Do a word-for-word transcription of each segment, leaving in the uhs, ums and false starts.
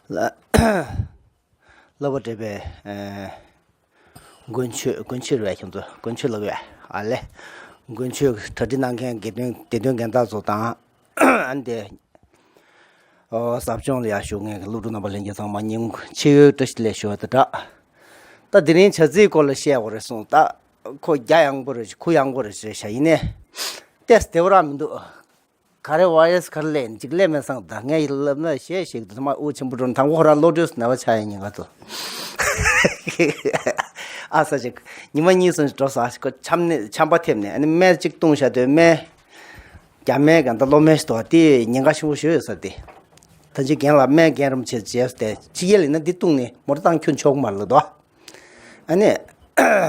ལ་ལབ་པ་འདྲ་པས། ཨེ། དཀོན་མཆོག་དཀོན་མཆོག་རེད་པས། ཁྱོད་ཚོ་དཀོན་མཆོག་ལབ་ཡ། ཨ་ལེ། དཀོན་མཆོག་གྲ་སྒྲིག་གནང་མཁན་དགེ་འདུན་སྡེ་འདུན་རྒན་བདག་ཚོ་དང་། ཨ་ནི་དེ། ཨོ། ཟབ་སྦྱོང་ལ་ཡར་ཞུགས་མཁན་གྱི་སློབ་ཕྲུག་རྣམ་པ་ལྷན་རྒྱས་ཚང་མ་སྙིང་ཆེ་བའི་བཀྲ་ཤིས་བདེ་ལེགས་ཞུ་བ་དང་སྦྲགས། ད་དེ་རིང་བྱ་ཚིག་སྐོར་ལ་བཤད་དགོས་རེད་གསུངས། ད་ཁོ་རྒྱ་ཡངས་པོ་རེད། གུ་ཡངས་པོ་རེད་ཟེར་བྱས་ཡིན་ནའི། ཏོག་ཙམ་བདེ་པོ་རང་མི་འདུག་ག་རེ་བ་ཡས་ག་རེ་ལས་ཅིག་ལས་མེད་བསམ། ད་ངས་ལབ་ན་ཞེ་ཞིག་འདུག་ཐ་མ་དབུགས་ཆེན་པོ་འགྲོ་ན་དང་པོ་ཁོ་རང་བློ་གྲོས་སུ་ན་བ་ཆགས་ཡ་ཉེན་ཁ་འདུག་ཨ་ས་ཅིག་ཉི་མ་གཉིས་གསུམ་ཞིག་འགྲོ་ས་ཞིག་ཁོ་ཆམ་ནད་ཆམ་པ་ཐེབས་ནས། ཨ་ནི་སྨན་གཅིག་བཏུང་བཞག་དུས་སྨན་རྒྱ་སྨན་ག་འདྲ་གློ་སྨན་ཞིག་འདུག་དེ་ཉེན་ཁ་ཆེན་པོ་ཞིག་ཡོད་ས་དེ། ད་ཅི་རྒན་ལགས་སྨན་རྒན་རིན་པོ་ཆེ་རྗེས་སུ་དེ་ཕྱི་རྒྱལ་ཡིན་ན་འདི་བཏུང་ནས་མོ་ཊ་བཏང་ཁྱོད་ཆོག་གི་མ་རེད་ལབ་འདུག་ཨ་ནི།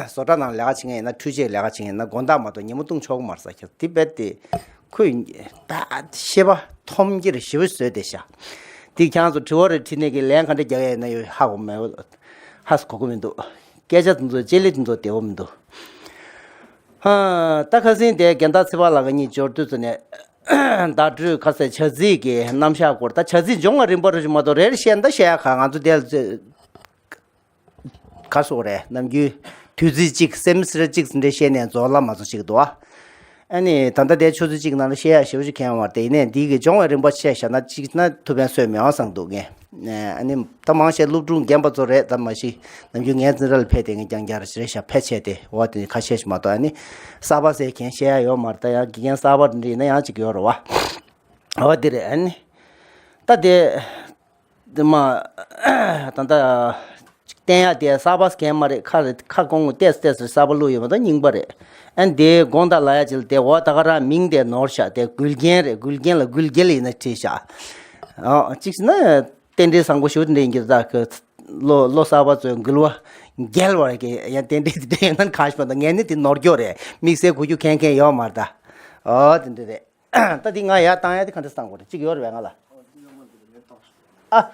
བཟོ་གྲྭ་ནང་ལས་ཀ་བྱེད་མཁན་ཡིན་ན། འཕྲུལ་ཆས་ལས་ཀ་བྱེད་མཁན་ཡིན་ན། དགོང་དག་མ་གཏོགས་ཉིན་མོ་བཏུང་ཆོག་གི་མ་རེད་ཟེར། ཁྱེད་དེ་རྦད་དེ་ཁོས་ད་ཤེས་པ་མཐོང་རྒྱུ་རེ་ཞེ་པོ་བཟོས་བསྡད་ཤག་དེ་ཁྱེད་རང་ཚོ་དྲི་བ་རེ་དྲིས་ནས་ཀྱི་ལན་ག་འདྲ་རྒྱག་ཡ་ཡིན་ན་ཡོད་ཧ་གོ་མེད། ཧ་གོ་གི་མི་འདུག་སྐད་ཆ་དེ་ཚོ་ལྕེ་ལེ་དེ་ཚོ་བདེ་པོ་མི་འདུག་ཧ། ད་ཁ་སང་དེ་རྒན་བདག་ཚེ་དཔག་ལགས་ང་གཉིས་འབྱོར་དུས་ཚོད་ནས་བརྡ་སྤྲོད་ཁ་སང་བྱ་ཚིག་གི་རྣམ་གཞག་སྐོར། ད་བྱ་ཚིག་སྦྱོང་བ་རིམ་པ་རེ་ཞིག་མ་གཏོགས་རེ་རེ་བཤད་ན་ད་བཤད་ཡ་ག་ང་ཚོ་དེ་ལ་ག་སོགས་རེད། ནམ་རྒྱུན་དུས་ཚོད་གཅིག་སེ་མི་སི་ཊར་གཅིག་ཙམ་འདྲ་བཤད་ནས་རྫོགས་ལ་མ་རྫོགས་ཅིག་འདུག་ཨ། ཨ་ནི་ད་ལྟ་དེ་ཆུ་ཚོད་གཅིག་ནང་ལ་བཤད་ཡ་ཞེ་པོ་ཅིག་གང་ཡང་མ་རེད། དེ་ཡིན་ནའི་འདི་གི་སྦྱོང་བའི་རིམ་པ་བཤད་བཞག་ན་གཅིག་ན་ཐུབ་པའི་སྲོལ་མེད་པ་བསམ་འདུག་ངས། ཨ་ནི་ད་མང་ཆེ་སློབ་ཕྲུག་རྒན་པ་ཚོ་རེད། ད་མ་གཞི་ནམ་རྒྱུན་ངའི་འཛིན་གྲྭ་ལ་ཕེབས་དེ་ངས་རྐྱང་རྐྱང་རེ་ཞིག་རེད་ཤག་ཕལ་ཆེར་དེ་འོ་དེ་ཁ་ཤས་ཤིག་མ་གཏོགས། ཨ་ནི་གསར་པ་ཟེར་མཁན་བཤད་ཡ་ཡོད་མ་རེད། ད་ཡང་དགེ་རྒན་གསར་པ་འདྲ་ཡིན་ན་ཡང་གཅིག་ཡོད་རེད་བ། འོ་དེ་རེད། ཨ་ནི་ད་དེ། དེ་མ། ད་ལྟ་བསྟན་ཡ་དེ་གསར་པ་གང་མ་རེད། ཁ་ཁ་སྐོང་ཏེས་ཏེས་གསར་པ་བླུགས་ཡོད་མ་གཏོགས་རྙིང་པ་རེད། ཨ་ནི་དེ་དགོངས་དག་ལ་ཡ་ཅིག་ལ་དེ་འོ་ད་ག་རང་མིང་དེ་ནོར་ཤག་དེ་མགུལ་རྒྱན་རེད། མགུལ་རྒྱན་ལ་མགུལ་རྒྱལ་ཡིན་ན་བྲིས་ཤག་ཨོ་གཅིག་བྱས་ན་རྟེན་འབྲེལ་བཟང་པོ་ཞེ་པོ་འདྲ་ཡིན་གྱི། ད་ཁོ་ལོ་ལོ་གསར་པ་ཚོས་མགུལ་བ་རྒྱལ་བར་གྱི་ཡང་རྟེན་འབྲེལ་དེ་འདྲ་ཡོད་ན་གང་ཞིག་མ་གཏོགས། ངས་ནི་དེ་ནོར་སྐྱོ་རེད། དམིགས་བསལ་གོ་རྒྱུ་མཁན་མཁན་ཡོད་མ་རེད་ད། ཨོ་དེ་འདྲ་རེད། ད་འདི་ང་ཡར་བཏང་ཡ་དེ་ག་འདྲ་བཏང་དགོས་རེད། གཅིག་ཡོད་རེད་པས་ང་ལ། ཨ།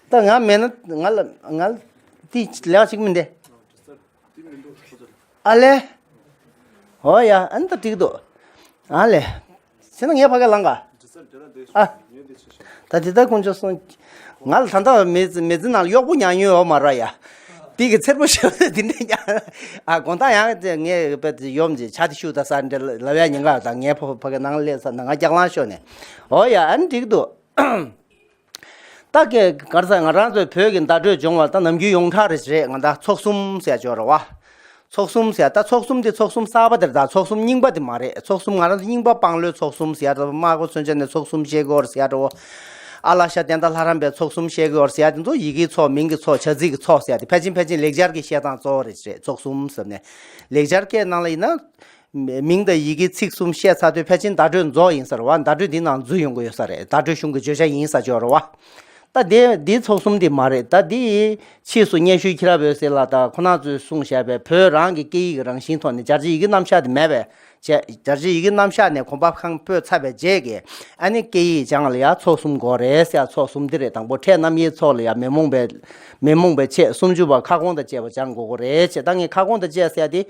ད་ང་མེད་ན་ང་ལ་ང་ལ་དེ་ལས་ཀ་ཞིག་མིན་ཏེ། ཨ་ལེ། ཨོ་ཡ། ཨ་ནི་ད་འགྲིག་འདུག་ཨ་ལེ། བྱས་ན་ངས་ཕ་གི་ལངས་ག་ཨ། ད་དེ་ལྟར་དཀོན་མཆོག་གསུམ། ང་ལ་ད་ལྟ་མི་མི་ཚེ་ནང་ལ་གཡོག་པོ་མྱངས་མྱོང་ཡོད་མ་རེད་ཡ། དེ་གི་ཚེར་པོ་ཞེ་པོ་དེ་འདྲ་མྱངས། ཨ་དགོང་དག་ཡང་དེ་ངས་དཔེ་དེ་ཡོམ་ཅིག་ཇ་དེ་བཞུ་ད་ས་འདྲ་ལབ་ཡ་ཉེན་ཁ། ད་ངས་ཕ་ཕ་གི་ནང་སླེབས་ས་ན་ང་རྒྱག་ལང་ཤོར་ནས། ཨོ་ཡ། ཨ་ནི་འགྲིག་འདུག་ད་ག་ག་རེ་ཟེར། ང་རང་ཚོའི་བོད་ཀྱི་བརྡ་སྤྲོད་སྦྱོང་བ་ད་ནམ་རྒྱུན་ཡོངས་གྲགས་རེ་རེད། ང་ད་ཚོགས་གསུམ་ཟེར་ཡ་ཅིག་ཡོད་རེད་བ། ཚོགས་གསུམ་ཟེར་ཡ་ད་ཚོགས་གསུམ་དེ་ཚོགས་གསུམ་གསར་པ་དེ་རེད། ད་ཚོགས་གསུམ་རྙིང་པ་དེ་མ་རེད། ཚོགས་གསུམ་ང་རང་ཚོ་རྙིང་པ་སྤང་ལོའི་ཚོགས་གསུམ་ཟེར་ཡ་འདྲ་བོ། སྨྲ་སྒོ་མཚོན་ཆ་ནས་ཚོགས་གསུམ་བཤད་ཀྱི་ཡོད་རེད་ཟེར་ཡ་འདྲ་བོ། ཨ་ལགས་ཤ་བསྟན་དར་ལྷ་རམས་པས་ཚོགས་གསུམ་བཤད་ཀྱི་ཡོད་རེད་ཟེར་ཡ་དེ་ཚོ་ཡི་གེའི་ཚོགས། མིང་གི་ཚོགས། བྱ་ཚིག་གི་ཚོགས་ཟེར་ཡ་དེ་ཕལ་ཆེར་ཕལ་ཆེར་ལེགས་སྦྱར་གྱི་བཤད་སྟངས་གཙོ་བོ་རེད་ཅེས་རེད། ཚོགས་གསུམ་ཟེར་ནས་ལེགས་སྦྱར་སྐད་ནང་ལ་ཡིན་ན། མིང་དང་ཡི་གེ་ཚིག་གསུམ་བཤད་ཚར་དུས་ཕལ་ཆེར་བརྡ་སྤྲོད་རྫོགས་ཡིན་ས་རེད་བ། བརྡ་སྤྲོད་འདི་ནང་འཛུལ་ཡོང་གི་ཡོད་ས་རེད། བརྡ་སྤྲོད་གཞུང་གི་བརྗོད་བྱ་ཡིན་ས་ཅིག་ཡོད་རེད་བ། ད་དེ་འདི་ཚོགས་གསུམ་དེ་མ་རེད། ད་འདི་ཕྱིས་སུ་སྙན་ཞུའི་ཁྱི་རབས་འོད་ཟེར་ལགས་དང་ཁོང་རྣམ་ཚོས་གསུངས་བཞག་པའི་བོད་རང་གི་སྐད་ཡིག་གི་རང་བཞིན་ཐོག་ནས་སྦྱར་བྱའི་ཡི་གེ་རྣམ་གཞག་དེ་མེད་པས་བྱས། སྦྱར་བྱའི་ཡི་གེ་རྣམ་གཞག་ནས་གོམ་པ་གང་སྤོས་ཚར་བའི་རྗེས་ཀྱི་ཨ་ནི་སྐད་ཡིག་སྦྱང་ལ་ཡ་ཚོགས་གསུམ་དགོས་རེད་ཟེར་ཡ་ཚོགས་གསུམ་འདི་རེད། དང་པོ་ཕྲད་རྣམ་དབྱེའི་ཚོགས་ལ་ཡ་མེ་རྨོངས་པའི་མེ་རྨོངས་པའི་ཕྱེད། སུམ་ཅུ་པ་ཁ་སྐོང་དང་བཅས་པ་སྦྱང་དགོས་ཀྱི་རེད་ཅེས། ད་ངས་ཁ་སྐོང་དང་བཅས་ཟེར་ཡ་དེ།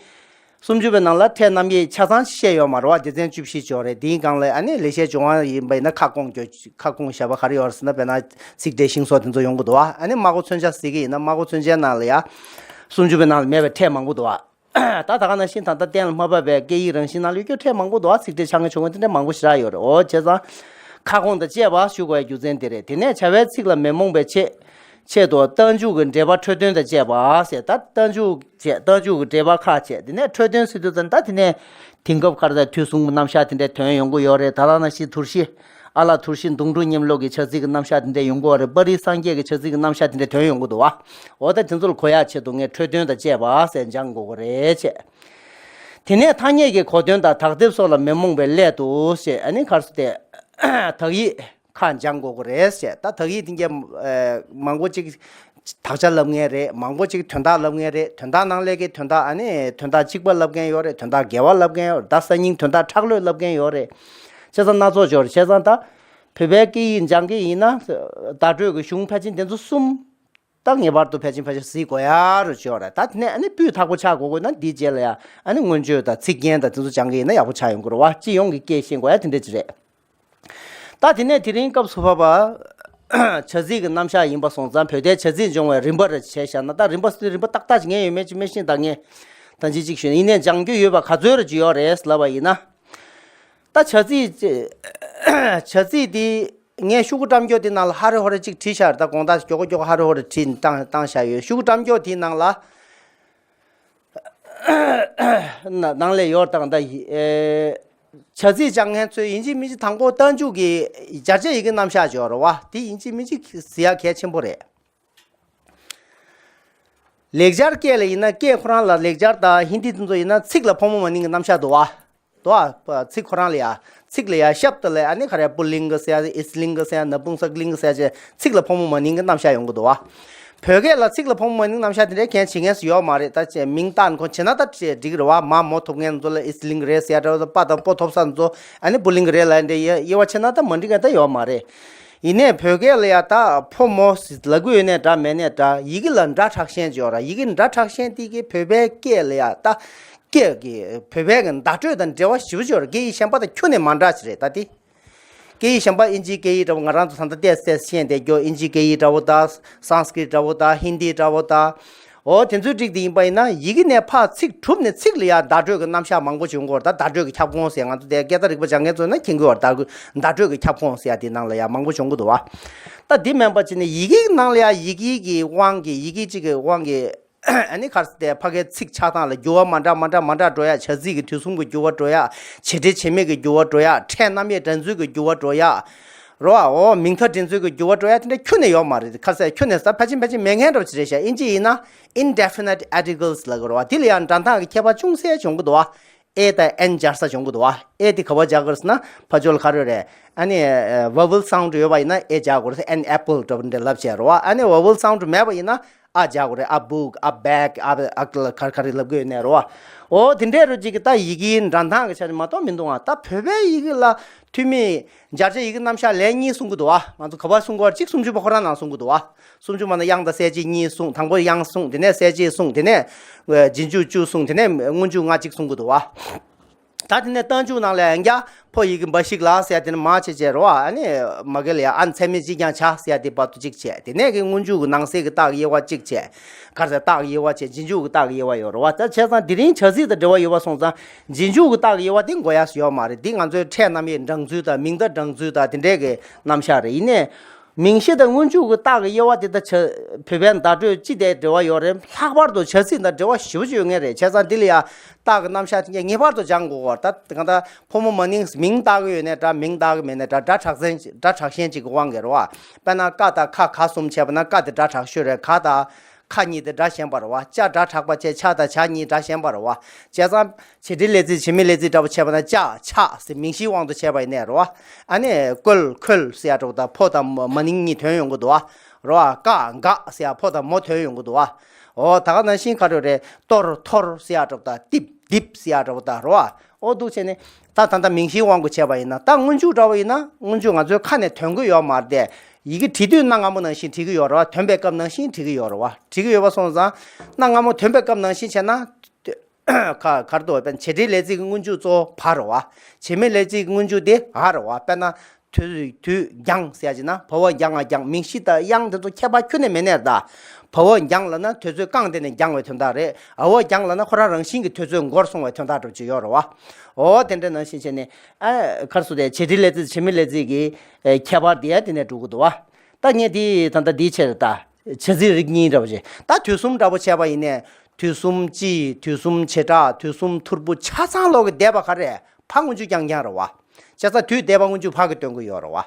སུམ་ཅུ་པའི་ནང་ལ་ཕྲད་རྣམ་དབྱེ་ཆ་ཚང་བཤད་ཡོད་མ་རེད་བ། སྡེ་ཚན་བཅུ་བཞི་ཅིག་ཡོད་རེད། དེའི་སྒང་ལ་ཨ་ནི་ལེགས་བཤད་ལྗོན་དབང་ཡིན་པ་ཡིན་ན་ཁ་སྐོང་རྒྱུ། ཁ་སྐོང་བཞག་པ་ག་རེ་ཡོད་རེད་ཟེར་ན། དཔེར་ན་ཚིག་ཕྲད་ཤིང་སོགས་དེ་ཚོ་ཡོང་གི་འདུག་བ། ཨ་ནི་སྨྲ་སྒོ་མཚོན་ཆ་ཟེར་གྱི་ཡིན་ན་སྨྲ་སྒོ་མཚོན་ཆའི་ནང་ལ་ཡ། སུམ་ཅུ་པའི་ནང་ལ་མེད་པའི་ཕྲད་མང་པོ་འདུག་བ། ད་ད་ག་ནང་བཞིན་ད་ལྟ་གཏན་ལ་མ་ཕབ་པའི་སྐད་ཡིག་རང་བཞིན་ནང་ལ་ཡོད་རྒྱུ་ཕྲད་མང་པོ་འདུག་བ། ཚིག་ཕྲད་ཆ་ངེས་ཆུང་ངེས་དེ་འདྲ་མང་པོ་ཞེ་དྲག་ཡོད་རེད། འོ་བྱས་ཙང་ཁ་སྐོང་དང་བཅས་པ་ཞུ་དགོས་ཡ་རྒྱུ་མཚན་དེ་རེད། དེ་ནས་བྱ་བའི་ཚིག་ལ་མེ་རྨོངས་པའི་ཕྱེད། ཆེད་དུ་རྟགས་འཇུག་གི་འགྲེལ་པ་འཕྲོས་དོན་དང་བཅས་པ་ཟེར། ད་རྟགས་འཇུག་བྱས། རྟགས་འཇུག་གི་འགྲེལ་པ་ཁག་བྱས། དེ་ནས་འཕྲོས་དོན་ཟེར་དུས་ཙམ་ད་དེ་ནས་དེང་སྐབས་ཁར་ད་དུས་གསུམ་གྱི་རྣམ་གཞག་དེ་འདྲའི་དོན་ཡོང་གི་ཡོད་རེད། ད་ལྟ་ནང་བཞིན་དུར་ཤི། ཨ་ལ་དུར་ཤི་མདུང་དྲུག་གཉེན་སློང་གི་བྱ་ཚིག་གི་རྣམ་གཞག་དེ་འདྲའི་ཡོང་གི་ཡོད་རེད། པ་རིའི་སངས་རྒྱས་ཀྱི་བྱ་ཚིག་གི་རྣམ་གཞག་དེ་འདྲའི་དོན་ཡོང་གི་འདུག་བ། འོ་ད་དེ་ཚོ་ལ་གོ་ཡག་ཆེད་དུ་ངས་འཕྲོས་དོན་དང་བཅས་པ་ཟེར་སྦྱང་དགོས་ཀྱི་རེད་བྱས། དེ་ནས་ཐ་སྙད་ཀྱི་གོ་དོན་དང་དག་སྡེབ་སོགས་ལ་མི་རྨོངས་པའི་སླད་དུ་ཞེས། ཨ་ནི་ག་རེ་ཟེར་ཏེ། དག་ཡིག་ཁག་སྦྱང་དགོས་ཀྱི་རེད་ཞེས། ད་དག་ཡིག་དེ་གའི་མང་པོ་ཅིག་དག་ཆ་ལབ་མཁན་རེད། མང་པོ་ཅིག་དོན་དག་ལབ་མཁན་རེད། དོན་དག་ནང་ལས་ཀྱི་དོན་དག་ཨ་ནི་དོན་དག་གཅིག་པ་ལབ་མཁན་ཡོད་རེད། དོན་དག་བརྒྱད་པ་ལབ་མཁན་ཡོད་རེད། ད་གསར་རྙིང་དོན་དག་ཁྲག་ལོས་ལབ་མཁན་ཡོད་རེད། བྱས་ཙང་སྣ་ཚོགས་ཅིག་ཡོད་རེད། བྱས་ཙང་ད་བོད་པའི་སྐད་ཡིག་སྦྱང་གི་ཡིན་ན་བརྡ་སྤྲོད་ཀྱི་གཞུང་ཕལ་ཆེར་འདི་ཚོ་གསུམ། ད་ངེས་པར་དུ་ཕལ་ཆེར་ཕལ་ཆེར་གཟིགས་དགོས་ཡ་རུ་ཅིག་ཡོད་རེད། ད་དེ་ནས་ཨ་ནི་སྤུས་དག་པོ་ཆགས་དགོས་དགོས་ན་འདིའི་རྗེས་ལ་ཡ་ཨ་ནི་མངོན་བརྗོད་དང་ཚིག་རྒྱན་དང་དེ་ཚོ་སྦྱང་གི་ཡིན་ན་ཡག་པོ་ཆགས་ཡོང་གི་རེད་བ། སྤྱི་ཡོངས་ཀྱི་སྐད་ཤེས་དགོས་ཡ་དེ་འདྲ་ཅིག་རེད། ད་དེ་ནས་དེ་རིང་སྐབས་སུ་བབས་པ། བྱ་ཚིག་གི་རྣམ་གཞག་ཡིན་པ་སོང་ཙང་བོད་ཟླའི་བྱ་ཚིག་སྦྱོང་བའི་རིམ་པ་རེ་བྱས་བཞག་ན། ད་རིམ་པ་རིམ་པ་ཏག་ཏག་ཅིག་ངས་ཡོད་མེད་ཅིག་མི་ཤེས། ད་ངས་ད་ཅི་ཅིག་ཞུས་ན། ཡིན་ནའི་སྦྱང་རྒྱུ་ཡོད་པ་ག་ཚོད་རེ་ཅིག་ཡོད་རེད་ལབ་པ་ཡིན་ན། ད་བྱ་ཚིག་བྱ་ཚིག་འདི་ངས་ཤོག་གུ་བཀྲམ་རྒྱུ་དེ་ནང་ལ་ཧ་རེ་ཧོ་རེ་ཅིག་བྲིས་བཞག་ད་དགོང་དག་མགྱོགས་པོ་མགྱོགས་པོ་ཧ་རེ་ཧོ་རེ་བྲིས་བཏང་བཏང་བཞག་ཡོད། ཤོག་གུ་བཀྲམ་རྒྱུ་དེའི་ནང་ལ། ནང་ལས་ཡོར་དང་ད་ཡི་ཨེ། བྱ་ཚིག་སྦྱང་མཁན་ཚོས་ཡིན་གཅིག་མིན་གཅིག་དང་པོ་རྟགས་འཇུག་གི་སྦྱར་བྱའི་ཡི་གེ་རྣམ་གཞག་སྦྱོར་བ་དེ་ཡིན་གཅིག་མིན་གཅིག་གཟིགས་ཡ་གལ་ཆེན་པོ་རེད། ལེགས་སྦྱར་སྐད་ལ་ཡིན་ན། སྐད་ཁོ་རང་ལ་ལེགས་སྦྱར་དང་ཧིན་དི་དེ་ཚོ་ཡིན་ན་ཚིག་ལ་ཕོ་མོ་མ་ནིང་གི་རྣམ་གཞག་འདུག་བ། དོ། ཚིག་ཁོ་རང་ལ་ཡ། ཚིག་ལ་ཡ་ཤབ་ཏུ་ལ་ཨ་ནི་ག་རེ་པུ་ལིང་ག་ཟེར་ཡ། ཨིས་ལིང་ག་ཟེར་ཡ། ན་པུང་སག་ལིང་ག་ཟེར་ཡ་བཅས་ཚིག་ལ་ཕོ་མོ་མ་ནིང་གི་རྣམ་གཞག་ཡོང་གི་འདུག་བ། བོད་སྐད་ལ་ཚིག་ལ་ཕོ་མོ་མ་ནིང་རྣམ་གཞག་དེ་འདྲའི་གལ་ཆེ་ངེས་སུ་ཡོད་མ་རེད། ད་ཅེ་མིང་བཏགས་ཁོ་བྱེད་ན་ད་ཅེ་འགྲིག་རེད་བ། མ་མོ་ཐོབ་མཁན་ཚོ་ལ་ཨིས་ལིང་ག་རེད་ཟེར་ཡ་འདྲ་བོ། ད་པ་དང་པོ་ཐོབ་ས་ཚོ་ཨ་ནི་པུ་ལིང་ག་རེད་ལབ་འདྲའི་དབྱེ་བ་ཕྱེ་ན་ད་མ་འགྲིག་མཁན་ད་ཡོད་མ་རེད། ཡིན་ནའི་བོད་སྐད་ལ་ཡ་ད་ཕོ་མོ་ཟེར་ལབ་ཀྱི་ཡོད་ནའི་འདྲ་མེད་ནའི་འདྲ། ཡི་གེ་ལ་སྒྲ་དྲག་ཞན་ཅིག་ཡོད་ར། ཡི་གེ་སྒྲ་དྲག་ཞན་དེ་གི་བོད་པའི་སྐད་ལ་ཡ་ད། སྐད་ཀྱི་བོད་པའི་གི་བརྡ་སྤྲོད་དང་འབྲེལ་བ་ཞེ་པོ་ཅིག་ཡོད་རེད། སྐད་ཡིག་གཞན་པ་དང་ཁྱོན་ནས་མ་འདྲ་ཞིག་རེད་ད་དེ། སྐད་ཡིག་གཞན་པ་ཨིན་ཇིའི་སྐད་ཡིག་འདྲ་བོ། ང་རང་ཚོ་ད་ལྟ་ཏོག་ཙམ་ཤེས་བསྡད་རྒྱུ་ཨིན་ཇིའི་སྐད་ཡིག་འདྲ་བོ་དང་། སཾ་སྐྲྀཏ་འདྲ་བོ་དང་། ཧིན་དི་འདྲ་བོ་དང་། འོ་དེ་ཚོའི་རིགས་དེ་ཡིན་པ་ཡིན་ན། ཡི་གེ་ནས་ཕར་ཚིག་གྲུབ་ནས་ཚིག་ལ་ཡང་བརྡ་སྤྲོད་ཀྱི་རྣམ་གཞག་མང་པོ་བྱུང་གི་ཡོད་རེད། ད་བརྡ་སྤྲོད་ཀྱི་ཁྱབ་ཁོངས་ཟེར་ང་ཚོ་དེ་སྐད་བརྡ་རིག་པ་སྦྱང་མཁན་ཚོ་ན་མཁྱེན་གྱི་ཡོད་རེད། བརྡ་སྤྲོད་ཀྱི་ཁྱབ་ཁོངས་ཟེར་ཡ་དེ་ནང་ལ་ཡང་མང་པོ་བྱུང་གི་འདུག་བ། ད་འདི་མིན་པ་ཅིག་ནི་ཡི་གེའི་ནང་ལ་ཡང་ཡི་གེ་གི་དབང་གིས། ཡི་གེ་གཅིག་གི་དབང་གིས། ཨ་ནི་ག་རེ་ཟེར་དེ། ཕ་གིའི་ཚིག་ཆགས་སྟངས་ལ་འགྱུར་བ་མ་འདྲ་མ་འདྲ་མ་འདྲ་འགྲོ་ཡ། བྱ་ཚིག་གི་དུས་གསུམ་གྱི་འགྱུར་བ་འགྲོ་ཡ། བྱེད་འབྲེལ་བྱེད་མེད་ཀྱི་འགྱུར་བ་འགྲོ་ཡ། ཕྲད་རྣམ་དབྱེ་སྒྲ་འཛུགས་ཀྱི་འགྱུར་བ་འགྲོ་ཡ། རོ་ཨ། འོ་མིང་མཐའ་འདྲེན་ཚུལ་གྱི་འགྱུར་བ་འགྲོ་ཡ་དེ་འདྲ་ཁྱོན་ནས་ཡོད་མ་རེད། ག་རེ་ཟེར། ཁྱོན་ནས་ཟེར་ཕལ་ཆེར་ཕལ་ཆེར་མེད་མཁན་འདྲ་པོ་ཅིག་རེད་ཤག་ཨིན་ཇི་ཡིན་ན་indefinite articles ལབ་ཀྱི་རེད་བ། དེ་ལ་ཡང་སྒྲ་གདངས་ཀྱི་ཁྱད་པར་ཅུང་ཟད་བྱུང་གི་འདུག་བ། ཨེ་དང་ཨེན་སྦྱར་ས་བྱུང་གི་འདུག་བ། ཨེ་དེ་ག་པར་སྦྱར་དགོས་རེད་ཟེར་ན། ཕར་ཕྱོགས་ལ་ག་རེ་རེད། ཨ་ནི་vowel sound ཡོད་པ་ཡིན་ན་ཨེ་སྦྱར་དགོས་རེད། an apple འདྲ་པོ་འདྲ་ལབ་བྱས་རེད་བ། ཨ་ནི་vowel sound མེད་པ་ཡིན་ན་ཨ་སྦྱར་དགོས་རེད། a book, a bag, a ག་རེ་ག་རེ་ལབ་དགོས་ཡོད་ནའི་རེད་བ། འོ་དེ་འདྲའི་རུ་ཅིག་གི་ད་ཡི་གེའི་སྒྲ་གདངས་ཀྱི་ཆ་ནས་མ་གཏོགས་མི་འདུག་ཨ། ད་བོད་པའི་ཡི་གེ་ལ་ཐུན་མིན་སྦྱར་བྱའི་ཡི་གེ་རྣམ་གཞག་ལན་གཉིས་གསུང་གི་འདུག་བ། ང་ཚོ་ག་པར་གསུང་གི་ཡོད་རེད། གཅིག་སུམ་ཅུ་པ་ཁོ་རང་ནང་གསུང་གི་འདུག་བ། སུམ་ཅུ་པ་ནང་དབྱངས་དང་གསལ་བྱེད་གཉིས་གསུངས། དང་པོ་དབྱངས་གསུངས། དེ་ནས་གསལ་བྱེད་གསུངས། དེ་ནས་རྗེས་འཇུག་བཅུ་གསུངས། དེ་ནས་སྔོན་འཇུག་ལྔ་གཅིག་གསུང་གི་འདུག་བ། ད་དེ་ནས་རྟགས་འཇུག་ནང་ལ་ཡང་བསྐྱར་ཕོ་ཡི་གེ་འབའ་ཞིག་ལ་ཟེར་ཡ་དེ་ནས་མ་བྱེད་བྱས་རེད་བ། ཨ་ནི་མ་གི་ལ་ཡ་ཨ་ནི་ཚད་མེད་གཅིག་ཀྱང་བྱ་ཟེར་ཡ་དེ་བར་དུ་གཅིག་བྱས། དེ་ནས་གི་སྔོན་འཇུག་གི་ནང་གསེས་ཀྱི་རྟགས་ཀྱི་དབྱེ་བ་གཅིག་བྱས། ག་རེ་ཟེར། རྟགས་ཀྱི་དབྱེ་བ་བྱས། རྗེས་འཇུག་གི་རྟགས་ཀྱི་དབྱེ་བ་ཡོད་རེད་བ། ད་བྱས་ཙང་དེ་རིང་བྱ་ཚིག་དང་འབྲེལ་བ་ཡོད་པ་སོང་ཙང་རྗེས་འཇུག་གི་རྟགས་ཀྱི་དབྱེ་བ་དེ་འགོད་ཡ་ཡོད་མ་རེད། འདི་ང་ཚོའི་ཕྲད་རྣམ་དབྱེ་སྒྲ་འཛུགས་དང་མིང་མཐའ་སྒྲ་འཛུགས་དང་དེ་འདྲས་ཀྱི་རྣམ་གཞག་རེད། ཡིན་ནའི། མིང་གཞི་དང་སྔོན་འཇུག་གི་རྟགས་ཀྱི་དབྱེ་བ་དེ་ད་བྱ། བོད་པའི་བརྡ་སྤྲོད་སྤྱི་དང་འབྲེལ་བ་ཡོད་རེད། ལྷག་པར་དུ་བྱ་ཚིག་དང་འབྲེལ་བ་ཞེ་པོ་ཅིག་ཡོད་ངེས་རེད། བྱས་ཙང་འདི་ལ་ཡང་རྟགས་ཀྱི་རྣམ་གཞག་དེ་ངེས་པར་དུ་སྦྱང་དགོས་ཀྱི་ཡོད་རེད། ད་གང་ལྟར་ཕོ་མོ་མ་ནིང་མིང་བཏགས་ཀྱི་ཡོད་ནའི་འདྲ། མིང་བཏགས་ཀྱི་མེད་ནའི་འདྲ། སྒྲ་དྲག་ཅན། སྒྲ་དྲག་ཞན་ཅིག་གི་དབང་གིས་རེད་བ། དཔེར་ན་ཀ་དང་ཁ། ག་གསུམ་བྱས་པ་ན་ཀ་དེ་སྒྲ་དྲག་ཤོས་རེད། ག་དང་ཁ་གཉིས་དེ་སྒྲ་ཞན་པ་རེད་བ། ཅ་སྒྲ་དྲག་པ་བྱས། ཆ་དང་ཇ་གཉིས་སྒྲ་ཞན་པ་རེད་བ། བྱས་ཙང་བྱེད་འབྲེལ་ལས་ཚིག་བྱེད་མེད་ལས་ཚིག་འདྲ་པོ་བྱས་པ་ན་ཅ་ཆ་ཟེར་མིང་གཞིའི་དབང་དུ་བྱས་པ་ཡིན་ནའི་རེད་བ། ཨ་ནི་ཀོལ་ཁོལ་ཟེར་ཡ་འདྲ་པོ་དང་ཕོ་དང་མ་ནིང་གཉིས་དོན་ཡོང་གི་འདུག་བ། རེད་བ། ཀ་འགའ་ཟེར་ཡ་ཕོ་དང་མོ་དོན་ཡོང་གི་འདུག་བ། འོ་ད་ག་ནང་བཞིན་ག་རེ་རེད། གཏོར་ཐོར་ཟེར་ཡ་འདྲ་པོ་དང་ཏིབ་ཏིབ་ཟེར་ཡ་འདྲ་པོ་དང་རེད་བ། འོ་འདུག་བྱས་ནས་ད་ད་ལྟ་མིང་གཞིའི་དབང་དུ་བྱས་པ་ཡིན་ན། ད་སྔོན་འཇུག་འདྲ་པོ་ཡིན་ན་སྔོན་འཇུག་ང་ཚོའི་ཁ་ནས་ཐོན་གི་ཡོད་མ་རེད་དེ། ཡི་གེ་བྲིས་དུས་གནའ་སྔ་མོ་ནང་བཞིན་བྲིས་གི་ཡོད་རེད་བ། ཐོན་པའི་སྐབས་ནང་བཞིན་བྲིས་གི་ཡོད་རེད་བ། བྲིས་གི་ཡོད་པ་སོང་ཙང་གནའ་སྔ་མོ་ཐོན་པའི་སྐབས་ནང་བཞིན་བྱས་ན། ག་ག་རེ་འདུག་བ། བྱེད་འབྲེལ་ལས་ཚིག་གི་སྔོན་འཇུག་གཙོ་བོ་བ་རེད་བ། བྱེད་མེད་ལས་ཚིག་གི་སྔོན་འཇུག་དེ་འ་རེད་བ། དཔེར་ན་དུས་དུས་འགྱངས་ཟེར་ཡ་ཅིག་ན་བ་འོག་འགྱངས་ང་འགྱངས། མིང་གཞི་དང་དབྱངས་དེ་ཚོ་ཁྱད་པར་ཁྱོན་ནས་མེད་ནའི་ད། བ་འོག་འགྱངས་ལབ་ན་དུས་ཚོད་བསྐངས་ཏེ་ནས་འགྱངས་པའི་དོན་དག་རེད། འ་འོག་འགྱངས་ལབ་ན་ཁོ་རང་རང་བཞིན་གྱི་དུས་ཚོད་འགོར་སོང་བའི་དོན་དག་འདྲ་པོ་ཅིག་ཡོད་རེད་བ། འོ་དེ་འདྲ་ནང་བཞིན་བྱས་ནས། ཨ་ག་རེ་ཟེར་དེ། བྱེད་འབྲེལ་ལས་ཚིག་བྱེད་མེད་ལས་ཚིག་གི་ཨེ་ཁྱད་པར་དེ་ཡང་དེ་ནས་འགྲོ་གི་འདུག་བ། ད་ངས་དེ་ད་ལྟ་དེའི་ཕྱིར་ད། བྱ་ཚིག་རིགས་གཉིས་འདྲ་པོ་བྱས། ད་དུས་གསུམ་འདྲ་པོ་བྱས་པ་ཡིན་ནའི། དུས་གསུམ་སྤྱི། དུས་གསུམ་བྱེ་བྲག་དུས་གསུམ་ཐོར་བུ་ཆ་ཚང་ལོག་གི་འདས་པ་ག་རེ། ཕ་སྔོན་འཇུག་རྐྱང་རྐྱང་རེད་བ། བྱས་ཙང་དུས་འདས་པ་སྔོན་འཇུག་ཕ་གི་སྟོན་གི་ཡོད་རེད་བ།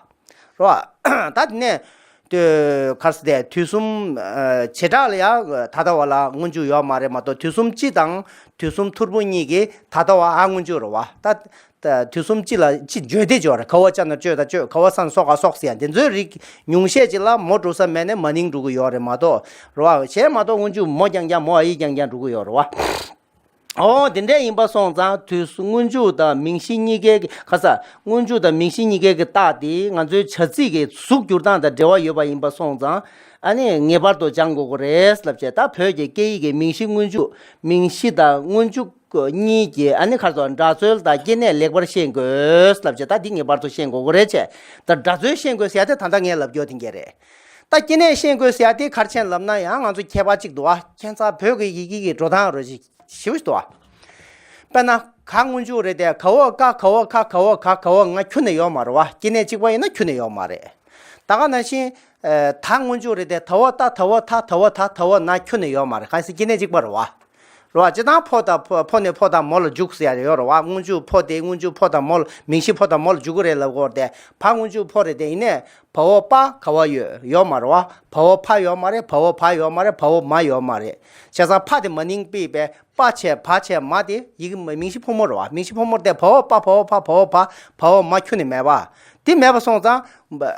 རེད་བ། ད་དེ་ནས། དུས་ག་རེ་ཟེར་དེ། དུས་གསུམ་ཨ་བྱེ་བྲག་ལ་ཡང་ད་ལྟ་བ་ལ་སྔོན་འཇུག་ཡོད་མ་རེད་མ་གཏོགས། དུས་གསུམ་སྤྱི་དང་དུས་གསུམ་ཐོར་བུ་གཉིས་ཀྱི་ད་ལྟ་བ་འ་སྔོན་འཇུག་རེད་བ། ད། ད་དུས་གསུམ་སྤྱི་ལ་སྤྱི་བརྗོད་བདེ་ཅིག་ཡོད་རེད། ག་བ་ཅ་ན་བཅོས་དང་བཅོས། ག་བ་ས་ན་སོ་ག་སོགས་ཟེར་ཡ་དེ་ཚོའི་རིགས་ཉུང་ཤས་ཅིག་ལ་མོ་འགྲོ་ས་མེད་ནས་མ་ནིང་འགྲོ་གི་ཡོད་རེད་མ་གཏོགས། རེད་བ། གཞན་མ་གཏོགས་སྔོན་འཇུག་མོ་རྐྱང་རྐྱང་མོ་འ་ཡིག་རྐྱང་རྐྱང་འགྲོ་གི་ཡོད་རེད་བ། འོ་དེ་འདྲ་ཡིན་པ་སོང་ཙང་དུས་སྔོན་འཇུག་དང་མིང་གཞི་གཉིས་ཀའི་གི་ག་ས། སྔོན་འཇུག་དང་མིང་གཞི་གཉིས་ཀའི་གི་རྟགས་དེ་ང་ཚོའི་བྱ་ཚིག་གི་གཟུགས་འགྱུར་སྟངས་དང་འབྲེལ་བ་ཡོད་པ་ཡིན་པ་སོང་ཙང་། ཨ་ནི་ངེས་པར་དུ་སྦྱང་དགོས་ཀྱི་རེད་ལབ་བྱས། ད་བོད་ཀྱི་སྐད་ཡིག་གི་མིང་གཞི་སྔོན་འཇུག་མིང་གཞི་དང་སྔོན་འཇུག་གཉིས་ཀྱི་ཨ་ནི་ཁར་ཚོ་སྒྲ་རྩོལ་དང་སྐྱེ་གནས་ལེགས་པར་ཤེས་དགོས་ལབ་བྱས། ད་འདི་ངེས་པར་དུ་ཤེས་དགོས་ཀྱི་རེད་བྱས། ད་སྒྲ་རྩོལ་ཤེས་དགོས་ཟེར་ཡ་དེ་ད་ལྟ་ངས་ལབ་རྒྱུ་དེ་འདྲ་རེད། ད་སྐྱེ་གནས་ཤེས་དགོས་ཟེར་ཡ་དེ་ག་རེ་བྱས་ལབ་ན། ཡང་ང་ཚོ་ཁྱད་པར་གཅིག་འདུག་བ། ཁྱད་མཚར་བོད་ཀྱི་ཡི་གེ་གི་འགྲོ་སྟངས་རོ་ཞིག་ཞིབ་འདུག་བ། དཔེར་ན་ག་སྔོན་འཇུག་རེད་དེ། ག་འོག་ཀ། ག་འོག་ཁ། ག་འོག་ག། ག་འོག་ང་ཁྱོན་ནས་ཡོད་མ་རེད་བ། སྐྱེ་གནས་གཅིག་པ་ཡིན་ན་ཁྱོན་ནས་ཡོད་མ་རེད། ད་ག་ནང་བཞིན་ད་སྔོན་འཇུག་རེད་དེ། ད་འོག་ཏ། ད་འོག་ཐ། ད་འོག་ད། ད་འོག་ན་ཁྱོན་ནས་ཡོད་མ་རེད། གང་ཡིན་ཟེར་སྐྱེ་གནས་གཅིག་པ་རེད་བ། རེད་བ། སྤྱིར་བཏང་ཕོ་དང་ཕོ། ཕོ་ནས་ཕོ་དང་མོ་ལ་འཇུག་ཟེར་ཡ་ཡོད་རེད་བ། སྔོན་འཇུག་ཕོ་དེ། སྔོན་འཇུག་ཕོ་དང་མོ་ལ། མིང་གཞི་ཕོ་དང་མོ་ལ་འཇུག་གི་རེད་ལབ་དགོས་རེད་དེ། བ་སྔོན་འཇུག་ཕོ་རེད་དེ། ཡིན་ནའི་བ་འོག་པ་ག་བ་ཡོད། ཡོད་མ་རེད་བ། བ་འོག་ཕ་ཡོད་མ་རེད། བ་འོག་བ་ཡོད་མ་རེད། བ་འོག་མ་ཡོད་མ་རེད། བྱས་ཙང་ཕ་དེ་མ་ནིང་པི་བས། པ་བྱས་བ་བྱས་མ་དེ་ཡི་གེ་མ། མིང་གཞི་ཕོ་མོ་རེད་བ། མིང་གཞི་ཕོ་མོ་རེད་དེ། བ་འོག་པ། བ་འོག་ཕ། བ་འོག་བ། བ་འོག་མ་ཁྱོན་ནས་མེད་པ། དེ་མེད་པ་སོང་ཙང་།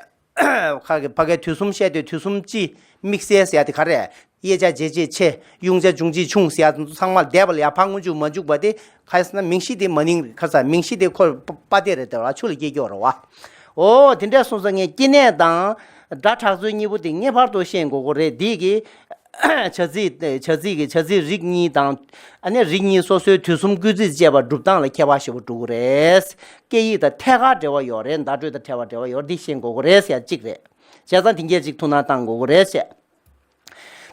ཁ་གི་ཕ་གའི་དུས་གསུམ་བཤད་དུས། དུས་གསུམ་སྤྱི་དམིགས་བསལ་ཟེར་ཡ་དེ་ག་རེ། དབྱེ་བྱ་འབྱེད་བྱེད་ཆེ། དབྱུང་བྱ་འབྱུང་བྱེད་ཆུང་ཟེར་ཡ་ཚང་མ་བསྡད་པ་ལ་ཡ་བ་སྔོན་འཇུག་མ་འཇུག་པ་དེ་ག་རེ་ཟེར་ན། མིང་གཞི་དེ་མ་ནིང་རེད། ག་རེ་ཟེར། མིང་གཞི་དེ་ཁོ་པ་དེ་རེད་དེ་བ། ཆུ་ལ་སྐྱེས་ཀྱི་ཡོད་རེད་བ། འོ་དེ་འདྲ་སོང་ཙང་ངས་སྐྱེ་གནས་དང་སྒྲ་གྲགས་ཚོད་གཉིས་པོ་དེ་ངེས་པར་དུ་ཤེས་དགོས་ཀྱི་རེད། འདི་གི་བྱ་ཚིག་བྱ་ཚིག་གི་བྱ་ཚིག་རིགས་གཉིས་དང་། ཨ་ནི་རིགས་གཉིས་སོ་སོའི་དུས་གསུམ་སྐུལ་ཚིག་བཅས་པ་སྒྲུབ་སྟངས་ལ་ཁྱད་པར་ཞེ་པོ་འགྲོ་གི་རེད། སྐད་ཡིག་དང་ཐད་ཀར་འབྲེལ་བ་ཡོད་རེད། བརྡ་སྤྲོད་དང་ཕྲད་པ་འབྲེལ་བ་ཡོད་རེད། འདི་ཤེས་དགོས་ཀྱི་རེད་ཟེར་ཡ་གཅིག་རེད། བྱས་ཙང་དེ་འདྲ་གཅིག་ཐུགས་སྣང་གཏང་དགོས་ཀྱི་རེད་ཟེར།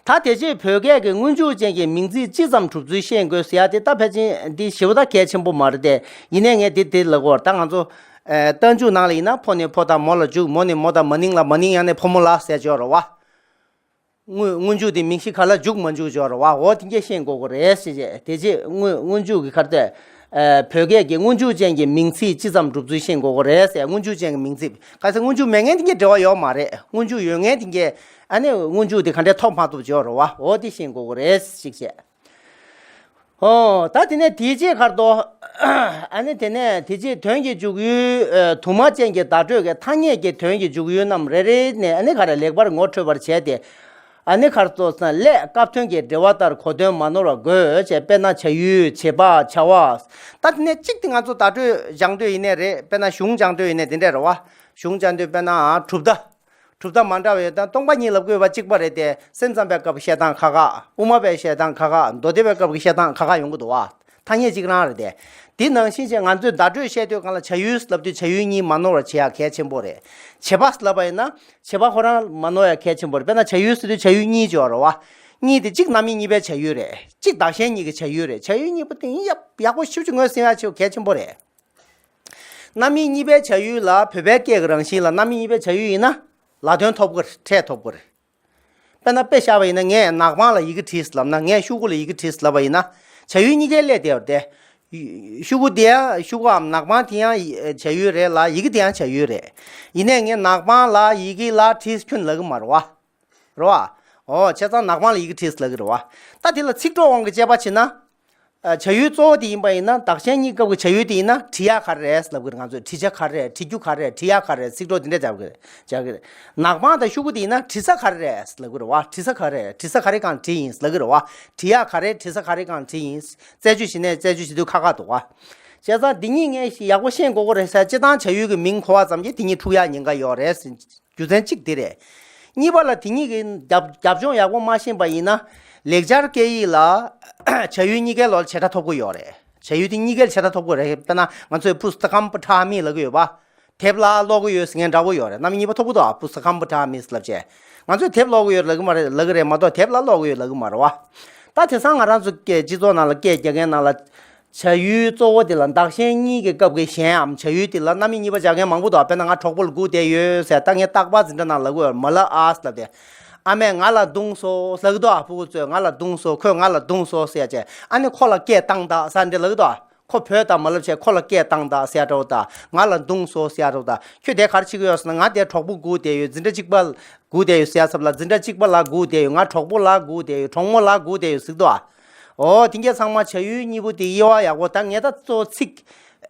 ད་དེ་རྗེས་བོད་སྐད་ཀྱི་སྔོན་འཇུག་ཅན་གྱི་མིང་ཚིག་ཅི་ཙམ་གྲུབ་ཚུལ་ཤེས་དགོས་ཟེར་ཡ་དེ། ད་ཕལ་ཆེར་འདི་ཞེ་པོ་ད་གལ་ཆེན་པོ་མ་རེད་དེ། ཡིན་ནའི་ངས་འདི་དེ་ལབ་དགོས། ད་ང་ཚོ་ཨ་རྟགས་འཇུག་ནང་ལ་ཡིན་ན་ཕོ་ནས་ཕོ་དང་མོ་ལ་འཇུག། མོ་ནས་མོ་དང་མ་ནིང་ལ། མ་ནིང་ཡང་ནས་ཕོ་མོ་ལ་ཟེར་ཡ་ཡོད་རེད་བ། སྔོན་སྔོན་འཇུག་དེ་མིང་གཞི་ག་ལ་འཇུག་མ་འཇུག་ཡོད་རེད་བ། འོ་དེ་འདྲ་ཤེས་དགོས་ཀྱི་རེད་ཟེར་བྱས། དེ་རྗེས་སྔོན་སྔོན་འཇུག་གི་ག་རེ་ཟེར། ཨ་བོད་སྐད་ཀྱི་སྔོན་འཇུག་ཅན་གྱི་མིང་ཚིག་ཅི་ཙམ་གྲུབ་ཚུལ་ཤེས་དགོས་ཀྱི་རེད་ཟེར། སྔོན་འཇུག་ཅན་གྱི་མིང་ཚིག་ག་རེ་ཟེར། སྔོན་འཇུག་མེད་མཁན་དེ་གའི་འབྲེལ་བ་ཡོད་མ་རེད། སྔོན་འཇུག་ཡོད་མཁན་དེ་གའི་ཨ་ནི་སྔོན་འཇུག་དེ་ག་འདྲས་ཐོབ་མ་ཐོབ་ཅིག་ཡོད་རེད་བ། འོ་དེ་ཤེས་དགོས་ཀྱི་རེད་ཅིག་བྱས། ཨོ་ད་དེ་ནས་དེའི་རྗེས་ཁར་དོ། ཨ་ནི་དེ་ནས་དེ་རྗེས་དོན་གྱི་འཇུག་ཡུལ་ཨ་དུ་མ་ཅན་གྱི་བརྡ་སྤྲོད་ཀྱི་ཐ་སྙད་ཀྱི་དོན་གྱི་འཇུག་ཡུལ་རྣམས་རེ་རེ་ནས་ཨ་ནི་ག་རེ་ལེགས་པར་ངོ་འཕྲོད་པར་བྱས་ཏེ། ཨ་ནི་ཁར་ཚོ་ས་ལས་སྐབས་དོན་གྱི་འགྲེལ་བ་ལྟར་གོ་དོན་མ་ནོར་བར་འགོད་བྱས། དཔེར་ན་བྱ་ཡུལ། བྱེད་པ། བྱ་བ། ད་དེ་ནས་གཅིག་དེ་ང་ཚོ་བརྡ་སྤྲོད་སྦྱང་འདོད་ཡིན་ནའི་རེད། དཔེར་ན་གཞུང་སྦྱང་འདོད་ཡིན་ནའི་དེ་འདྲས་རེད་བ། གཞུང་སྦྱང་འདོད་དཔེར་ན་གྲུབ་མཐའ། གྲུབ་མཐའ་མ་འདྲ་བའི་ད་སྟོང་པ་ཉིད་ལབ་དགོས་པ་གཅིག་པ་རེད་དེ། སེམས་ཙམ་པའི་སྐབས་ཀྱི་བཤད་སྟངས་ཁག་ཁག་དབུ་མ་པའི་བཤད་སྟངས་ཁག་ཁག་མདོ་སྡེ་པའི་སྐབས་ཀྱི་བཤད་སྟངས་ཁག་ཁག་ཡོང་གི་འདུག་བ། ཐ་སྙད་གཅིག་རང་རེད་དེ། དེ་ནང་བཞིན་བྱས་ང་ཚོས་བརྡ་སྤྲོད་བཤད་དུས་སྒང་ལ་བྱ་ཡུལ་ལབ་དུས་བྱ་ཡུལ་གཉིས་མ་ནོར་བ་བྱེད་ཡག་གལ་ཆེན་པོ་རེད། བྱེད་པ་ལབ་པ་ཡིན་ན་བྱེད་པ་ཁོ་རང་མ་ནོར་ཡག་གལ་ཆེན་པོ་རེད། དཔེར་ན་བྱ་ཡུལ་ཟེར་དུས་བྱ་ཡུལ་གཉིས་ཅིག་ཡོད་རེད་བ། གཉིས་དེ་གཅིག་རྣམ་དབྱེ་གཉིས་པའི་བྱ་ཡུལ་རེད། གཅིག་བདག་གཞན་གཉིས་ཀྱི་བྱ་ཡུལ་རེད། བྱ་ཡུལ་གཉིས་པོ་དེ་ཡག་ཡག་པོ་ཞེ་པོ་ཅིག་ངོས་ཟིན་ཡག་ཆེ་བ་གལ་ཆེན་པོ་རེད། རྣམ་དབྱེ་གཉིས་པའི་བྱ་ཡུལ་ལ་བོད་པའི་སྐད་ཀྱི་རང་བཞིན་ལ་རྣམ་དབྱེ་གཉིས་པའི་བྱ་ཡུལ་ཡིན་ན་ལ་དོན་ཐོབ་ཀྱི་རེད། ཕྲད་ཐོབ་ཀྱི་རེད། དཔེར་ན་དཔེ་བཞག་པ་ཡིན་ན་ངས་ནག་པང་ལ་ཡི་གེ་བྲིས་ལབ་ན། ངས་ཤོག་གུ་ལ་ཡི་གེ་བྲིས་ལབ་པ་ཡིན་ན། བྱ་ཡུལ་གཉིས་ཀའི་སླད་དེ་ཡོད་དེ། ཤོག་གུ་དེ་ཡང་ཤོག་གུའམ་ནག་པང་དེ་ཡང་བྱ་ཡུལ་རེད་ལ། ཡི་གེ་དེ་ཡང་བྱ་ཡུལ་རེད། ཡིན་ནའི་ངས་ནག་པང་ལ་ཡི་གེ་ལ་བྲིས་ཁྱོན་ལབ་ཀྱི་མ་རེད་བ། རེད་བ། འོ་བྱས་ཙང་ནག་པང་ལ་ཡི་གེ་བྲིས་ལབ་ཀྱི་རེད་བ། ད་དེ་ལ་ཚིག་གྲོགས་དབང་གིས་དཔྱད་པ་བྱས་ན། ཨ་བྱ་ཡུལ་གཙོ་བོ་དེ་ཡིན་པ་ཡིན་ན། བདག་གཞན་གཉིས་སྐབས་ཀྱི་བྱ་ཡུལ་དེ་ཡིན་ན་བྲི་ཡག་ག་རེ་རེད་ལབ་ཀྱི་རེད། ང་ཚོས་བྲི་བྱ་ག་རེ་རེད། བྲི་རྒྱུ་ག་རེ་རེད། བྲི་ཡག་ག་རེ་རེད། ཚིག་གྲོགས་དེ་འདྲས་སྦྱར་གྱི་རེད། སྦྱར་གྱི་རེད། ནག་པང་དང་ཤོག་གུ་དེ་ཡིན་ན་བྲི་ས་ག་རེ་རེད་ལབ་ཀྱི་རེད་བ། བྲི་ས་ག་རེ་རེད། བྲི་ས་ག་རེ་སྒང་བྲིས་ཡིན་ལབ་ཀྱི་རེད་བ། བྲི་ཡག་ག་རེ་རེད། བྲི་ས་ག་རེ་སྒང་བྲིས་ཡིན། རྩད་གཅོད་བྱེད་ནས་རྩད་གཅོད་བྱེད་དུས་ཁག་ཁག་འདུག་བ། བྱས་ཙང་འདི་གཉིས་ངས་ཡག་པོ་ཤེས་དགོས་ཀྱི་རེད་ཟེར། སྤྱིར་བཏང་བྱ་ཡུལ་གྱི་མིང་གོ་བ་ཙམ་གྱིས་དེ་གཉིས་འཁྲུག་ཡག་ཉེན་ཁ་ཡོད་རེད། རྒྱུ་མཚན་གཅིག་དེ་རེད། གཉིས་པ་ལ་དེ་གཉིས་ཀྱི་རྒྱབ་རྒྱབ་ལྗོངས་ཡག་པོ་མ་ཤེས་པ་ཡིན་ན། ལེགས་སྦྱར་སྐད་ཡིག་ལ་བྱ་ཡུལ་གཉིས་ཀའི་ལོགས་ལ་བྱེད་སྒྲ་ཐོབ་ཀྱི་ཡོད་རེད། བྱ་ཡུལ་དེ་གཉིས་ཀའི་བྱེད་སྒྲ་ཐོབ་ཀྱི་རེད། དཔེར་ན་ང་ཚོས་པུ་སྟ་ཀམ་པ་ཊ་མི་ལབ་ཀྱི་ཡོད་པ། དེབ་ལ་ཀློག་གི་ཡོད་ཟེར་མཁན་འདྲ་པོ་ཡོད་རེད། རྣམ་དབྱེ་གཉིས་པ་ཐོབ་ཀྱི་འདུག་ཨ། པུ་སྟ་ཀམ་པ་ཊ་མི་ལབ་བྱས། ང་ཚོས་དེབ་ཀློག་གི་ཡོད་ལབ་ཀྱི་མ་རེད། ལབ་ཀྱི་རེད་མ་གཏོགས་དེབ་ལ་ཀློག་གི་ཡོད་ལབ་ཀྱི་མ་རེད་བ། ད་དེང་སང་ང་རང་ཚོ་སྐད་སྤྱི་ཚོགས་ནང་ལ་སྐད་རྒྱག་མཁན་ནང་ལ། བྱ་ཡུལ་གཙོ་བོ་དེ་ལ་བདག་གཞན་གཉིས་ཀྱི་སྐབས་ཀྱི་གཞན་འམ་བྱ་ཡུལ་དེ་ལ་རྣམ་དབྱེ་གཉིས་པ་སྦྱར་མཁན་མང་པོ་འདུག་དཔེར་ན་ང་གྲོགས་པོ་ལ་སྒུག་བསྡད་ཡོད་ཟེར། ད་ངས་རྟག་པར་འཛིན་གྲྭ་ནང་ལབ་ཀྱི་ཡོད། མ་ལབ་ཨ་ལབ་སྟེ། ཨ་མས་ང་ལ་བརྡུངས་སོང་ལབ་ཀྱི་འདུག་ཨ། ཕྲུ་གུ་ཚོས་ང་ལ་བརྡུངས་སོང་། ཁོས་ང་ལ་བརྡུངས་སོང་ཟེར་བྱས། ཨ་ནི་ཁོ་ལ་སྐད་བཏང་དང་ཟེར་འདྲ་ལབ་ཀྱི་འདུག་ཨ། ཁོ་བོས་དང་མ་ལབ་བྱས་ཁོ་ལ་སྐད་བཏང་དང་ཟེར་འདྲ་བོ་དང་། ང་ལ་བརྡུངས་སོང་ཟེར་འདྲ་བོ་དང་། ཁྱོད་དེ་ག་རེ་བྱེད་ཀྱི་ཡོད་ཟེར་ན། ང་དེ་གྲོགས་པོ་སྒུག་བསྡད་ཡོད། འཛིན་གྲྭ་གཅིག་པ་སྒུག་བསྡད་ཡོད་ཟེར་ཡ་ཚབ་ལ། འཛིན་གྲྭ་གཅིག་པ་ལ་སྒུག་བསྡད་ཡོད། ང་གྲོགས་པོ་ལ་སྒུག་བསྡད་ཡོད། གྲོགས་མོ་ལ་སྒུག་བསྡད་ཡོད་ཟེར་གྱི་འདུག་ཨ། འོ་དེ་གས་ཚང་མ་བྱ་ཡུལ་གཉིས་པོ་དེ་དབྱེ་བ་ཡག་པོ། ད་ངས་ད་གཙོ་བོ་ཚིག་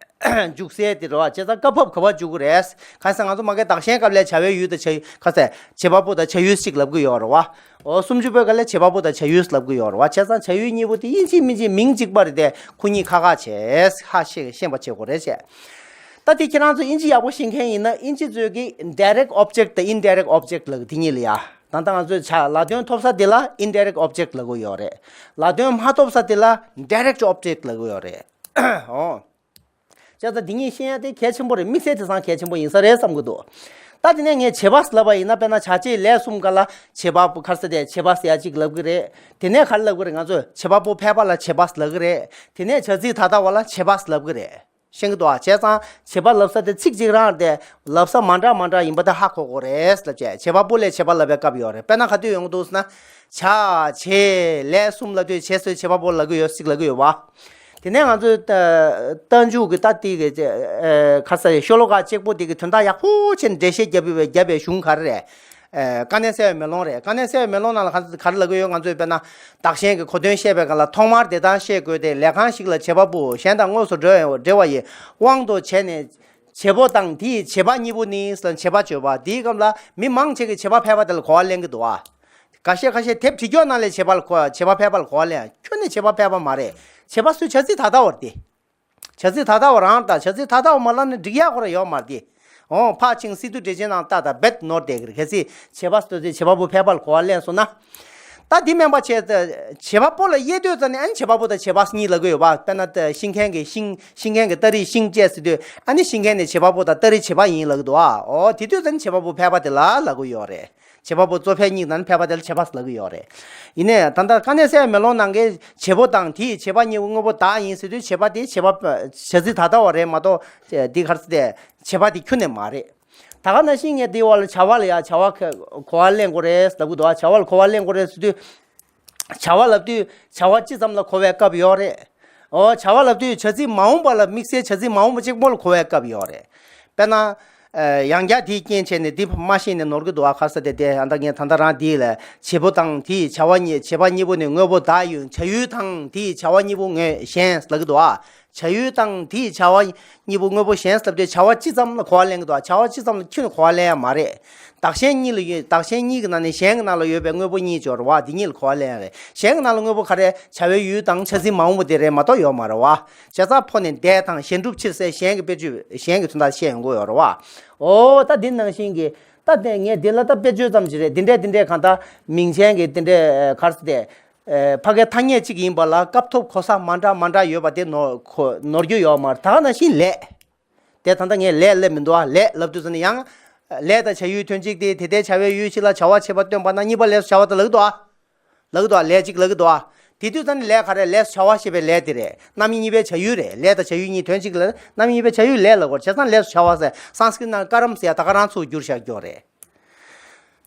འཇུག་སའི་དེ་རེད་བ། བྱས་ཙང་སྐབས་བབ་ག་པར་འཇུག་གི་རེད། གང་ཟེར་ང་ཚོ་མ་གི་བདག་གཞན་སྐབས་ལ་བྱ་བའི་ཡུལ་དང་བྱ་ཡུལ། ག་ཟེར། བྱེད་པ་པོ་དང་བྱ་ཡུལ་ཞིག་ལབ་ཀྱི་ཡོད་རེད་བ། འོ་སུམ་ཅུ་པའི་སྐབས་ལ་བྱེད་པ་པོ་དང་བྱ་ཡུལ་ལབ་ཀྱི་ཡོད་རེད་བ། བྱས་ཙང་བྱ་ཡུལ་གཉིས་པོ་དེ་ཡིན་གཅིག་མིན་གཅིག་མིང་གཅིག་པ་རེད་དེ། ཁོ་གཉིས་ཁག་ཁག་བྱས་ཧ་ཤེས་ཤེས་པ་བྱེད་དགོས་རེད་བྱས། ད་དེ་ཁྱེད་རང་ཚོ་དབྱིན་ཇི་ཡག་པོ་ཤེས་མཁན་ཡིན་ན། དབྱིན་ཇི་ཚོས་ཀྱི་direct object དང་indirect object ལབ་ཀྱི་དེ་གཉིས་ལ་ཡ། ད་ལྟ་ང་ཚོས་བྱ་ལ་དོན་ཐོབ་ས་དེ་ལ་indirect object ལབ་ཀྱི་ཡོད་རེད། ལ་དོན་མ་ཐོབ་ས་དེ་ལ་direct object ལབ་ཀྱི་ཡོད་རེད། ཨོ། བྱས་ཙང་འདི་གཉིས་ཤེས་ཡ་དེ་གལ་ཆེན་པོ་རེད། དམིགས་བསལ་དེང་སང་གལ་ཆེན་པོ་ཡིན་ས་རེད་བསམ་གྱི་འདུག་ད་དེ་ནས་ངས་བྱེད་པ་ལབ་པ་ཡིན་ན། དཔེར་ན་བྱ་བྱེད་ལས་གསུམ་ཀ་ལ་བྱེད་པ་པོ་ག་རེ་ཟེར་དེ་བྱེད་པ་ཟེར་ཡ་གཅིག་ལབ་ཀྱི་རེད། དེ་ནས་ག་རེ་ལབ་ཀྱི་རེད། ང་ཚོས་བྱེད་པ་པོ་ཕལ་པ་ལ་བྱེད་པ་ལབ་ཀྱི་རེད། དེ་ནས་བྱ་ཚིག་ད་ལྟ་བ་ལ་བྱེད་པ་ལབ་ཀྱི་རེད། ཤེས་ཀྱི་འདུག་ཨ། བྱས་ཙང་བྱེད་པ་ལབ་ས་དེ་ཚིག་གཅིག་རང་རེད་དེ། ལབ་ས་མ་འདྲ་མ་འདྲ་ཡིན་པ་དེ་ཧ་གོ་དགོས་རེད་ལབ་བྱས། བྱེད་པ་པོ་ལས་བྱེད་པ་ལབ་པའི་སྐབས་ཡོད་རེད། དཔེར་ན་ག་དུས་ཡོང་གི་འདུག་ཟེར་ན། བྱ་བྱེད་ལས་གསུམ་ལབ་དུས་བྱེད་ཟེར་བྱེད་པ་པོ་ལབ་ཀྱི་ཡོད། ཚིག་ལབ་ཀྱི་ཡོད་པ། དེ་ནས་ང་ཚོས་ད་རྟགས་འཇུག་གི་ད་ཏི་གི་ཨ་ག་རེ་ཟེར། ཤོ་ལོ་ཀ་གཅིག་པོ་དེ་གི་དོན་དག་ཡག་པོ་བྱས་ནས་འགྲེལ་བཤད་རྒྱབ་ཡོད་པའི་རྒྱབ་པའི་གཞུང་ག་རེ་རེད། ཨ་དཀའ་གནད་གསལ་བའི་མེ་ལོང་རེད། དཀའ་གནད་གསལ་བའི་མེ་ལོང་ནང་ལ་ག་ག་རེ་ལབ་ཀྱི་ཡོད། ང་ཚོས་དཔེར་ན་བདག་གཞན་གྱི་གོ་དོན་བཤད་པའི་སྐབས་ལ། ཐོག་མར་དེ་ལྟར་ཤེས་དགོས་ཏེ། ལས་གང་ཞིག་ལ་བྱེད་པ་པོ་གཞན་དང་དངོས་སུ་འབྲེལ་བའི་འབྲེལ་བ་ཡི་དབང་དུ་བྱས་ནས། བྱེད་པོ་དང་དེ་ཡི་བྱེད་པ་གཉིས་པོ་ནི་ཟེར་ལ། བྱེད་པ་བརྗོད་པ་དེའི་སྐབས་ལ་མི་མང་ཆེ་གིས་བྱེད་པ་ཕལ་པ་དེ་ལ་གོ་བ་ལེན་གྱི་འདུག་ཨ། ཁ་ཤས་ཁ་ཤས་དེབ་བྲིས་སྐྱོར་ནང་ལས་བྱེད་པ་ལ་གོ་བྱེད་པ་ཕལ་པ་ལ་གོ་བ་ལེན། ཁྱོན་ནས་བྱེད་པ་ཕལ་པ་མ་རེད། བྱེད་པ་སུའི་བྱ་ཚིག་ད་ལྟ་བར་ཏེ། བྱ་ཚིག་ད་ལྟ་བ་རང་དང་། བྱ་ཚིག་ད་ལྟ་བ་མ་ལབ་ན་འགྲིག་ཡག་ཁོ་ར་ཡོད་མ་རེད་དེ། འོ། ཕར་ཕྱིན་སི་ཏུ་འགྲེལ་ཆེན་ནང་ལྟ་དང་རྦད་ནོར་བསྡད་ཀྱི་རེད། གལ་སྲིད་བྱེད་པ་སུ་ཚོས་བྱེད་པ་པོ་ཕལ་པ་ལ་གོ་བ་ལེན་སོང་ན། ད་འདི་སྨན་པ་བྱས་ཏེ་བྱེད་པ་པོ་ལ་དབྱེ་དུས་ཙམ་ནས། ཨ་ནི་བྱེད་པ་པོ་དང་བྱེད་པ་གཉིས་ལབ་ཀྱི་ཡོད་པ། དཔེར་ན་ཤིང་མཁན་གྱིས་ཤིང་ཤིང་མཁན་གྱིས་སྟ་རེས་ཤིང་བཅད་ཟེར་དུས། ཨ་ནི་ཤིང་མཁན་ནི་བྱེད་པ་པོ་དང་སྟ་རེས་བྱེད་པ་ཡིན་ལབ་ཀྱི་འདུག་ཨ། འོ། དེ་དུས་ཙམ་ནས་བྱེད་པ་པོ་ཕལ་པ་དེ་ལ་ལབ་ཀྱི་ཡོད་རེད། བྱེད་པ་པོ་གཙོ་ཕལ་གཉིས་ནང་ནས་ཕལ་པ་དེ་ལ་བྱེད་པ་ལབ་ཀྱི་ཡོད་རེད། ཡིན་ནའི་ད་ལྟ་དཀའ་གནད་གསལ་བའི་མེ་ལོང་ནང་གི་བྱེད་པོ་དང་དེ་ཡི་བྱེད་པ་གཉིས་པོ་དངོས་པོ་བདག་ཡིན་ཟེར་དུས། བྱེད་པ་དེ་བྱེད་པ་བྱ་ཚིག་ད་ལྟ་བ་རེད་མ་གཏོགས། དེ་ག་རེ་ཟེར་ཏེ། བྱེད་པ་དེ་ཁྱོན་ནས་མ་རེད། ད་ག་ནང་བཞིན་ངས་དེའི་འོག་ལ་བྱ་བ་ལ་ཡ་བྱ་བ་ག་གོ་བ་ལེན་དགོས་རེད་ལབ་ཀྱི་འདུག་ཨ། བྱ་བ་ལ་གོ་བ་ལེན་དགོས་རེད་ཟེར་དུས། བྱ་བ་ལབ་དུས་བྱ་བ་ཅི་ཙམ་ལ་གོ་བའི་སྐབས་ཡོད་རེད། འོ། བྱ་བ་ལབ་དུས་བྱ་ཚིག་མ་འོངས་པ་ལ། དམིགས་བསལ་བྱ་ཚིག་མ་འོངས་པ་གཅིག་པོ་ལ་གོ་བའི་སྐབས་ཡོད་རེད། དཔེར་ན། ཨ་ཡང་བསྐྱར་དེའི་རྐྱེན་བྱས་ནས་འདི་མ་ཤེས་ནས་ནོར་གྱི་འདུག་ཨ། ག་རེ་ཟེར་ཏེ། དེ་ཨ་ད་ངས་ད་ལྟ་རང་འདི་ལ། བྱེད་པོ་དང་དེ་ཡི་བྱ་བ་གཉིས། བྱེད་པ་གཉིས་པོ་ནི་དངོས་པོ་བདག་ཡིན། བྱ་ཡུལ་དང་དེ་ཡི་བྱ་བ་གཉིས་པོ་དངོས་གཞན་ལབ་ཀྱི་འདུག་ཨ། བྱ་ཡུལ་དང་དེ་ཡི་བྱ་བ་གཉིས་པོ་དངོས་པོ་གཞན་ལབ་དུས་བྱ་བ་ཅི་ཙམ་ལ་གོ་བ་ལེན་གྱི་འདུག་ཨ། བྱ་བ་ཅི་ཙམ་ལ་ཁྱོན་ནས་གོ་བ་ལེན་ཡ་མ་རེད། བདག་གཞན་གཉིས་ལ་ཡོད། བདག་གཞན་གཉིས་ཀྱི་ནང་ནས་གཞན་གྱི་ནང་ལ་ཡོད་པའི་དངོས་པོ་གཉིས་སྦྱོར་བ་འདི་གཉིས་ལ་གོ་བ་ལེན་ཡ་རེད། གཞན་གྱི་ནང་ལ་དངོས་པོ་ག་རེ། བྱ་བའི་ཡུལ་དང་བྱ་ཚིག་མ་འོངས་པ་དེ་རེད་མ་གཏོགས་ཡོད་མ་རེད་བ། བྱས་ཙང་ཕོ་ནས་འདས་དང་གཞན་སྒྲུབ་ཕྱིར་ཟེར་གཞན་གྱི་དཔེ་བརྗོད། གཞན་གྱི་དོན་དག་བཤད་ཡོང་གི་ཡོད་རེད་བ། འོ། ད་འདི་ནང་བཞིན་གྱི། ད་དེ་ངས་འདི་ལ་ད་དཔེ་བརྗོད་ཙམ་ཞིག་རེད། འདི་འདྲས་འདི་འདྲས་གང་ལྟར་མིང་ཅན་གྱི་འདི་འདྲས་ག་རེ་ཟེར་ཏེ། ཨ་ཕ་གའི་ཐ་སྙད་གཅིག་ཡིན་པ་ལ་སྐབས་ཐོབ་གོ་ས་མ་འདྲ་མ་འདྲ་ཡོད་པ་དེ་ནོར་གོ་ནོར་རྒྱུ་ཡོད་མ་རེད། ད་ག་ནང་བཞིན་ལས། དེ་ད་ལྟ་ངས་ལས་ལབ་མི་འདུག་ཨ། ལས་ལབ་དུས་ཙམ་ནས་ཡང་། ལས་དང་བྱ་ཡུལ་དོན་གཅིག་སྟེ། དེ་ལྟའི་བྱ་བའི་ཡུལ་གཅིག་ལ་བྱ་བ་བྱེད་པ་སྟོན་པ་ན་གཉིས་པ་ལས་སུ་བྱ་བ་དང་ལབ་ཀྱི་འདུག་ཨ། ལབ་ཀྱི་འདུག་ཨ། ལས་གཅིག་ལབ་ཀྱི་འདུག་ཨ། དེ་དུས་ཙམ་ནས་ལས་ག་རེ། ལས་སུ་བྱ་བ་ཞེས་པའི་ལས་དེ་རེད། རྣམ་དབྱེ་གཉིས་པའི་བྱ་ཡུལ་རེད། ལས་དང་བྱ་ཡུལ་གཉིས་དོན་གཅིག་ལ་རྣམ་དབྱེ་གཉིས་པའི་བྱ་ཡུལ་ལས་ལབ་དགོས། བྱས་ཙང་ལས་སུ་བྱ་བ་ཟེར། སཾ་སྐྲྀཏ་ནང་ཀ་རམ་ཟེར་ཡ་ད་ག་རང་ཚུར་བསྒྱུར་བཞག་རྒྱུ་རེད།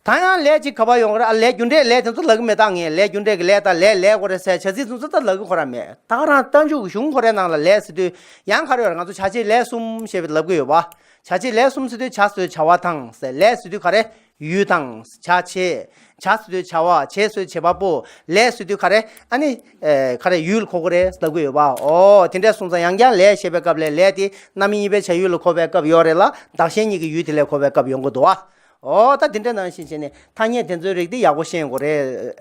ད་ཡང་ལས་གཅིག་ག་པར་ཡོང་གི་རེད། ཨ་ལས་རྒྱུ་འབྲས་ལས་དེ་ཚོ་ལབ་ཀྱི་མེད། ད་ངས་ལས་རྒྱུ་འབྲས་ཀྱི་ལས་དང་ལས་ལས་དགོས་རེད་ཟེར། བྱ་ཚིག་དེ་ཚོ་ད་ལབ་ཀྱི་ཁོ་རང་མེད། ད་ག་རང་རྟགས་འཇུག་གི་གཞུང་ཁོ་རའི་ནང་ལ་ལས་ཟེར་དུས་ཡང་ག་རེ་ཡོད་རེད། ང་ཚོ་བྱ་བྱེད་ལས་གསུམ་ཞེས་པ་ལབ་ཀྱི་ཡོད་པ། བྱ་བྱེད་ལས་གསུམ་ཟེར་དུས་བྱ་ཟེར་དུས་བྱ་བ་དང་ཟེར། ལས་ཟེར་དུས་ག་རེ། ཡུལ་དང་། བྱ་བྱེད། བྱ་ཟེར་དུས་བྱ་བ། བྱེད་ཟེར་དུས་བྱེད་པ་པོ། ལས་ཟེར་དུས་ག་རེ། ཨ་ནི། ཨེ་ག་རེ། ཡུལ་གོ་གི་རེད་ལབ་ཀྱི་ཡོད་པ། འོ། དེ་འདྲས་སོང་ཙང་ཡང་བསྐྱར་ལས་ཞེས་པའི་སྐབས་ལ་ལས་དེ་རྣམ་དབྱེ་གཉིས་པའི་བྱ་ཡུལ་ལ་གོ་བའི་སྐབས་ཡོད་རེད་ལ། བདག་གཞན་གཉིས་ཀྱི་ཡུལ་དེ་ལ་གོ་བའི་སྐབས་ཡོང་གི་འདུག་བ། འོ། ད་དེ་འདྲ་ནང་བཞིན་བྱས་ནས་ཐ་སྙད་དེ་ཚོའི་རིགས་དེ་ཡག་པོ་ཤེས་དགོས་རེད།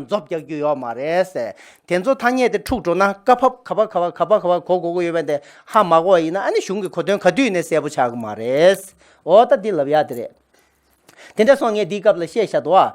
རྫོབ་རྒྱག་རྒྱུ་ཡོད་མ་རེད་ཟེར། དེ་ཚོ་ཐ་སྙད་དེ་འཁྲུག་འགྲོ་ན་སྐབས་བབ་ག་པ་ག་པ་ག་པ་ག་པ་གོ་དགོས་ཀྱི་ཡོད་པ་དེ་ཧ་མ་གོ་བ་ཡིན་ན། ཨ་ནི་གཞུང་གི་གོ་དོན་ག་དུས་ནས་གསལ་པོ་ཆགས་ཀྱི་མ་རེད། འོ། ད་འདི་ལབ་ཡ་དེ་རེད། དེ་འདྲ་སོང་། ངས་འདིའི་སྐབས་ལ་བཤད་བཞག་འདུག་བ།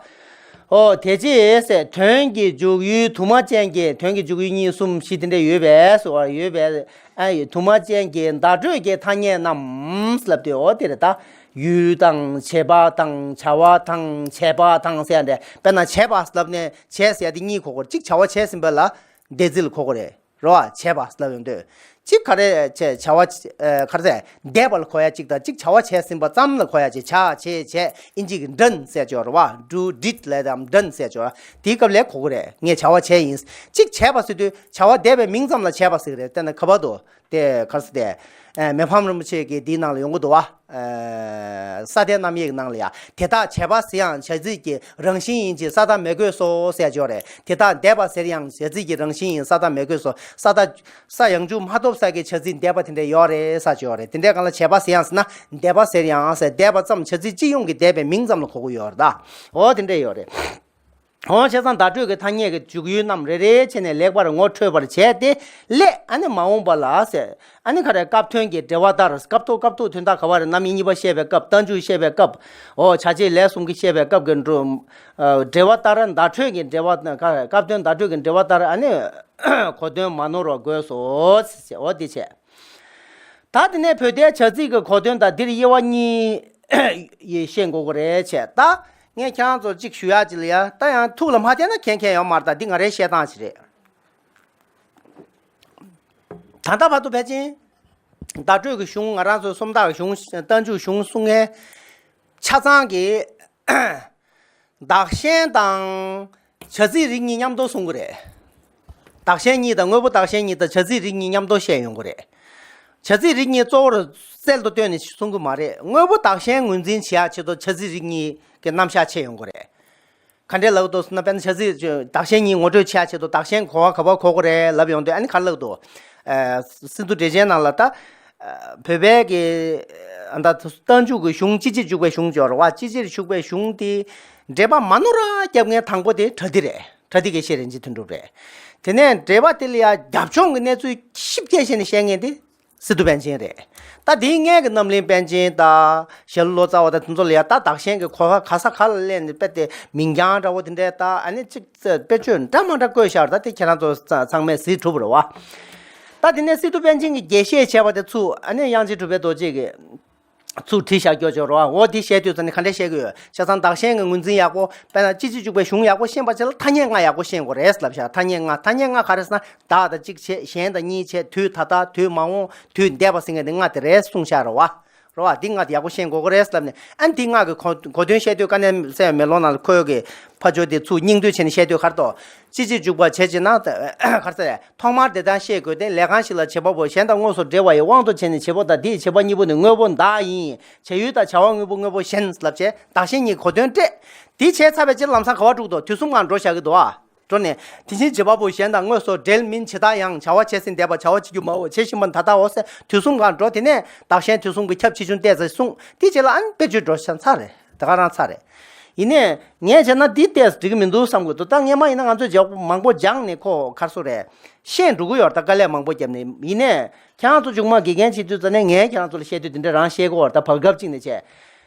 ཨོ། དེ་རྗེས་ཟེར། དོན་གྱི་འཇུག་ཡུལ་དུ་མ་ཅན་གྱི། དོན་གྱི་འཇུག་ཡུལ་གཉིས་གསུམ་བཞི་དེ་འདྲ་ཡོད་པས་ཟེར་བ་ཡོད་པས། ཨ་ཡི་དུ་མ་ཅན་གྱི་བརྡ་སྤྲོད་ཀྱི་ཐ་སྙད་རྣམས་ལབ་དུས། འོ་དེ་རེད་ད། ཡུལ་དང་། བྱེད་པ་དང་། བྱ་བ་དང་། བྱས་པ་དང་ཟེར་ཡ་འདྲ། དཔེར་ན་བྱས་པ་ལབ་ནས་བྱས་ཟེར་ཡ་དེ་གཉིས་གོ་དགོས། གཅིག་བྱ་བ་བྱས་ཟིན་པ་ལ་འདས་ཚིག་ལ་གོ་དགོས་རེད། རེད་བ། བྱས་པ་ལབ་ཡོང་དུས། གཅིག་ག་རེ་བྱས། བྱ་བ་ཨ་ག་རེ་ཟེར། འདས་པ་ལ་གོ་ཡ་གཅིག་དང་། གཅིག་བྱ་བ་བྱས་ཟིན་པ་ཙམ་ལ་གོ་ཡ་གཅིག་བྱ་བྱས་བྱས། ཨིན་ཇི་གི་done ཟེར་ཅོག་རེད་བ། do did ལབ་དང་done ཟེར་ཅོག་དེའི་སྐབས་ལ་གོ་གི་རེད། ངས་བྱ་བ་བྱས་ཡིན། གཅིག་བྱས་པ་ཟེར་དུས་བྱ་བ་འདས་པའི་མིང་ཙམ་ལ་བྱས་པ་ཟེར་གི་རེད། དེ་ནི་ག་པར་འདུག་དེ་ག་རེ་ཟེར་ཏེ། ཨ་མི་ཕམ་རིན་པོ་ཆེ་གི་འདིའི་ནང་ལ་ཡོང་གི་འདུག་བ། ཨ་ས་དེ་རྣམ་དབྱེ་གི་ནང་ལ་ཡ། དེ་དག་བྱས་པ་ཟེར་ཡང་བྱ་ཚིག་གི་རང་བཞིན་ཡིན་གྱི་ས་དག་མི་དགོས་སོ་ཟེར་ཅོག་རེད། དེ་དག་འདས་པ་ཟེར་ཡང་བྱ་ཚིག་གི་རང་བཞིན་ཡིན། ས་དག་མི་དགོས་སོ། ས་དག་ས་ཡང་འཇུག་མ་ཐོབ་ས་གི་བྱ་ཚིག་འདས་པ་དེ་འདྲ་ཡོད་རེད་ཟེར་ཅོག་རེད། དེ་འདྲའི་སྒང་ལ་བྱས་པ་ཟེར་ཡང་ཟེར་ན། འདས་པ་ཟེར་ཡང་ཟེར། འདས་པ་ཙམ། བྱ་ཚིག་སྤྱི་ཡོངས་ཀྱི་འདས་པའི་མིང་ཙམ་ལ་གོ་གི་ཡོད་རེད་ད། འོ་དེ་འདྲ་ཡོད་རེད། འོ་བྱས་ཙང་བརྡ་སྤྲོད་ཀྱི་ཐ་སྙད་ཀྱི་འཇུག་ཡུལ་རྣམས་རེ་རེའི་ཆ་ནས་ལེགས་པར་ངོ་འཕྲོད་པར་བྱས་ཏེ་ལས། ཨ་ནི་མ་འོངས་པ་ལ་ཟེར། ཨ་ནི་ག་རེ། སྐབས་དོན་གྱི་འབྲེལ་བ་ལྟར། སྐབས་ཐོག་སྐབས་ཐོག་དོན་དག་ག་བ་རེ། རྣམ་དབྱེ་གཉིས་པ་བཤད་པའི་སྐབས། རྟགས་འཇུག་བཤད་པའི་སྐབས། འོ་བྱ་བྱེད་ལས་གསུམ་གྱི་བཤད་པའི་སྐབས་ཀྱི་འགྲོ། ཨ། འབྲེལ་བ་ལྟར་བརྡ་སྤྲོད་ཀྱི་འབྲེལ་བ། ག་རེ། སྐབས་དོན་བརྡ་སྤྲོད་ཀྱི་འབྲེལ་བ་ལྟར། ཨ་ནི་གོ་དོན་མ་ནོར་བ་དགོས་སོ། འོ་དེ་བྱས། ད་དེ་ནས་བོད་ཟླའི་བྱ་ཚིག་གི་གོ་དོན་དང་འདིར་དབྱེ་བ་གཉིས་ཡེ་ཤེས་དགོས་ཀྱི་རེད་བྱས། ད་ངས་ཁྱེད་རང་ཚོར་གཅིག་ཞུ་ཡག་ཅིག་ལ་ཡ། ད་ཡང་ཐུགས་ལ་མ་བསྟན་ན་མཁྱེན་མཁན་ཡོད་མ་རེད། ད་འདི་ང་རའི་བཤད་སྟངས་ཤིག་རེད། ད་ལྟ་བར་དུ་ཕལ་ཆེར་བརྡ་སྤྲོད་ཀྱི་གཞུང་། ང་རང་ཚོའི་སུམ་རྟགས་གཞུང་། རྟགས་འཇུག་གཞུང་གསུང་མཁན་ཆ་ཚང་གིས། བདག་གཞན་དང་བྱ་ཚིག་རིགས་གཉིས་མཉམ་དུ་གསུང་གི་རེད། བདག་གཞན་གཉིས་དང་། དངོས་པོ་བདག་གཞན་གཉིས་དང་བྱ་ཚིག་རིགས་གཉིས་མཉམ་དུ་བཤད་ཡོང་གི་རེད། བྱ་ཚིག་རིགས་གཉིས་གཙོ་བོར་རྩལ་དུ་བཏོན་ནས་གསུང་གི་མ་རེད། དངོས་པོ་བདག་གཞན་ངོས་འཛིན་བྱེད་ཡག་ཆེད་དུ་བྱ་ཚིག་རིགས་གཉིས་ཀྱི་རྣམ་གཞག་བྱས་ཡོང་གི་རེད། ག་འདྲས་ལབ་འདུག་ཟེར་ན། དཔེར་ན་བྱ་ཚིག་བདག་གཞན་གཉིས་ངོ་སྤྲོད་བྱེད་ཡག་ཆེད་དུ་བདག་གཞན་གོ་བ་ག་པར་གོ་དགོས་རེད་ལབ་ཡོང་དུས། ཨ་ནི་ག་རེ་ལབ་འདུག་ཨ། སི་ཏུ་འགྲེལ་ཆེན་ནང་ལ་ད། ཨ། བོད་པའི་གི། ཨ། ད་རྟགས་འཇུག་གི་གཞུང་སྤྱི་བྱེ་འཇུག་པའི་གཞུང་སྦྱོར་བ། སྤྱི་བྱེ་འཇུག་པའི་གཞུང་དེ་འགྲེལ་པ་མ་ནོར་བ་རྒྱབ་མཁན་དང་པོ་དེ་པྲ་ཏི་རེད། པྲ་ཏི་དགེ་བཤེས་རིན་ཆེན་དོན་གྲུབ་རེད། དེ་ནས་འགྲེལ་པ་དེ་ལ་ཡ་རྒྱབ་ལྗོངས་ཀྱི་གནས་ཚུལ་ཞིབ་རྒྱས་བྱས་ནས་བཤད་མཁན་དེ་སི་ཏུ་པཎ་ཆེན་རེད། ད་དེའི་སྔོན་གྱི་རྣམ་གླིང་པཎ་ཆེན་དང་ཞྭ་ལུ་ལོ་ཙཱ་བ་དང་དེ་ཚོ་ལ་ཡ། ད་བདག་གཞན་གྱི་གོ་བ་ག་ས་ག་ལ་སླེབས་ནས་དཔེ་དེ་མིང་རྐྱང་འདྲ་བོ་དེ་འདྲས། ད་ཨ་ནི་གཅིག་དཔེ་བརྗོད་འདྲ་མ་འདྲ་བཀོད་བཞག་ད་དེ་ཁྱེད་རང་ཚོ་ཚང་མས་གཟིགས་གྲུབ་རེད་བ། ད་དེ་ནས་སི་ཏུ་པཎ་ཆེན་གྱིས་རྒྱས་བཤད་བྱས་པ་དེ་ཚུར། ཨ་ནི་དབྱངས་ཅན་གྲུབ་པའི་རྡོ་རྗེ་གིས་ཚུར་བྲིས་བཞག་རྒྱུ་ཅིག་ཡོད་རེད་བ། འོ་དེ་བཤད་དུས་ཙམ་ནས་ག་འདྲས་བཤད་ཀྱི་ཡོད། བྱས་ཙང་བདག་གཞན་གྱི་ངོས་འཛིན་ཡག་པོ། དཔེར་ན་སྤྱི་བྱེ་འཇུག་པའི་གཞུང་ཡག་པོ་ཤེས་པ་བྱས་ལ་ཐ་སྙད་ལྔ་ཡག་པོ་ཤེས་དགོས་རེད་ལབ་བཞག་ཐ་སྙད་ལྔ། ཐ་སྙད་ལྔ་ག་རེ་ཟེར་ན། བདག་དང་གཅིག་བྱས། གཞན་དང་གཉིས་བྱས། དུས་ད་ལྟ། དུས་མ་འོངས། དུས་འདས་པ་ཟེར་མཁན་དེ་ལྔ་དེ་རེད་གསུངས་བཞག་རེད་བ། རེད་བ། འདི་ལྔ་དེ་ཡག་པོ་ཤེས་དགོས་ཀྱི་རེད་ལབ་ནས། ཨ་ནི་འདི་ལྔ་གི་གོ་གོ་དོན་བཤད་དུས། དཀའ་གནད་གསལ་བའི་མེ་ལོང་ནང་ལ་འཁོད་ཡོད་ཀྱི་ཕ་ཇོ་དེ་ཚུར་སྙིང་བསྡུས་བྱས་ནས་བཤད་དུས། ག་རེ་འདུག་སྤྱི་བྱེ་འཇུག་པ་བྱེད་ཅེ་ན། ག་རེ་ཟེར། ཐོག་མར་དེ་ལྟར་ཤེས་དགོས་ཏེ། ལས་གང་ཞིག་ལ་བྱེད་པ་པོ་གཞན་དང་དངོས་སུ་འབྲེལ་བ་ཡི་དབང་དུ་བྱས་ནས་བྱེད་པོ་དང་། དེའི་བྱེད་པ་གཉིས་པོ་ནི་དངོས་པོ་བདག་ཡིན། བྱ་ཡུལ་དང་བྱ་བ་དངོས་པོ་དངོས་པོ་གཞན་ལབ་བྱས་བདག་གཞན་གཉིས་གོ་དོན་སྤྲད། དེ་བྱས་ཚར་བའི་རྗེས་ལམ་སང་ག་པར་འགྲོ་གི་འདུག་དུས་གསུམ་སྒང་འགྲོ་བཞག་གི་འདུག་ཨ། འགྲོ་ནས་དེ་བཞིན་བྱེད་པ་པོ་གཞན་དང་དངོས་སུ་འབྲེལ་མིན་ཇི་ལྟར་ཡང་། བྱ་བ་བྱས་ཟིན་འདས་པ། བྱ་བ་བྱེད་རྒྱུ་མ་འོ། བྱེད་བཞིན་པ་ད་ལྟའོ་ཟེར། དུས་གསུམ་སྒང་འགྲོ། དེ་ནས་བདག་གཞན་དུས་གསུམ་གྱི་ཁྱབ་ཆེ་ཆུང་ཏོག་ཙམ་གསུངས། དེའི་རྗེས་ལ་ཨ་ནི་དཔེ་བརྗོད་འགྲོ་ཆ་ཚར་རེད། དེ་ག་རང་ཚར་རེད། ཡིན་ནའི་ངས་བྱས་ན་འདི་ཏོག་ཙམ་འགྲིག་གི་མི་འདུག་བསམ་གི་འདུག་ད་སྔས་མ་ཡིན་ན་ང་ཚོས་ལྗགས་མང་པོ་སྦྱངས་ནས་ཁོ་ག་རེ་ཟེར་རེད། ཤེས་འགྲོ་གི་ཡོད་རེད། ད་དཀའ་ལས་མང་པོ་བརྒྱབ་ནས། ཡིན་ནའི་ཁྱེད་རང་ཚོ་མཇུག་མ་དགེ་རྒན་བྱེད་དུས་ཙམ་ནས་ངས་ཁྱེད་རང་ཚོ་ལ་བཤད་དུས་དེ་འདྲ་རང་བཤད་གི་ཡོད་རེད། ད་བར་སྐབས་གཅིག་ནས་བྱས།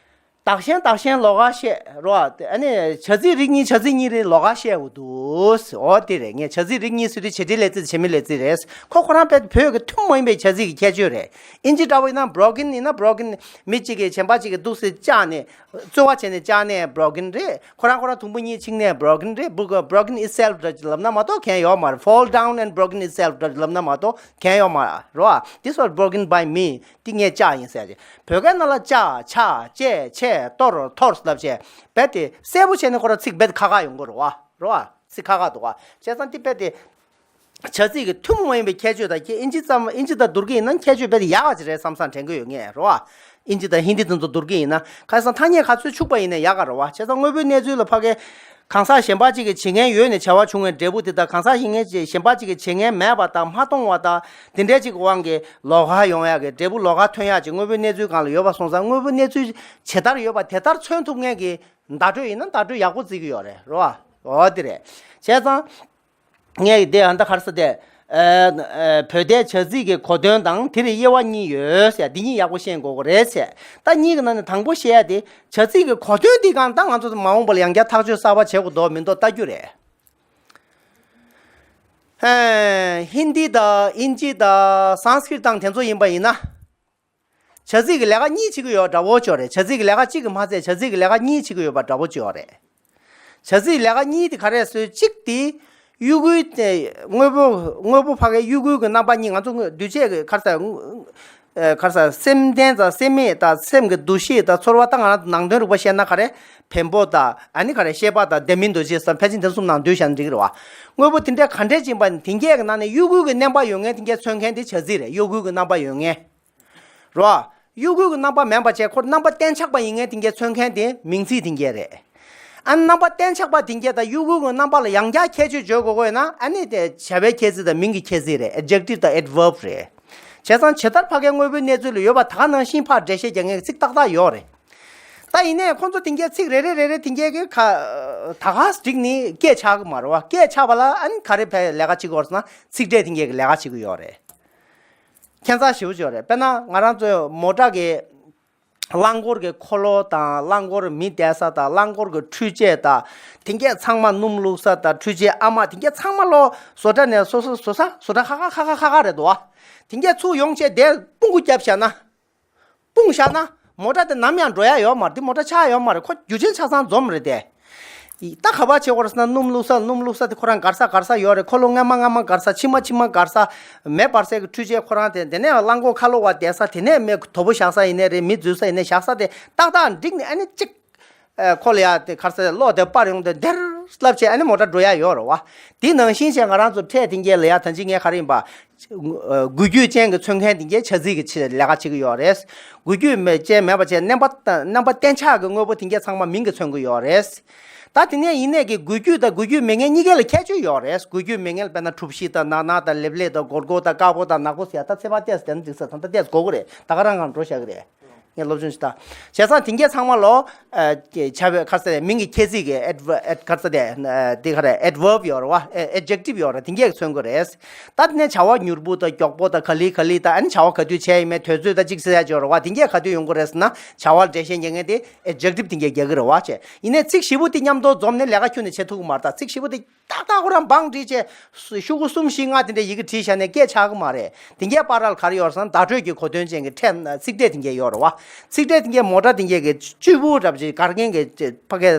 བདག་གཞན་བདག་གཞན་ལོགས་ཀ་བཤད་རོ། ཨ་ནི་བྱ་ཚིག་རིགས་གཉིས་བྱ་ཚིག་གཉིས་རེད། ལོགས་ཀ་བཤད་འོ་འདུག་འོ་དེ་རེད། ངས་བྱ་ཚིག་རིགས་གཉིས་ཟེར་དུས་བྱེད་འབྲེལ་ལས་ཚིག་བྱེད་མེད་ལས་ཚིག་རེད། ཁོ་ཁོ་རང་དཔེ་བོད་ཀྱི་ཐུན་མོང་མ་ཡིན་པའི་བྱ་ཚིག་གི་ཁྱད་ཆོས་རེད། ཨིན་ཇི་འདྲ་བོ་ཡིན་ན་broken ཡིན་ན། broken མི་གཅིག་གིས་གཞན་པ་གཅིག་གི་འདུག་སེ་བཅག་ནས། རྩོལ་བ་བྱས་ནས་བཅག་ནས་broken རེད། ཁོ་རང་ཁོ་རང་དུམ་བུ་གཉིས་ཕྱིན་ནས་broken རེད། broken itself འདྲ་ཅིག་ལབ་ན་མ་གཏོགས་གང་ཡོད་མ་རེད། fall down and broken itself འདྲ་ཅིག་ལབ་ན་མ་གཏོགས་གང་ཡོད་མ་རེད། རོ། This was broken by me. འདི་ངས་བཅག་ཡིན་ཟེར་གྱི། བོད་སྐད་ནང་ལ་བཅག་ཆག་བཅད་ཆད་གཏོར་འཐོར་ལབ་བྱས། རྦད་དེ་གསལ་པོ་བྱས་ནས་ཁོ་རང་ཚིག་རྦད་དེ་ཁ་ཁ་ཡོང་གི་རེད་བ། རེད་བ། ཚིག་ཁ་ཁ་འདུག་བ། བྱས་ཙང་འདི་རྦད་དེ་བྱ་ཚིག་གི་ཐུན་མོང་མ་ཡིན་པའི་ཁྱད་ཆོས་དང་། ཁྱེད་ཨིན་ཇི་ཙམ། ཨིན་ཇི་དང་བསྡུར་གྱི་ཡིན་ན་ཁྱད་ཆོས་རྦད་དེ་ཡག་ག་ཅིག་རེད་བསམ་བསམ་དྲན་གྱི་ཡོད་ངས། རེད་བ། ཨིན་ཇི་དང་ཧིན་དི་དེ་ཚོ་བསྡུར་གྱི་ཡིན་ན། ཁ་སང་ཐ་སྙད་ག་ཚོད་ཕྱུག་པ་ཡིན་ན་ཡག་ག་རེད་བ། བྱས་ཙང་དངོས་པོའི་གནས་ཚུལ་ལ་ཕ་གི་གང་ཟག་གཞན་པ་གཅིག་གིས་བྱེད་མཁན་ཡོད་ནས་བྱ་བ་བྱུང་བའི་འབྲས་བུ་དེ་དང་། གང་ཟག་གཞན་གཞན་པ་གཅིག་གིས་བྱེད་མཁན་མེད་པ་དང་མ་མཐོང་བ་དང་། དེ་འདྲའི་གཅིག་གི་དབང་གིས་ལོགས་ཀ་ཡོང་ཡག་གི། འབྲས་བུ་ལོགས་ཀ་ཐོན་ཡག་ཅིག་དངོས་པོའི་གནས་ཚུལ་སྒང་ལ་ཡོད་པ་སོང་ཙང་། དངོས་པོའི་གནས་ཚུལ་ཇི་ལྟར་ཡོད་པ་དེ་ལྟར་མཚོན་ཐུབ་མཁན་གྱི་བརྡ་སྤྲོད་ཡིན་ན་བརྡ་སྤྲོད་ཡག་པོ་བརྩི་གི་ཡོད་རེད། རེད་བ། འོ་དེ་རེད། བྱས་ཙང་། ངས་དེ་ཨ་ད་ག་རེ་ཟེར་དེ། ཨ། ཨ། བོད་ཟླའི་བྱ་ཚིག་གི་གོ་དོན་དང་དེར་དབྱེ་བ་གཉིས་ཡོད་ཟེར། འདི་གཉིས་ཡག་པོ་ཤེས་དགོས་ཀྱི་རེད་ཟེར། ད་གཉིས་ཀྱི་ནང་ནས་དང་པོ་བཤད་ཡ་དེ། བྱ་ཚིག་གི་གོ་དོན་འདི་གང་ལྟར་ང་ཚོ་མ་འོངས་པ་ལ་ཡང་བསྐྱར་ཐག་གཅོད་གསར་པ་བྱེད་དགོས་འདུག་མི་འདུག་ལྟ་རྒྱུ་རེད། ཨ། ཧིན་དི་དང་ཨིན་ཇི་དང་སཾ་སྐྲྀཏ་དང་དེ་ཚོ་ཡིན་པ་ཡིན་ན། བྱ་ཚིག་གི་ལས་ཀ་གཉིས་བྱེད་ཀྱི་ཡོད་འདྲ་བོ་ཅིག་ཡོད་རེད། བྱ་ཚིག་གི་ལས་ཀ་གཅིག་གི་མ་ཚད་བྱ་ཚིག་གི་ལས་ཀ་གཉིས་བྱེད་ཀྱི་ཡོད་པ་འདྲ་བོ་ཅིག་ཡོད་རེད། བྱ་ཚིག་ལས་ཀ་གཉིས་དེ་ག་རེ་ཟེར། གཅིག་དེ་དབྱུ་གུའི་དེ་དངོས་པོ། དངོས་པོ་ཕ་གིའི་དབྱུ་གུའི་གི་རྣམ་པ་གཉིས། ང་ཚོ་དངོས་འདུས་བྱས་ཀྱི་ག་རེ་ཟེར། ཨ། ག་རེ་ཟེར། སེམས་ལྡན་དང་སེམས་མེད་དང་། སེམས་ཀྱི་འདུ་ཤེས་དང་ཚོར་བ་དང་། ང་རང་ཚོ་ནང་དོན་རིག་པ་བཤད་ན་ག་རེ། བེམ་པོ་དང་། ཨ་ནི་ག་རེ། ཤེས་པ་དང་ལྡན་མིན་འདུ་བྱེད་ཟེར། ཕལ་ཆེར་དེ་གསུམ་ནང་འདུས་བྱས་ན་འགྲིག་གི་རེད་བ། དངོས་པོ་དེ་འདྲའི་ག་འདྲས་ཅིག་ཡིན་པ་ནི། དེ་འགས་ཀྱི་ནང་ནས་དབྱུ་གུའི་གི་རྣམ་པ་ཡོད་མཁན་དེ་འགས་མཚོན་མཁན་དེ་བྱ་ཚིག་རེད། དབྱུ་གུའི་གི་རྣམ་པ་ཡོད་མཁན། རོ། དབྱུ་གུའི་གི་རྣམ་པ་མེད་པ་བྱས། ཁོ་རྣམ་པ་གཏན་ཆགས་པ་ཡིན་མཁན་དེ་འགས་མཚོན་མཁན་དེ་མིང་ཚིག་དེ་འགས་རེད། ཨ། རྣམ་པ་གཏན་ཆགས་པ་དེ་འགས་དང་དབྱུ་གུའི་གི་རྣམ་པ་ལ་ཡང་བསྐྱར་ཁྱད་ཆོས་བརྗོད་དགོས་དགོས་ན། ཨ་ནི་དེ་བྱ་བའི་ཁྱད་ཚིག་དང་མིང་གི་ཁྱད་ཚིག་རེད། ཨེ་ཌི་ཇེག་ཊིབ་དང་ཨེཌ་ཝརབ་རེད། བྱས་ཙང་ཇི་ལྟར་ཕ་གིའི་དངོས་པོའི་གནས་ཚུལ་ལ་ཡོད་པ་དེ་ག་ནང་བཞིན་ཕར་འགྲེལ་བཤད་རྒྱག་མཁན་གྱི་ཚིག་ཏག་ཏག་ཡོད་རེད། ད་ཡིན་ནའི་ཁོང་ཚོ་དེ་གའི་ཚིག་རེ་རེ་རེ་རེ་དེ་གའི་གི་ཁ་ད་ག་སྒྲིག་ནི་སྐད་ཆགས་གི་མ་རེད་བ། སྐད་ཆགས་པ་ལ་ཨ་ནི་ག་རེ་ཕའི་ལས་ཀ་བྱེད་དགོས་ཟེར་ན་ཚིག་ཕྲད་དེ་གའི་གི་ལས་ཀ་བྱེད་གི་ཡོད་རེད། ཁྱད་མཚར་ཞེ་པོ་ཅིག་ཡོད་རེད། དཔེར་ན་ང་རང་ཚོའི་མོ་ཊ་གི་རླངས་འཁོར་གྱི་འཁོར་ལོ་དང་རླངས་འཁོར་མི་བསྡད་ས་དང་རླངས་འཁོར་གྱི་འཕྲུལ་ཆས་དང་དེ་གས་ཚང་མ་སྣུམ་བླུགས་ས་དང་འཕྲུལ་ཆས་ཨ་མ་དེ་གས་ཚང་མ་ལོ་བཟོ་གྲྭ་ནས་བཟོ་ས་བཟོ་ས་བཟོ་གྲྭ་ཁ་ཁ་ཁ་ཁ་ཁ་ཁ་རེད་འདུག་བ། དེ་གས་ཚུར་ཡོང་བྱས་དེ་སྤུངས་ཁུ་བརྒྱབ་བཞག་ན། སྤུངས་བཞག་ན་མོ་ཊ་དེ་ནམ་ཡང་འགྲོ་ཡ་ཡོད་མ་རེད། དེ་མོ་ཊ་ཆགས་ཡོད་མ་རེད། ཁོ་རྒྱུ་ཆེན་ཆ་ཚང་འཛོམས་རེད་དེ། ད་ག་པར་བྱེད་དགོས་རེད་ཟེར་ན་སྣུམ་བླུགས་ས་སྣུམ་བླུགས་ས་དེ་ཁོ་རང་འགར་ས་འགར་ས་ཡོད་རེད། འཁོར་ལོ་སྔ་མ་སྔ་མ་འགར་ས་ཕྱི་མ་ཕྱི་མ་འགར་ས་མེ་འབར་སའི་གི་འཕྲུལ་ཆས་ཁོ་རང་དེ་དེ་ནས་རླངས་འཁོར་ཁ་ལོ་བ་བསྡད་ས་དེ་ནས་མེ་དོ་པོ་བཞག་ས་ཡིན་ནའི་རེད། མི་འཛུལ་ས་ཡིན་ནའི་བཞག་ས་དེ་ཏག་ཏག་འགྲིག་ནས་ཨ་ནི་གཅིག་ཁོ་ལ་ཡ་དེ་གར་ས་གློག་དེ་སྤར་ཡོང་དེ་དེར་སླབ་བྱས་ཨ་ནི་མོ་ཊ་འགྲོ་ཡ་ཡོད་རེད་བ། དེ་ནང་བཞིན་བྱས་ང་རང་ཚོ་ཕྲད་དེ་གའི་ལ་ཡ་ད་ཅི་ངས་ག་རེ་ཡིན་པ། འགུལ་སྐྱོད་ཅན་གྱི་འཚོལ་མཁན་དེ་གའི་བྱ་ཚིག་གི་ཆེད་ལས་ཀ་བྱེད་ཀྱི་ཡོད་རེད། འགུལ་སྐྱོད་མེད་ཅན་མེད་པ་བྱས་རྣམ་པ་རྣམ་པ་གཏན་ཆགས་ཀྱི་དངོས་པོ་དེ་གའི་ཚང་མ་མིང་གིས་མཚོན་གྱི་ཡོད་རེད། ད་དེ་ནས་ཡིན་ནས་ཀྱི་འགུལ་སྐྱོད་དང་འགུལ་སྐྱོད་མེད་མཁན་གཉིས་ཀའི་ལ་ཁྱད་ཆོས་ཡོད་རེད། འགུལ་སྐྱོད་མེད་མཁན་ལ་དཔེར་ན་གྲུ་བཞི་དང་ནག་ནག་དང་ལེབ་ལེབ་དང་སྒོར་སྒོར་དང་དཀར་པོ་དང་ནག་པོ་ཟེར་ཡ་ད་ཚེས་པ་ཏོག་ཙམ་དེ་ནི་འགྲིག་ས་ད་ལྟ་ཏོག་ཙམ་དགོས་ཀྱི་རེད། ད་ག་རང་གང་འགྲོ་བཞག་གི་རེད། ངས་སློབ་སྦྱོང་ཞིག་ད། བྱས་ཙང་དེ་གའི་ཚང་མ་ལོ། བྱ་བའི་ཁ་ས་མིང་གི་ཁྱད་ཚིག་གི་ཨེཌ་ཁ་ས་དེ་དེ་ག་རེ་ཨེཌ་ཝརབ་ཡོད་རེད་བ། ཨེ་ཌི་ཇེག་ཊིབ་ཡོད་རེད། དེ་གས་མཚོན་གྱི་རེད། ད་དེ་ནས་བྱ་བ་མྱུར་པོ་དང་མགྱོགས་པོ་དང་ག་ལེ་ག་ལེ་དང་ཨ་ནི་བྱ་བ་ག་དུས་བྱས་ཡིན་མིན་དུས་ཚོད་དང་གཅིག་ཟེར་ཡ་ཅིག་ཡོད་རེད་བ། དེ་གས་ག་དུས་ཡོང་གི་རེད་ཟེར་ན་བྱ་བ་འགྲེལ་བཤད་རྒྱག་མཁན་དེ་ཨེ་ཌི་ཇེག་ཊིབ་དེ་གས་རྒྱག་གི་རེད་བ་བྱས། ཡིན་ནའི་ཚིག་བཞི་པོ་དེ་མཉམ་དུ་འཛོམས་ནས་ལས་ཀ་ཁྱོན་ནས་བྱེད་ཐུབ་ཀྱི་མ་རེད། ད་ཚིག་བཞི་པོ་དེ་ཏག་ཏག་ཁོ་རང་བང་བསྒྲིགས་བྱས་ཤོག་གུ་གསུམ་བཞི་ལྔ་དེ་འདྲ་ཡི་གེ་བྲིས་བཞག་ནས་སྐད་ཆགས་ཀྱི་མ་རེད། དེ་གས་པར་ལ་ག་རེ་ཡོད་རེད་ཟེར་ན་བརྡ་སྤྲོད་ཀྱི་གོ་དོན་ཅན་གྱི་ཕྲད་ཚིག་ཕྲད་དེ་གས་ཡོད་རེད་བ། ཚིག་ཕྲད་དེ་གས་མོ་ཊ་དེ་གས་ཀྱི་གཅུས་པུ་འདྲ་པོ་ཅིག་གར་མཁན་གྱི་ཕ་གའི་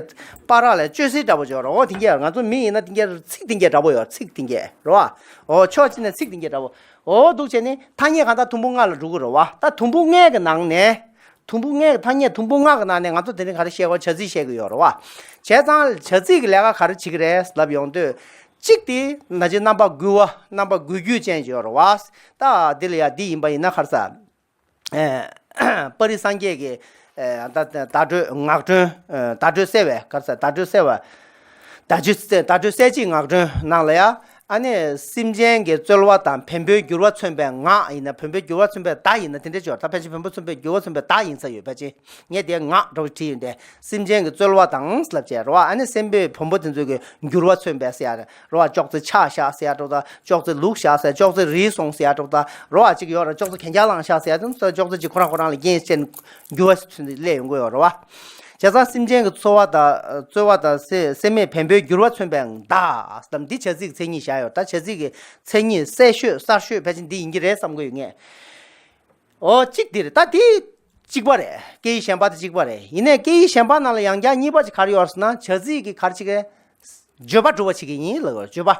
པར་ལ་གཅོད་སྲིད་འདྲ་པོ་ཅིག་ཡོད་རེད། འོ་དེ་གས་ང་ཚོ་མི་ཡིན་ན་དེ་གས་ཚིག་དེ་གས་འདྲ་པོ་ཡོད། ཚིག་དེ་གས་རེད་བ། འོ་ཕྱོགས་གཅིག་ནས་ཚིག་དེ་གས་འདྲ་པོ། འོ་འདུག་བྱས་ནས་ཐ་སྙད་གང་ལྟར་དུམ་བུ་ལྔ་ལ་འགྲོ་གི་རེད་བ། ད་དུམ་བུ་ལྔའི་གི་ནང་ནས། དུམ་བུ་ལྔའི་ཐ་སྙད་དུམ་བུ་ལྔ་གི་ནང་ནས་ང་ཚོ་དེ་རིང་ག་རེ་བཤད་དགོས། བྱ་ཚིག་བཤད་ཀྱི་ཡོད་རེད་བ། བྱས་ཙང་བྱ་ཚིག་གི་ལས་ཀ་ག་རེ་བྱེད་ཀྱི་རེད་ལབ་ཡོང་དུས། གཅིག་དེ་ན་ཅི་རྣམ་པ་འགུལ་བ་རྣམ་པ་འགུལ་སྐྱོད་ཅན་ཅིག་ཡོད་རེད་བ། ད་འདི་ལ་ཡ་འདི་ཡིན་པ་ཡིན་ན་ག་རེ་ཟེར། ཨེ། པ་རི་སངས་རྒྱས་ཀྱི་ཨེ་ད་ད་བརྡ་སྤྲོད་ངག་སྒྲོན་ཨེ་བརྡ་སྤྲོད་གསལ་བའི་ག་རེ་ཟེར་བརྡ་སྤྲོད་གསལ་བ། བརྡ་སྤྲོད་བརྡ་སྤྲོད་གསལ་བྱེད་ངག་སྒྲོན་ནང་ལ་ཡ། ཨ་ནི་སེམས་ཅན་གྱི་རྩོལ་བ་དང་བེམ་པོའི་འགྱུར་བ་མཚོན་པའི་ངག་ཡིན་ན་བེམ་པོའི་འགྱུར་བ་མཚོན་པའི་བརྡ་ཡིན་ན་དེ་འདྲ་ཅིག་ཡོད། ད་ཕལ་ཆེར་བེམ་པོ་མཚོན་པའི་འགྱུར་བ་མཚོན་པའི་བརྡ་ཡིན་ས་ཡོད་ཕལ་ཆེར། ངས་དེ་ངག་འདྲ་བོ་བྲིས་ཡོད་དེ། སེམས་ཅན་གྱི་རྩོལ་བ་དང་ལབ་བྱས་རེད་བ། ཨ་ནི་སེམས་པའི་བེམ་པོ་དེ་ཚོ་གི་འགྱུར་བ་མཚོན་པའི་ཟེར་ཡ་རེད་བ། ཅོག་ཙེ་ཆག་བཞག་ཟེར་ཡ་འདྲ་བོ་དང་ཅོག་ཙེ་ལུག་བཞག་ཟེར་ཅོག་ཙེ་རིལ་སོང་ཟེར་ཡ་འདྲ་བོ་དང་རེད་བ། ཅིག་ཡོད་རེད། ཅོག་ཙེ་གན་རྒྱ་ལངས་བཞག་ཟེར་ཡ་དེ་ཚོ་ཅོག་ཙེ་ཅིག་ཁོ་རང་ཁོ་རང་ལ་རྐྱེན་བྱས་འགྱུར་བ་མཚོན་ཏེ་སླེབས་ཡོང་གི་ཡོད་རེད་བ། བྱས་ཙང་སེམས་ཅན་གྱི་རྩོལ་བ་དང་རྩོལ་བ་དང་སེ་སེམས་མེད་བེམ་པོའི་འགྱུར་བ་མཚོན་པའི་བརྡ་ལབ་འདི་བྱ་ཚིག་གི་མཚན་ཉིད་བཞག་ཡོད། ད་བྱ་ཚིག་གི་མཚན་ཉིད་གསལ་ཤོས་གསར་ཤོས་ཕལ་ཆེར་འདི་ཡིན་གྱི་རེད་བསམ་གྱི་ཡོད་ངས། འོ་གཅིག་འདི་རེད། ད་འདི་གཅིག་པ་རེད། སྐད་ཡིག་གཞན་པ་དེ་གཅིག་པ་རེད། ཡིན་ནའི་སྐད་ཡིག་གཞན་པ་ནང་ལ་ཡང་བསྐྱར་གཉིས་པ་ཅིག་ག་རེ་ཡོད་ཟེར་ན་བྱ་ཚིག་གི་ག་རེ་ཅིག་གི་བརྗོད་པ་སྒྲུབ་པ་བྱེད་ཀྱི་ཡིན་ལབ་དགོས་རེད། བརྗོད་པ།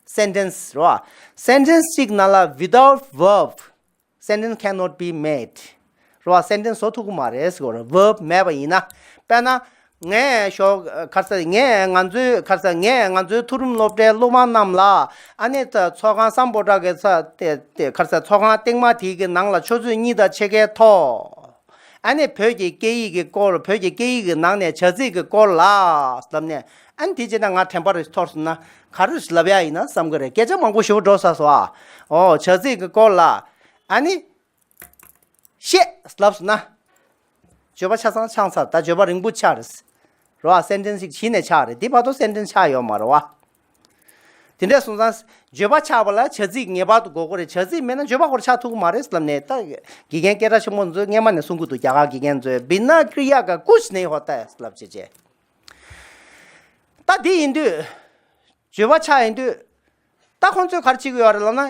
སེན་ཊེན་སི་རེད་བ། སེན་ཊེན་སི་གཅིག་ནང་ལ་without verb sentence cannot be made རེད་བ། སེན་ཊེན་སི་བཟོ་ཐུབ་ཀྱི་མ་རེད་ཟེར་དགོས་རེད། བརབ་མེད་པ་ཡིན་ན། དཔེར་ན། ངས་ཞོགས་ག་རེ་ཟེར་ངས་ང་ཚོའི་ག་རེ་ཟེར་ངས་ང་ཚོའི་མཐོ་རིམ་སློབ་གྲྭའི་སློབ་མ་རྣམས་ལ་ཨ་ནི་ཚོགས་ཁང་སམ་བྷོ་ཊ་གི་ཚ་དེ་དེ་ག་རེ་ཟེར་ཚོགས་ཁང་སྟེང་མ་དེའི་གི་ནང་ལ་ཆུ་ཚོད་གཉིས་དང་ཕྱེད་ཀའི་ཐོག་ཨ་ནི་བོད་ཀྱི་སྐད་ཡིག་གི་སྐོར་བོད་ཀྱི་སྐད་ཡིག་གི་ནང་ནས་བྱ་ཚིག་གི་སྐོར་ལ་ལབ་ནས་ཨ་ནི་དེ་བྱས་ན་ང་དྲན་པ་རེ་ཐོར་སོང་ན་ག་རེ་ལབ་ཡ་ཡིན་ན་བསམ་གི་རེད། སྐད་ཆ་མང་པོ་ཞེ་པོ་འགྲོ་ཚར་སོང་ཨ། ཨོ་བྱ་ཚིག་གི་སྐོར་ལ་ཨ་ནི། བཤད་ལབ་སོང་ན། བརྗོད་པ་ཆ་ཚང་ཆགས་ཚར། ད་བརྗོད་པ་རིང་པོ་ཆགས་རེད། རེད་བ། སེན་ཊེན་སི་ཞིག་གཞི་ནས་ཆགས་རེད། འདི་བར་དུ་སེན་ཊེན་སི་ཆགས་ཡོད་མ་རེད་བ། དེ་འདྲས་སོང་ཙང་། བརྗོད་པ་ཆགས་པ་ལ་བྱ་ཚིག་ངེས་པར་དུ་དགོས་ཀྱི་རེད། བྱ་ཚིག་མེད་ན་བརྗོད་པ་ཁོ་རང་ཆགས་ཐུབ་ཀྱི་མ་རེད་ལབ་ནས་ད། དགེ་རྒན་སྐད་གྲགས་ཆེན་པོ་ཚོས་སྔས་མ་ནས་གསུང་གི་འདུག་རྒྱ་གར་དགེ་རྒན་ཚོས་बिना क्रिया का कुछ नहीं होता है ལབ་བྱས་བྱས། ད་འདི་ཡིན་དུས། བརྗོད་པ་ཆགས་ཡིན་དུས། ད་ཁོང་ཚོས་ག་རེ་བྱེད་ཀྱི་ཡོད་རེད་ལབ་ན།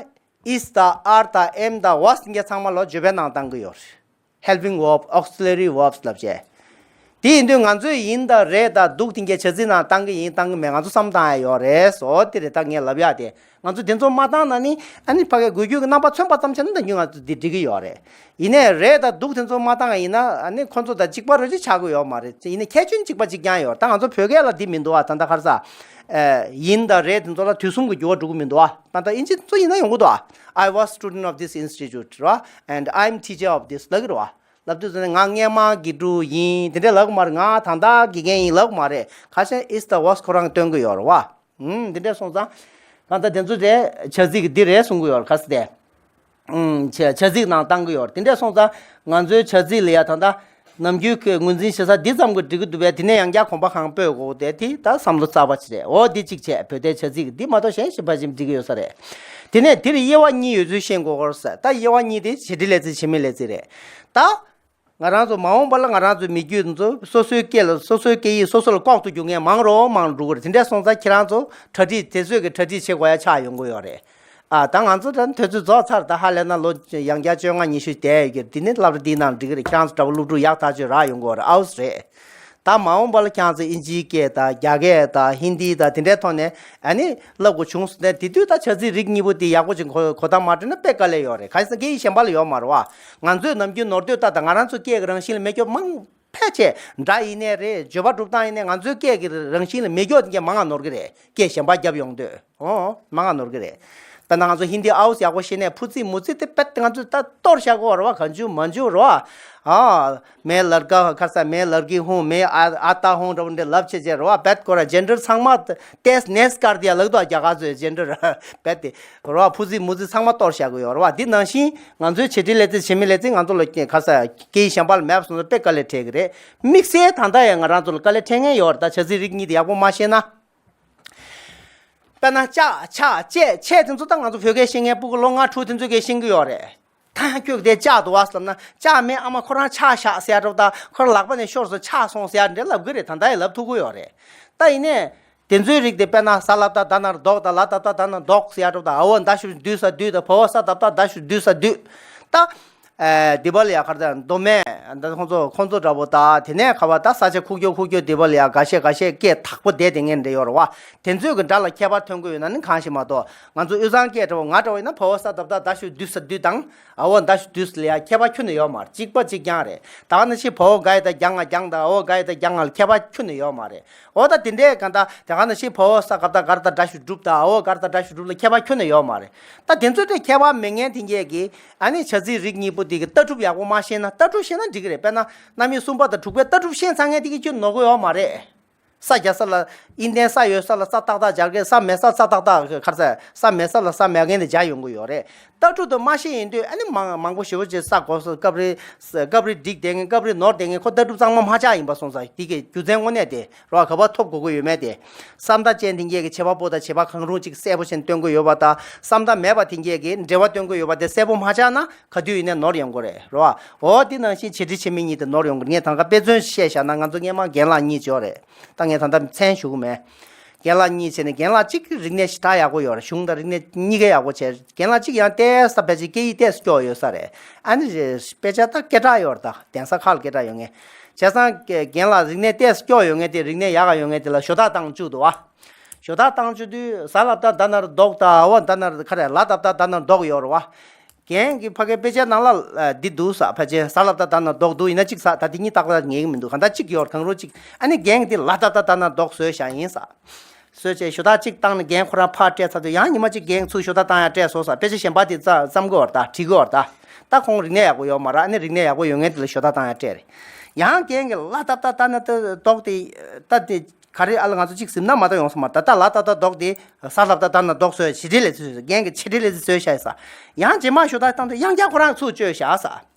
is དང་are དང་am དང་was དེ་གས་ཚང་མ་ལོ་བརྗོད་པའི་ནང་བཏང་གི་ཡོད་རེད། helping verb, auxiliary verbs ལབ་བྱས། དེ་ཡིན་དུས་ང་ཚོས་ཡིན་དང་རེད་དང་འདུག་དེ་གས་བྱ་ཚིག་ནང་བཏང་གི་ཡིན་བཏང་གི་མེད་ང་ཚོ་བསམ་བཏང་ཡ་ཡོད་རེད། ཟོ་དེ་རེད་ད་ངས་ལབ་ཡ་དེ། ང་ཚོ་དེ་ཚོ་མ་བཏང་ན་ནི་ཨ་ནི་ཕ་གའི་འགུལ་སྐྱོད་ཀྱི་རྣམ་པ་མཚོན་པ་ཙམ་བྱས་ན་ད་ཉུང་ང་ཚོ་འདི་འགྲིག་གི་ཡོད་རེད། ཡིན་ནའི་རེད་དང་འདུག་དེ་ཚོ་མ་བཏང་ཡིན་ན་ཨ་ནི་ཁོ་ཚོ་དང་གཅིག་པ་རོ་ཅིག་ཆགས་ཀྱི་ཡོད་མ་རེད། ཡིན་ནའི་ཁྱད་ཆོས་གཅིག་པ་གཅིག་རྐྱང་ཡོད། ད་ང་ཚོ་བོད་སྐད་ལ་འདི་མི་འདུག་ཨ། ད་ལྟ་ག་རེ་ཟ། ཨེ། ཡིན་དང་རེད་དེ་ཚོ་ལ་དུས་གསུམ་གྱི་འགྱུར་བ་འགྲོ་གི་མི་འདུག་ཨ། ད་ལྟ་ཨིན་ཇི་ཚོ་ཡིན་ན་ཡོང་གི་འདུག་ཨ། I was student of this institute ར། And I'm teacher of this ལབ་ཀྱི་རེད་བ། ལབ་དུས་ཙམ་ནས་ང་སྔས་མ་དགེ་ཕྲུག་ཡིན་དེ་འདྲས་ལབ་ཀྱི་མ་རེད། ང་ད་ལྟ་དགེ་རྒན་ཡིན་ལབ་ཀྱི་མ་རེད། ཁ་ཤས་is དང་was ཁོ་རང་སྟོན་གྱི་ཡོད་རེད་བ། ཨུམ། དེ་འདྲས་སོང་ཙང་། གང་ལྟར་དེ་ཚོ་དེ་བྱ་ཚིག་གི་འདི་རེད་གསུང་གི་ཡོད་རེད་ག་ཟེར་ཏེ། ཨུམ། བྱ་བྱ་ཚིག་ནང་བཏང་གི་ཡོད་རེད། དེ་འདྲས་སོང་ཙང་ང་ཚོའི་བྱ་ཚིག་ལ་ཡ་ད་ལྟ་ ནམ་རྒྱུན་གྱི་ངོས་འཛིན་བྱེད་ས་འདི་ཙམ་གྱིས་འགྲིག་གི་འདུག་པས། དེ་ནས་ཡང་བསྐྱར་གོམ་པ་གང་སྤོས་དགོས་དེ་དེ་ད་བསམ་བློ་གསར་པ་ཞིག་རེད། འོ་འདི་གཅིག་བྱས། བོད་སྡེ་བྱ་ཚིག་འདི་མ་གཏོགས་གཞན་ཞིབ་ཕར་ཞིབ་འགྲིག་གི་ཡོད་ས་རེད། དེ་ནས་འདིར་དབྱེ་བ་གཉིས་ཡོད་ཚུལ་ཤེས་དགོས་སྐོར་ཟེར། ད་དབྱེ་བ་གཉིས་དེ་བྱེད་འབྲེལ་ལས་ཚིག་བྱེད་མེད་ལས་ཚིག་རེད། ད་ང་རང་ཚོ་མ་འོངས་པ་ལ་ང་རང་ཚོའི་མི་རྒྱུད་ཚོ་སོ་སོའི་སྐད་ལ་སོ་སོའི་སྐད་ཡིག་སོ་སོ་ལ་ལྐོག་ཏུ་རྒྱུག་མཁན་མང་རུ་མང་རུ་འགྲོ་གི་རེད། དེ་འདྲ་སོང་ཙང་ཁྱེད་རང་ཚོ་གྲ་སྒྲིག་དེ་ཚོས་ཀྱི་གྲ་སྒྲིག་བྱེད་དགོས་ཡ་ཆགས་ཡོང་གི་ཡོད་རེད། ཨ་ད་ང་ཚོ་ད་དུས་ཚོད་རྫོགས་ཚར། ད་ཧ་ལས་ན་ལོ་ཡང་བསྐྱར་བཅོ་ལྔ་ཉི་ཤུ་བསྡད་ཡོད་ཀྱི་རེད། དེ་ནི་སློབ་གྲྭ་འདིའི་ནང་འགྲིག་གི་རེད། ཁྱེད་རང་ཚོ་འདྲ་པོ་སློབ་ཕྲུག་ཡག་ཐག་ཆོད་རག་ཡོང་གི་ཡོད་རེད། ཨའུ་ཙི་རེད། ད་མ་འོངས་པ་ལ་ཁྱེད་རང་ཚོ་ཨིན་ཇིའི་སྐད་དང་རྒྱ་སྐད་དང་ཧིན་དི་དང་དེ་འདྲའི་ཐོག་ནས་ཨ་ནི་བསླབ་དགོས་བྱུང་སོང་ན། དེ་དུས་ད་བྱ་ཚིག་རིགས་གཉིས་པོ་དེ་ཡག་པོ་ཅིག་གོ་གོ་བརྡ་མ་སྤྲོད་ན་དཔེ་དཀའ་ལས་ཡོད་རེད། གང་ཡིན་ཟེར་ན་སྐད་ཡིག་གཞན་པ་ལ་ཡོད་མ་རེད་བ། ང་ཚོས་ནམ་རྒྱུན་ནོར་དུས་ད་ད་ང་རང་ཚོའི་སྐད་ཀྱི་རང་བཞིན་ལ་མེད་སྐྱོ་མང་ཕལ་ཆེར་སྒྲ་ཡིན་ནའི་རེད། བརྗོད་པ་སྒྲུབ་སྟངས་ཡིན་ནའི་ང་ཚོའི་སྐད་ཀྱི་རང་བཞིན་ལ་མེད་སྐྱོ་དེ་གས་མང་ང་ནོར་གི་རེད། སྐད་གཞན་པ་བརྒྱབ་ཡོང་དུས། ཨོ། མང་ང་ནོར་གི་རེད། དཔེར་ན་ང་ཚོ་ཧིན་དི་ཨའུ་ཙི་ཡག་པོ་ཤེས་ནས་ཕུ་ཙི་མུ་ཙི་དེ་དཔེ་ང་ཚོས་ད་གཏོར་བཞག་གོ་ར་བ། ག་འཇུ་མ་འཇུ་ར་བ། ཨ་མེ་ལར་ཀ་ཁ་ས་མེ་ལར་ཀི་ཧུང་མེ་ཨ་ཨ་ཏ་ཧུང་འདྲ་བོ་འདྲ་ལབ་བྱེད་བྱེད་ར་བ། དཔེ་ཁོ་ར་ཇེན་ཌར་ཚང་མ་ཏེས་ནེས་ཀར་དི་ཡ་ལག་ཏུ་རྒྱ་གར་ཚོས་ཇེན་ཌར་དཔེ་དེ་ར་བ། ཕུ་ཙི་མུ་ཙི་ཚང་མ་གཏོར་བཞག་གི་ཡོད་ར་བ། འདི་ནང་བཞིན་ང་ཚོའི་བྱེད་འབྲེལ་ལས་ཚིག་བྱེད་མེད་ལས་ཚིག་ང་ཚོ་ལ་ཁ་ས་སྐད་ཡིག་གཞན་པ་ལ་མེད་པ་སོང་ན་དཔེ་དཀའ་ལས་འཕྲད་གི་རེད། དམིགས་བསལ་ད་ལྟ་ཡང་ང་རང་ཚོ་ལ་དཀའ་ལས་འཕྲད་མཁན་ཡོད་རེད། ད་བྱ་ཚིག་རིགས་གཉིས་དེ་ཡག་པོ་མ་ཤེས་ན། དཔེར་ན་ལྕགས་ཆག་བཅད་ཆད་དེ་ཚོ་ད་ང་ཚོ་བོད་སྐད་ཤེས་མཁན་སྤུ་གུ་ལོ་ལྔ་དྲུག་དེ་ཚོས་སྐད་ཤེས་ཀྱི་ཡོད་རེད། ད་ཡང་ཁྱོད་དེ་ལྕགས་འདུག་བ་ཟེར་ན། ལྕགས་མེད། ཨ་མ་ཁོ་རང་ཆག་བཞག་ཟེར་ཡ་འདྲ་བོ་དང་། ཁོ་རང་ལག་པ་ནས་ཤོར་སོང་ཆག་སོང་ཟེར་ཡ་འདྲ་ལབ་གི་རེད། ད་ལྟ་ཡང་ལབ་ཐུབ་ཀྱི་ཡོད་རེད། ད་ཡིན་ནའི་དེ་ཚོའི་རིགས་དེ་དཔེར་ན་ས་ལ་བཏགས་ད་ན་རོ་སྡོག་དང་། ལ་བཏགས་ད་ད་ན་སྡོག་ཟེར་ཡ་འདྲ་བོ་དང་། འ་འོག་མདའ་ཞབས་ཀྱུ་བདུད་ས་བདུད་དང་། བ་འོག་ས་བཏགས་བཏགས་ད་ཞབས་ཀྱུ་བདུད་ས་བདུད། ད། ཨེ་འདི་པ་ལ་ཡ་ག་རེ་ཟེར། མདོ་སྨད་ད་ཁོང་ཚོ་ཁོང་ཚོ་འདྲ་བོ་ད། དེ་ནས་ག་བ་ད་ས་ཆ་ཁུག་ཀྱོག་ཁུག་ཀྱོག་འདི་པ་ལ་ཡ་འགའ་ཤས་འགའ་ཤས་སྐད་དག་པོ་བསྡད་དེ་ངན་འདྲ་ཡོད་རེད་བ། དེ་ཚོས་ཀྱི་སྒྲ་ལ་ཁྱད་པར་ཐོན་གི་ཡོད་ན་ནི་གང་ཞིག་མ་གཏོགས། ང་ཚོ་དབུས་གཙང་སྐད་འདྲ་བོ་ང་འདྲ་བོ་ཡིན་ན་བ་འོག་ས་བཏགས་བཏགས་ད་ཞབས་ཀྱུ་བདུད་ས་བདུད་དང་། འ་འོག་མདའ་ཞབས་ཀྱུ་བདུད་ས་ལ་ཡ་ཁྱད་པར་ཁྱོན་ནས་ཡོད་མ་རེད། གཅིག་པ་གཅིག་རྐྱང་རེད། ད་ག་ནང་བཞིན་བ་འོག་ག་ཡ་བཏགས་གྱ་ང་གྱང་དང་། འ་འོག་ག་ཡ་བཏགས་གྱ་ང་ལ་ཁྱད་པར་ཁྱོན་ནས་ཡོད་མ་རེད། འོ་ད་དེ་འདྲའི་གང་ལྟར་དེ་ག་ནང་བཞིན་བ་འོག་ས་ག་བཏགས་ག་ར་བཏགས་སྒྲ་ཞབས་ཀྱུ་སྒྲུབ་དང་། འ་འོག་ག་ར་བཏགས་སྒྲ་ཞབས་ཀྱུ་སྒྲུབ་ལ་ཁྱད་པར་ཁྱོན་ནས་ཡོད་མ་རེད། ད་དེ་ཚོ་དེ་ཁྱད་པར་མེད་མཁན་དེ་གས་ཀྱི་ཨ་ནི་བྱ་ཚིག་རིགས་གཉིས་པོ་དེ་གི་ལྟ་གྲུབ་ཡག་པོ་མ་ཤེས་ན། ལྟ་གྲུབ་ཤེས་ན་འགྲིག་གི་རེད། དཔེར་ན་རྣམ་དབྱེ་གསུམ་པ་དང་དྲུག་པའི་ལྟ་གྲུབ་ཤེས་ཚར་མཁན་དེ་གི་ཁྱོད་ནོར་གི་ཡོད་མ་རེད། ས་རྒྱ་ས་ལ་ཨིན་ལྡན་ས་ཡོད་ས་ལ་ས་ཏག་ཏག་སྦྱར་མཁན། ས་མེད་ས་ས་ཏག་ཏག་ག་རེ་ཟེར། ས་མེད་ས་ལ་ས་མེད་མཁན་དེ་སྦྱར་ཡོང་གི་ཡོད་རེད། ལྟ་གྲུབ་དེ་མ་ཤེས་ཡིན་དུས་ཨ་ནི་མང་མང་པོ་ཞེ་པོ་ཅིག་ས་གོ་ས་སྐབས་རེ་སྐབས་རེ་འགྲིག་བསྡད་མཁན། སྐབས་རེ་ནོར་བསྡད་མཁན། ཁོ་ལྟ་གྲུབ་གཙང་མ་མ་ཆགས་ཡིན་པ་སོང་ཙང་དེ་གི་རྒྱུ་མཚན་དངོས་གནས་དེ་རོ་ག་བ་ཐོབ་དགོས་ཀྱི་ཡོད་མེད་དེ། བསམ་གཏན་ཅན་དེ་གས་ཀྱི་བྱེད་པ་པོ་དང་བྱེད་པ་གང་རུང་གཅིག་གསལ་པོ་བྱས་ནས་སྟོན་གྱི་ཡོད་པ་དང་། བསམ་གཏན་མེད་པ་དེ་གས་ཀྱི་འབྲེལ་བ་སྟོན་གྱི་ཡོད་པ་དེ་གསལ་པོ་མ་ཆགས་ན་ག་དུས་ཡིན་ནའི་ནོར་ཡོང་གི་རེད་རོ། འོ་དེ་ནང་བཞིན་བྱེད་འབྲེལ་བྱེད་མེད་གཉིས་དེ་ནོར་ཡོང་གི་རེད། ངས་ད་ག་དཔེ་མཚོན་བཤད་བཞག་ན། ང་ཚོ་སྔས་མ་རྒན་ལགས་གཉིས་ཅིག་ཡོད་རེད། ད་ངས་ད་ལྟ་མཚན་ཞུ་གི་མེད། རྒན་ལགས་གཉིས་བྱས་ནས། རྒན་ལགས་གཅིག་གི་རིག་གནས་ཞེ་དྲག་ཡག་པོ་ཡོད་རེད། གཞུང་དང་རིག་གནས་གཉིས་ཀ་ཡག་པོ་བྱས། རྒན་ལགས་གཅིག་ཡང་ཏོག་ཙམ་ཕལ་ཆེར་སྐད་ཡིག་ཏོག་ཙམ་སྐྱོ་ཡོད་ས་རེད། ཨ་ནི་རེད། དཔེ་ཆ་ད་སྐད་གྲགས་ཡོད་རེད། ད་གདན་ས་ཁག་ལ་སྐད་གྲགས་ཡོད་མཁན། བྱས་ཙང་རྒན་ལགས་རིག་གནས་ཏོག་ཙམ་སྐྱོ་ཡོད་མཁན་དེ། རིག་གནས་ཡག་ག་ཡོད་མཁན་དེ་ལ་ཞོ་ད་བཏང་བཅུག་འདུག་བ། ཞོ་ད་བཏང་བཅུག་དུས་ས་ལ་བཏགས་ད་ན་རོ་སྡོག་དང་། འ་འོག་ད་ན་རོ་ག་རེ། ལ་བཏགས་ད་ད་ན་རོ་སྡོག་ཡོད་རེད་བ། རྒན་གྱི་ཕ་གའི་དཔེ་ཆའི་ནང་ལ་ཨ་འདི་འདུག་ས། ཕལ་ཆེར་ས་ལ་བཏགས་ད་ན་རོ་སྡོག་འདུག་ཡིན་ན་གཅིག་ས། ད་འདི་གཉིས་ཏག་ཏག་ངེས་ཀྱི་མི་འདུག་གང་ལྟར་གཅིག་ཡོད་རེད། གང་རུང་གཅིག་ཨ་ནི་རྒན་གྱིས་འདི་ལ་བཏགས་ད་ད་ན་རོ་སྡོག་བཟོས་བཞག་ཡིན་ས། བཟོས་བྱས་ཞོ་ད་གཅིག་བཏང་ནས་རྒན་ཁོ་རང་ཕར་སྤྲད་ཚར་དུས། ཡང་ཉི་མ་གཅིག་རྒན་ཚུར་ཞོ་ད་བཏང་ཡ་སྤྲད་སོང་ས། དཔེ་ཆ་གཞན་པ་དེ་བརྩམས་གི་ཡོད་རེད། ད་བྲིས་གི་ཡོད་རེད། ད་ད་ཁོང་རིག་གནས་ཡག་པོ་ཡོད་མ་རེད། ཨ་ནི་རིག་གནས་ཡག་པོ་ཡོད་མཁན་དེ་ལ་ཞོ་ད་བཏང་ཡ་སྤྲད་རེད། ཡང་རྒན་གྱིས་ལ་བཏགས་ད་ད་ན་རོ་སྡོག་དེ་ད་དེ་ག་རེ། ཨ་ལ་ང་ཚོ་གཅིག་གཟིམ་ན་མ་གཏོགས་ཡོང་ས་མ་རེད། ད་ལྟ་ལ་བཏགས་ད་སྡོག་དེ་ས་ལ་བཏགས་ད་ན་རོ་སྡོག་བཟོས། བྱེད་འབྲེལ་ལས་ཚིག་བཟོས། རྒན་གྱིས་བྱེད་འབྲེལ་ལས་ཚིག་བཟོས་བཞག་ཡིན་ས། ཡང་རྗེས་མ་ཞོ་ད་བཏང་དུས་ཡང་བསྐྱར་ཁོ་རང་ཚུར་བཅོས་བཞག་ས།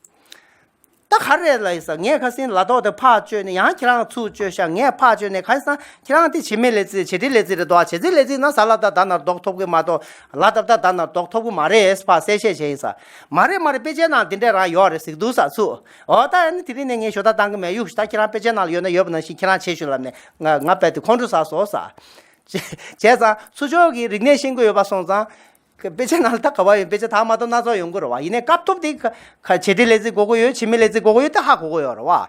ད་ག་རེ་རེད་ལབ་ཡིན་ས། ངས་ཁ་སང་ལ་སྡོག་དེ་ཕར་བཅོས་ནས་ཡང་ཁྱེད་རང་ཚུར་བཅོས་བཞག་ངས་ཕར་བཅོས་ནས། གང་ཡིན་ཟེར་ན་ཁྱེད་རང་དེ་བྱེད་མེད་ལས་ཚིག་བྱེད་འབྲེལ་ལས་ཚིག་རེད་དོ། བྱེད་འབྲེལ་ལས་ཚིག་ན་ས་ལ་བཏགས་ད་ན་རོ་སྡོག་ཐོབ་གི་མ་གཏོགས་ལ་བཏགས་ད་ད་ན་རོ་སྡོག་ཐོབ་གི་མ་རེད། ཕར་གསལ་བཤད་བྱས་ཡིན་ས། མ་རེད་མ་རེད། དཔེ་ཆའི་ནང་དེ་འདྲས་རང་ཡོད་རེད་ཟེར་གི་འདུག་ས་ཚུར། འོ་ད་ཨ་ནི་དེ་རིང་ནས་ངས་ཞོ་ད་བཏང་གི་མེད། གཡུག་ཞོ་ད་ཁྱེད་རང་དཔེ་ཆའི་ནང་ལ་ཡོད་ན་ཡོད་པ་ནང་བཞིན་ཁྱེད་རང་བྱེད་ཤོག་ལབ་ནས་ང་ང་རྦད་དེ་ཁོང་ཁྲོ་ཟ་སོང་ས། བྱས་བྱས་ཙང་ཚུར་ཕྱོགས་ཀྱི་རིག་གནས་ཤེས་དགོས་ཡོད་པ་སོང་ཙང་། དཔེ་ཆ་ནང་ལ་ད་ག་བ་ཡོད། དཔེ་ཆ་དག་མ་གཏོགས་སྣ་ཚོགས་ཡོང་གི་རེད་བ། ཡིན་ནའི་སྐབས་ཐོབ་དེ་ཁ་ཁ་བྱེད་འབྲེལ་ལས་ཚིག་དགོས་ཀྱི་ཡོད། བྱེད་མེད་ལས་ཚིག་དགོས་ཀྱི་ཡོད། དེ་ཧ་གོ་གི་ཡོད་རེད་བ།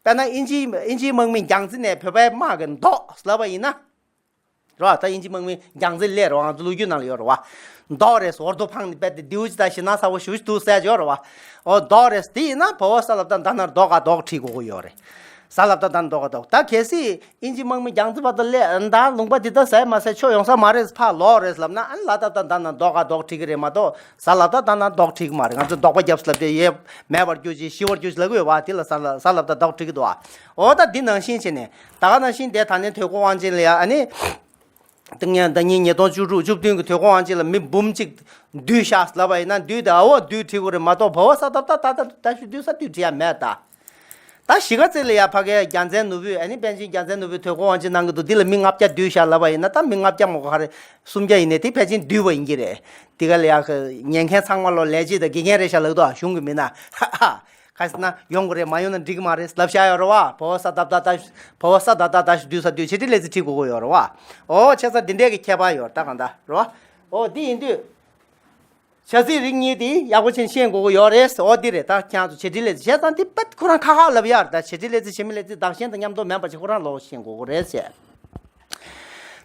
དཔེར་ན་ཨིན་ཇི་ཨིན་ཇིའི་དམག་མི་རྒྱང་རྩེ་ནས་བོད་པའི་དམག་གི་མདོག་ལབ་པ་ཡིན་ན། རེད་བ། ད་ཨིན་ཇིའི་དམག་མི་རྒྱང་རྩེ་སླེབས་རེད་བ། ང་ཚོ་ལོ་རྒྱུས་ནང་ལ་ཡོད་རེད་བ། མདོག་རེད། འོར་རྡོ་འཕངས་ནས་རྦད་དེ་མདེའུ་ཅིག་དང་ཞེད་སྣང་ཚ་པོ་ཞེ་པོ་ཅིག་འདུག་ཟེར་ཡ་ཅིག་ཡོད་རེད་བ། འོ་མདོག་རེད། དེ་ཡིན་ན་བ་འོག་ས་ལ་བཏགས་ད་ན་རོ་སྡོག་ག་མདོག་བྲིས་དགོས་ཀྱི་ཡོད་རེད། ས་ལ་བཏགས་ད་ན་རོ་སྡོག་ག་མདོག་ད་གལ་སྲིད་ཨིན་ཇི་དམག་མི་རྒྱང་རྩེ་བར་དུ་སླེབས། ད་ལུང་པ་འདི་ད་ཟ་ཡ་མ་ཟ་ཡ་ཆོ་ཡོང་ས་མ་རེད། ཕར་ལོག་རེད་ལབ་ན། ཨ་ནི་ལ་བཏགས་ད་ད་ན་རོ་སྡོག་ག་མདོག་བྲིས་ཀྱི་རེད་མ་གཏོགས། ས་ལ་བཏགས་ད་ན་རོ་སྡོག་བྲིས་ཀྱི་མ་རེད། ང་ཚོས་ལྡོག་པ་བརྒྱབ་ཟེར་ལབ་དེ་ཡས་མེད་པར་གྱུར་ཅིག་ཤི་བར་གྱུར་ཅིག་ལབ་ཀྱི་ཡོད་བ། དེ་ལ་ས་ལ་ས་ལ་བཏགས་ད་ན་རོ་སྡོག་བྲིས་ཀྱི་འདུག་བ། འོ་ད་འདི་ནང་བཞིན་བྱས་ནས་ད་ག་ནང་བཞིན་དེ་ད་ནི་དོལ་པོ་དབང་ཆེན་ལ་ཡ་ཨ་ནི། ད་ངས་ཟླ་ཉིན་ཉིས་སྟོང་བཅུ་དྲུག་བཅུ་བདུན་གྱི་དོལ་པོ་དབང་ཆེན་ལ་མི་འབུམ་གཅིག་བསྡུས་བཞག་ལབ་པ་ཡིན་ན། བསྡུས་དེ་འ་འོག་བསྡུས་བྲིས་དགོས་རེད་མ་གཏོགས། བ་འོག་ས་བཏགས་ད་ད་ད་ད་ཞུ་བསྡུས་ས་བསྡུས་བྲིས་ཡ་མེད་ད། ད་གཞིས་ཀ་རྩེ་ལ་ཡ་ཕ་གའི་རྒྱལ་མཚན་ནོར་བུས་ཨ་ནི་པཎ་ཆེན་རྒྱལ་མཚན་ནོར་བུས་དུས་འཁོར་དབང་ཆེན་གནང་གི་འདུག་འདི་ལ་མི་ལྔ་བརྒྱ་བསྡུས་བཞག་ལབ་པ་ཡིན་ན། ད་མི་ལྔ་བརྒྱ་མ་གཏོགས་ག་རེ་སུམ་བརྒྱ་ཡིན་ནའི་དེ་ཕལ་ཆེར་བསྡུས་པ་ཡིན་གྱི་རེད། དེ་ག་ལ་ཡ་ཉན་མཁན་ཚང་མ་ལོ་ལས་བྱེད་དང་དགེ་རྒན་རེད་ཤག་ལབ་འདུག་གཞུང་གི་མི་སྣ། ཧ་ཧ། ག་ཟེར་ན་ཡོང་དགོས་རེད། མ་ཡོང་ན་འགྲིག་གི་མ་རེད་ལབ་བཞག་ཡོད་རེད་བ། བོ་བ་ས་ད་བཏགས་བཏགས། བོ་བ་ས་ད་བཏགས་བཏགས་བསྡུས་ས་བསྡུས། བྱེད་འབྲེལ་ལས་ཚིག་བྲིས་དགོས་ཀྱི་ཡོད་རེད་བ། ཨོ་བྱས་ཙང་འདི་འདྲས་ཀྱི་ཁྱད་པར་ཡོད་རེད། ད་གང་ལྟར་རེད་བ། ཨོ་འདི་ཡིན་དུས། བྱ་ཚིག་རིགས་གཉིས་དེ་ཡག་པོ་ཅན་ཤེས་དགོས་ཀྱི་ཡོད་རེད། ཨོ་འདི་རེད། ད་ཁྱེད་ཚོ་བྱེད་འབྲེལ་ལས་ཚིག་བྱས་ཙང་དེ་དཔེ་ཁོ་རང་ཁ་ཁ་ལབ་ཡ་རེད། ད་བྱེད་འབྲེལ་ལས་ཚིག་བྱེད་མེད་ལས་ཚིག་བདག་གཞན་དང་མཉམ་དུ་མིན་པ་ཅིག་ཁོ་རང་ལོགས་ཤེས་དགོས་ཀྱི་རེད་ཟེར།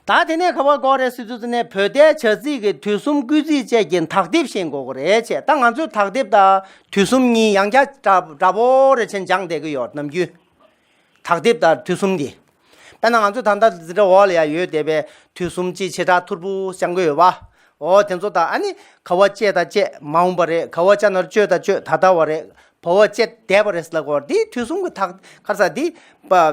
ད་དེ་ནས་ག་པར་དགོས་རེད་ཟེར་དུས་ཙམ་ནས་བོད་ཟླའི་བྱ་ཚིག་གི་དུས་གསུམ་སྐུལ་ཚིག་བཅས་ཀྱི་དག་སྡེབ་ཤེས་དགོས་ཀྱི་རེད་ཅེས། ད་ང་ཚོས་དག་སྡེབ་དང་དུས་གསུམ་གཉིས་ཡང་བསྐྱར་འདྲ་འདྲ་པོ་རེ་བྱས་སྦྱངས་བསྡད་ཀྱི་ཡོད་ནམ་རྒྱུན། དག་སྡེབ་དང་དུས་གསུམ་འདི། དཔེར་ན་ང་ཚོས་ད་ལྟ་འཛིན་གྲྭ་འོག་ལ་ཡ་ཡོད་བསྡད་པའི་དུས་གསུམ་གཅིག་བྱེ་བྲག་ཐོར་བུ་སྦྱང་གི་ཡོད་པ། འོ་དེ་ཚོ་དང་ཨ་ནི་ག་པར་བྱས་དང་བྱེད་མ་འོངས་པ་རེད། ག་པར་བྱས་ན་བྱོས་དང་བྱོས་ད་ལྟ་བ་རེད། བ་བ་བྱས་འདས་པ་རེད་ཟེར་ལབ་དགོས་རེད། དེ་དུས་གསུམ་གྱི་དག་ག་རེ་ཟེར་དེ།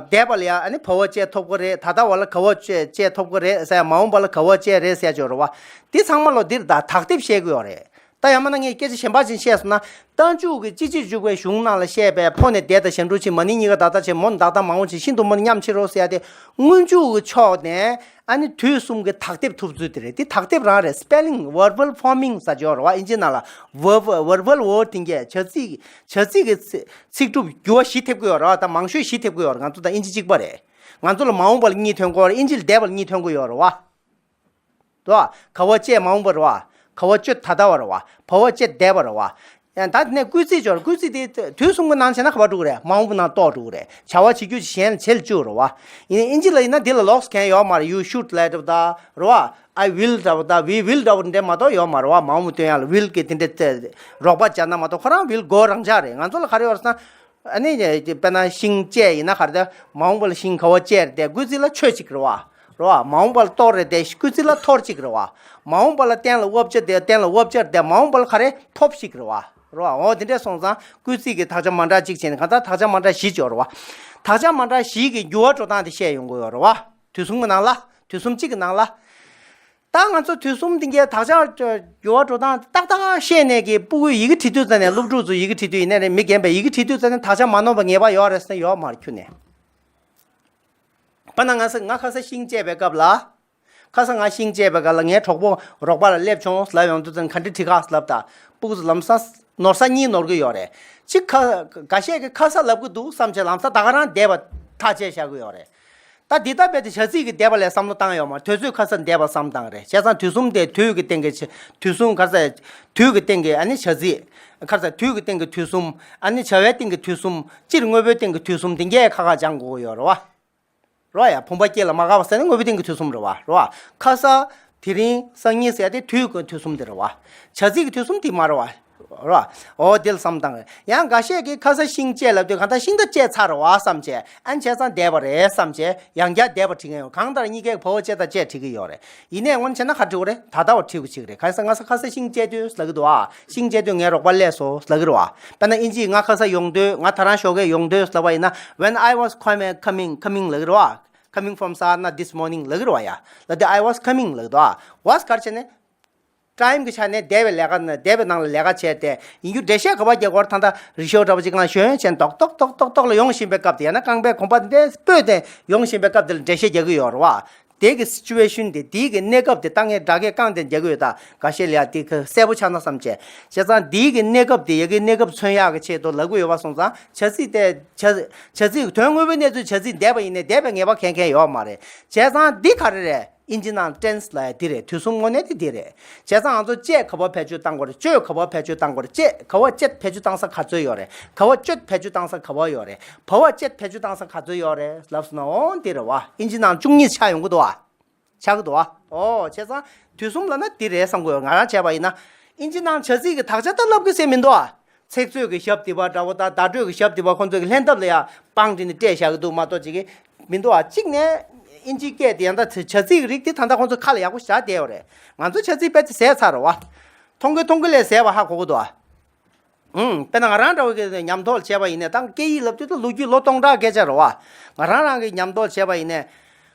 འདས་པ་ལ་ཡ་ཨ་ནི་བ་བ་བྱས་ཐོབ་ཀྱི་རེད། ད་ལྟ་བ་ལ་ག་པར་བྱས་བྱས་ཐོབ་ཀྱི་རེད་ཟེར། མ་འོངས་པ་ལ་ག་པར་བྱས་རེད་ཟེར་ཡ་ཅིག་ཡོད་རེད་བ། དེ་ཚང་མ་ལོ་འདིར་ད་དག་སྡེབ་བཤད་ཀྱི་ཡོད་རེད། ད་ཡང་མིན་ན་ངས་སྐད་ཆ་གཞན་པ་ཅིག་བཤད་སོང་ན། རྟགས་འཇུག་གི་སྤྱི་སྤྱིར་འཇུག་པའི་གཞུང་ནང་ལ་བཤད་པའི་ཕོ་ནས་འདས་དང་གཞན་འཕྲོ་ཕྱིན། མ་ནིང་གཉིས་ཀ་ད་ལྟ་བྱས། མོ་ནི་བདག་དང་མ་འོངས་ཕྱིན། ཤིན་ཏུ་མོ་ནི་མཉམ་ཕྱིན་རོ་ཟེར་ཡ་དེ་སྔོན་འཇུག་གི་ཕྱོགས་ནས་ཨ་ནི་དུས་གསུམ་གྱི་དག་སྡེབ་ཐོབ་ཚུལ་དེ་རེད། དེ་དག་སྡེབ་རང་རེད། སྤེ་ལིང་verbal forming ཟེར་ཡོད་རེད་བ། ཨིན་ཇི་ནང་ལ་verb verbal word དེ་གས་བྱ་ཚིག་བྱ་ཚིག་གི་ཚིག་གྲུབ་འགྱུར་བ་བཞི་ཐེབས་ཀྱི་ཡོད་རེད་བ། ད་མང་ཤོས་བཞི་ཐེབས་ཀྱི་ཡོད་རེད། ང་ཚོ་དང་ཨིན་ཇི་གཅིག་པ་རེད། ང་ཚོ་ལ་མ་འོངས་པ་ལ་གཉིས་ཐོན་གྱི་ཡོད་རེད། ཨིན་ཇི་ལ་འདས་པ་ལ་གཉིས་ཐོན་གྱི་ཡོད་རེད་བ། རེད་བ། ག་པར་བྱས་མ་འོངས་པ་རེད་བ། ག་པར་བྱོས་ད་ལྟ་བ་རེད་བ། བ་བ་བྱས་འདས་པ་རེད་བ། ཡང་ད་དེ་ནས་སྐུལ་ཚིག་ཅིག་ཡོད་རེད། སྐུལ་ཚིག་དེ་དུས་གསུམ་གྱི་ནང་བྱས་ན་ག་པར་འགྲོ་གི་རེད། མ་འོངས་པའི་ནང་གཏོགས་འགྲོ་གི་རེད། བྱ་བ་བྱེད་རྒྱུ་གཞན་ལ་བྱེད་ལ་བཅུག་རེད་བ། ཡིན་ནའི་ཨིན་ཇི་ལ་ཡིན་ན་འདི་ལ་ལོགས་སུ་གང་ཡོད་མ་རེད། You should ལབ་འདྲ་པོ་དང་རེད་བ། I will འདྲ་པོ་དང་we will འདྲ་པོ་འདྲ་མ་གཏོགས་ཡོད་མ་རེད་བ། མ་འོངས་པ་སྟོན་ཡག་ལ་will གི་དེ་འདྲ་རོགས་པ་སྦྱར་ན་མ་གཏོགས་ཁོ་རང་will go རང་འཇགས་རེད། ང་ཚོ་ལ་ག་རེ་ཡོད་རེད་ཟེར་ན། ཨ་ནི་དཔེར་ན་ཤིང་བཅད་ཡིན་ན་ག་རེ་དེ། མ་འོངས་པ་ལ་ཤིང་ག་པར་བཅད་རེད་དེ། སྐུལ་ཚིག་ལ་བཅོས་གཅིག་རེད་བ། རེད་བ། མ་འོངས་པ་ལ་གཏོར་རེད་དེ། སྐུལ་ཚིག་ལ་གཏོར་གཅིག་རེད་བ། མ་འོངས་པ་ལ་གཏན་ལ་དབབ་བྱ་དེ། གཏན་ལ་དབབ་བྱ་རེད་དེ། མ་འོངས་པ་ལ་ག་རེ་ཐོབ་གཅིག་རེད་བ། རེད་བ། འོ་དེ་འདྲས་སོང་ཙང་སྐུལ་ཚིག་གི་དག་ཆ་མ་འདྲ་གཅིག་བྱས་ནས་གང་ལྟར་དག་ཆ་མ་འདྲ་བཞི་ཅིག་ཡོད་རེད་བ། དག་ཆ་མ་འདྲ་བཞི་གི་འགྱུར་བ་འགྲོ་སྟངས་དེ་བཤད་ཡོང་གི་ཡོད་རེད་བ། དུས་གསུམ་གྱི་ནང་ལ། དུས་གསུམ་གཅིག་གི་ནང་ལ། ད་ང་ཚོ་དུས་གསུམ་འདི་གའི་དག་ཆ་འགྱུར་བ་འགྲོ་སྟངས་ཏག་ཏག་ཤེས་ནས་ཀྱི་སྤུ་གུས་ཡི་གེ་བྲིས་དུས་ཙ་ནས། སློབ་ཕྲུག་ཚོས་ཡི་གེ་བྲིས་དུས་ཡིན་ནའི་རེད། མི་རྒན་པས་ཡི་གེ་བྲིས་དུས་ཙ་ནས་དག་ཆ་མ་ནོར་བ་ངེས་པར་ཡོད་རེད་ཟེར་ན་ཡོད་མ་རེད་ཁྱོན་ནས། དཔེར་ན་ང་ས་ང་ཁ་སང་ཤིང་བཅད་པའི་སྐབས་ལ། ཁ་སང་ང་ཤིང་བཅད་པའི་སྐབས་ལ་ངའི་གྲོགས་པོ་རོགས་པ་ལ་སླེབས་བྱུང་ལབ་ཡོང་དུས་ཙ་ནས་ག་འདྲ་བྲིས་ག་ལབ་ད། སྤུ་གུ་ཚོ་ལམ་སང་ནོར་ས་གཉིས་ནོར་གི་ཡོད་རེད། གཅིག་ཁ་འགའ་ཤས་ཀྱིས་ཁ་ས་ལབ་གི་འདུག་བསམ་བྱས་ལམ་སང་ད་ག་རང་འདས་པ་ཐག་བཅད་བཞག་གི་ཡོད་རེད། ད་འདི་ལྟ་བས་དེ་བྱ་ཚིག་གི་འདས་པ་ལ་བསམ་བློ་བཏང་ཡོད་མ་རེད། དུས་ཚོད་ཁ་སང་འདས་པ་བསམ་བཏང་རེད། བྱས་ཙང་དུས་གསུམ་དེ་དུས་ཀྱི་སྟེང་གི་བྱ། དུས་གསུམ་ག་རེ་ཟེར། དུས་ཀྱི་སྟེང་གི་ཨ་ནི་བྱ་ཚིག་ག་རེ་ཟེར། དུས་ཀྱི་སྟེང་གི་དུས་གསུམ། ཨ་ནི་བྱ་བའི་སྟེང་གི་དུས་གསུམ། སྤྱིར་དངོས་པོའི་སྟེང་གི་དུས་གསུམ་དེ་གས་ཁ་ཁ་སྦྱང་དགོས་ཀྱི་ཡོད་རེད་བ། རེད་བ་ཡ། བུམ་པ་སྐྱེ་ལ་མ་འགགས་པ་ཟེར་ན་དངོས་པོའི་སྟེང་གི་དུས་གསུམ་རེད་བ། རེད་བ། ཁ་ས། དེ་རིང་། སང་ཉིན་ཟེར་ཡ་དེ་དུས་ཀྱི་དུས་གསུམ་དེ་རེད་བ། བྱ་ཚིག་གི་དུས་གསུམ་དེ་མ་རེད་བ། རེད་བ། འོ་དེ་ལ་བསམ་བཏང་རེད། ཡང་འགའ་ཤས་ཀྱིས་ཁ་ས་ཤིང་བཅད་ལབ་དུས་གང་ལྟར་ཤིང་རྟ་བཅད་ཚར་རེད་བ་བསམ་བྱས། ཨ་ནི་བྱས་ཙང་འདས་པ་རེད་བསམ་བྱས་ཡང་བསྐྱར་འདས་པ་བྲིས་མཁན་ཡོད། གང་ལྟར་གཉིས་ཀས་བ་བ་བཅད་དང་བཅད་བྲིས་ཀྱི་ཡོད་རེད། ཡིན་ནའི་སྔོན་བྱས་ན་ག་རེ་བྲིས་དགོས་རེད། ད་ལྟ་བ་བྲིས་དགོས་ཅིག་རེད། གང་ཡིན་ཟེར་ན་ང་ས་ཁ་ས་ཤིང་བཅད་དུས་ལབ་ཀྱི་འདུག་ཨ། ཤིང་བཅད་དུས་ངའི་རོགས་པ་སླེབས་སོང་ལབ་ཀྱི་རེད་བ། དཔེར་ན་ཨིན་ཇིས་ང་ཁ་ས་ཡོང་དུས། ང་ད་རང་ཞོགས་ཀས་ཡོང་དུས་ལབ་པ་ཡིན་ན། When I was coming, coming, coming ལབ་ཀྱི་རེད་བ། Coming from Saratnath this morning ལབ་ཀྱི་རེད་བ་ཡ། ལབ་དུས་I was coming ལབ་ཀྱི་འདུག་ཨ། Was ག་རེ་བྱས་ནས། Time གི་ཆ་ནས་འདས་པའི་ལས་ཀ་ན། འདས་པའི་ནང་ལ་ལས་ཀ་བྱས་ཏེ་ཡིན་རྒྱུ་འགྲེལ་བཤད་ག་པར་རྒྱག་དགོས་རེད། ད་ལྟ་རི་ཤོ་འདྲ་པོ་ཅིག་ལ་ཞོན་བྱས་ཏོག་ཏོག་ཏོག་ཏོག་ཏོག་ལ་ཡོང་བཞིན་པའི་སྐབས་དེ། ཡང་ན་རྐང་པའི་གོམ་པ་འདི་འདྲས་སྤོས་ཏེ་ཡོང་བཞིན་པའི་སྐབས་དེ་ལ་འགྲེལ་བཤད་རྒྱག་གི་ཡོད་རེད་བ། དེ་གི་སི་ཅུ་ཝེ་ཤན་དེ། དེའི་གི་གནས་སྐབས་དེ། ད་ངས་སྒྲ་སྐད་བཀང་སྟེ་རྒྱག་གི་ཡོད། ད་འགའ་ཤས་ལ་ཡ་དེ་གི་གསལ་པོ་ཆགས་ན་བསམ་བྱས། བྱས་ཙང་དེའི་གི་གནས་སྐབས་དེ། ཡ་གི་གནས་སྐབས་མཚོན་ཡག་གི་ཆེད་དུ་ལབ་གི་ཡོད་པ་སོང་ཙང་། བྱ་ཚིག་དེ། བྱ་བྱ་ཚིག་དོན་དངོས་པོའི་གནས་ཚུལ་བྱ་ཚིག་འདས་པ་ཡིན་ནའི་འདས་པའི་ངེས་པ་གང་ཡང་ཡོད་མ་རེད། བྱས་ཙང་འདི་ག་རེ་རེད། ཨིན་ཇི་ནང་ཊེན་སི་ལབ་ཡ་འདི་རེད། དུས་གསུམ་དངོས་གནས་དེ་འདི་རེད། བྱས་ཙང་ང་ཚོ་བཅད་ག་པར་བེད་སྤྱོད་བཏང་དགོས་རེད། བཅོས་ག་པར་བེད་སྤྱོད་བཏང་དགོས་རེད། བཅད་ག་པར་བཅད་བེད་སྤྱོད་བཏང་ས་ག་ཚོད་ཡོད་རེད། ག་པར་བཅོས་བེད་སྤྱོད་བཏང་ས་ག་པར་ཡོད་རེད། བ་པར་བཅད་བེད་སྤྱོད་བཏང་ས་ག་ཚོད་ཡོད་རེད་ལབ་སོང་ན། འོ་འདི་རེད་བ། ཨིན་ཇི་ནང་བཅུ་གཉིས་ཆགས་ཡོང་གི་འདུག་བ། ཆགས་ཀྱི་འདུག་བ། འོ་བྱས་ཙང་དུས་གསུམ་ལབ་ན་འདི་རེད་བསམ་དགོས། ང་རང་བྱས་པ་ཡིན་ན། ཨིན་ཇི་ནང་བྱ་ཚིག་གི་དག་ཆ་ད་ལབ་གི་ཟེར་མི་འདུག་བ། ཚིག་མཛོད་ཀྱི་ཞབས་འདེབས་པ་འདྲ་པོ་དང་བརྡ་སྤྲོད་ཀྱི་ཞབས་འདེབས་པ་ཁོང་ཚོས་ཀྱི་ལྷན་ཐབས་ལ་ཡ་པང་བྲིས་ནས་སྤྲད་བཞག་གི་འདུག་མ་གཏོགས་ཅིག་གི་མི་འདུག་བ། གཅིག་ནས་ཨིན་ཇིའི་སྐད་དེ་ཡང་ད་བྱ་ཚིག་གི་རིགས་དེ་ད་ལྟ་ཁོང་ཚོ་ཁ་ལ་ཡག་པོ་བཞག་བསྡད་ཡོད་རེད། ང་ཚོ་བྱ་ཚིག་དཔེ་ཆ་ཟས་ཚར་རེད་བ། མཐོང་གི་མཐོང་གི་ལས་ཟས་པ་ཧ་གོ་གི་འདུག་བ། ཨང་། དཔེར་ན་ང་རང་འདྲ་བོ་གི་ཉམས་རྟོགས་བྱས་པ་ཡིན་ནའི། ད་སྐད་ཡིག་ལབ་དུས་ད་ལོ་རྒྱུས་ལོ་སྟོང་ཕྲག་སྐད་ཆ་རེད་བ། ང་རང་རང་གི་ཉམས་རྟོགས་བྱས་པ་ཡིན་ནའི།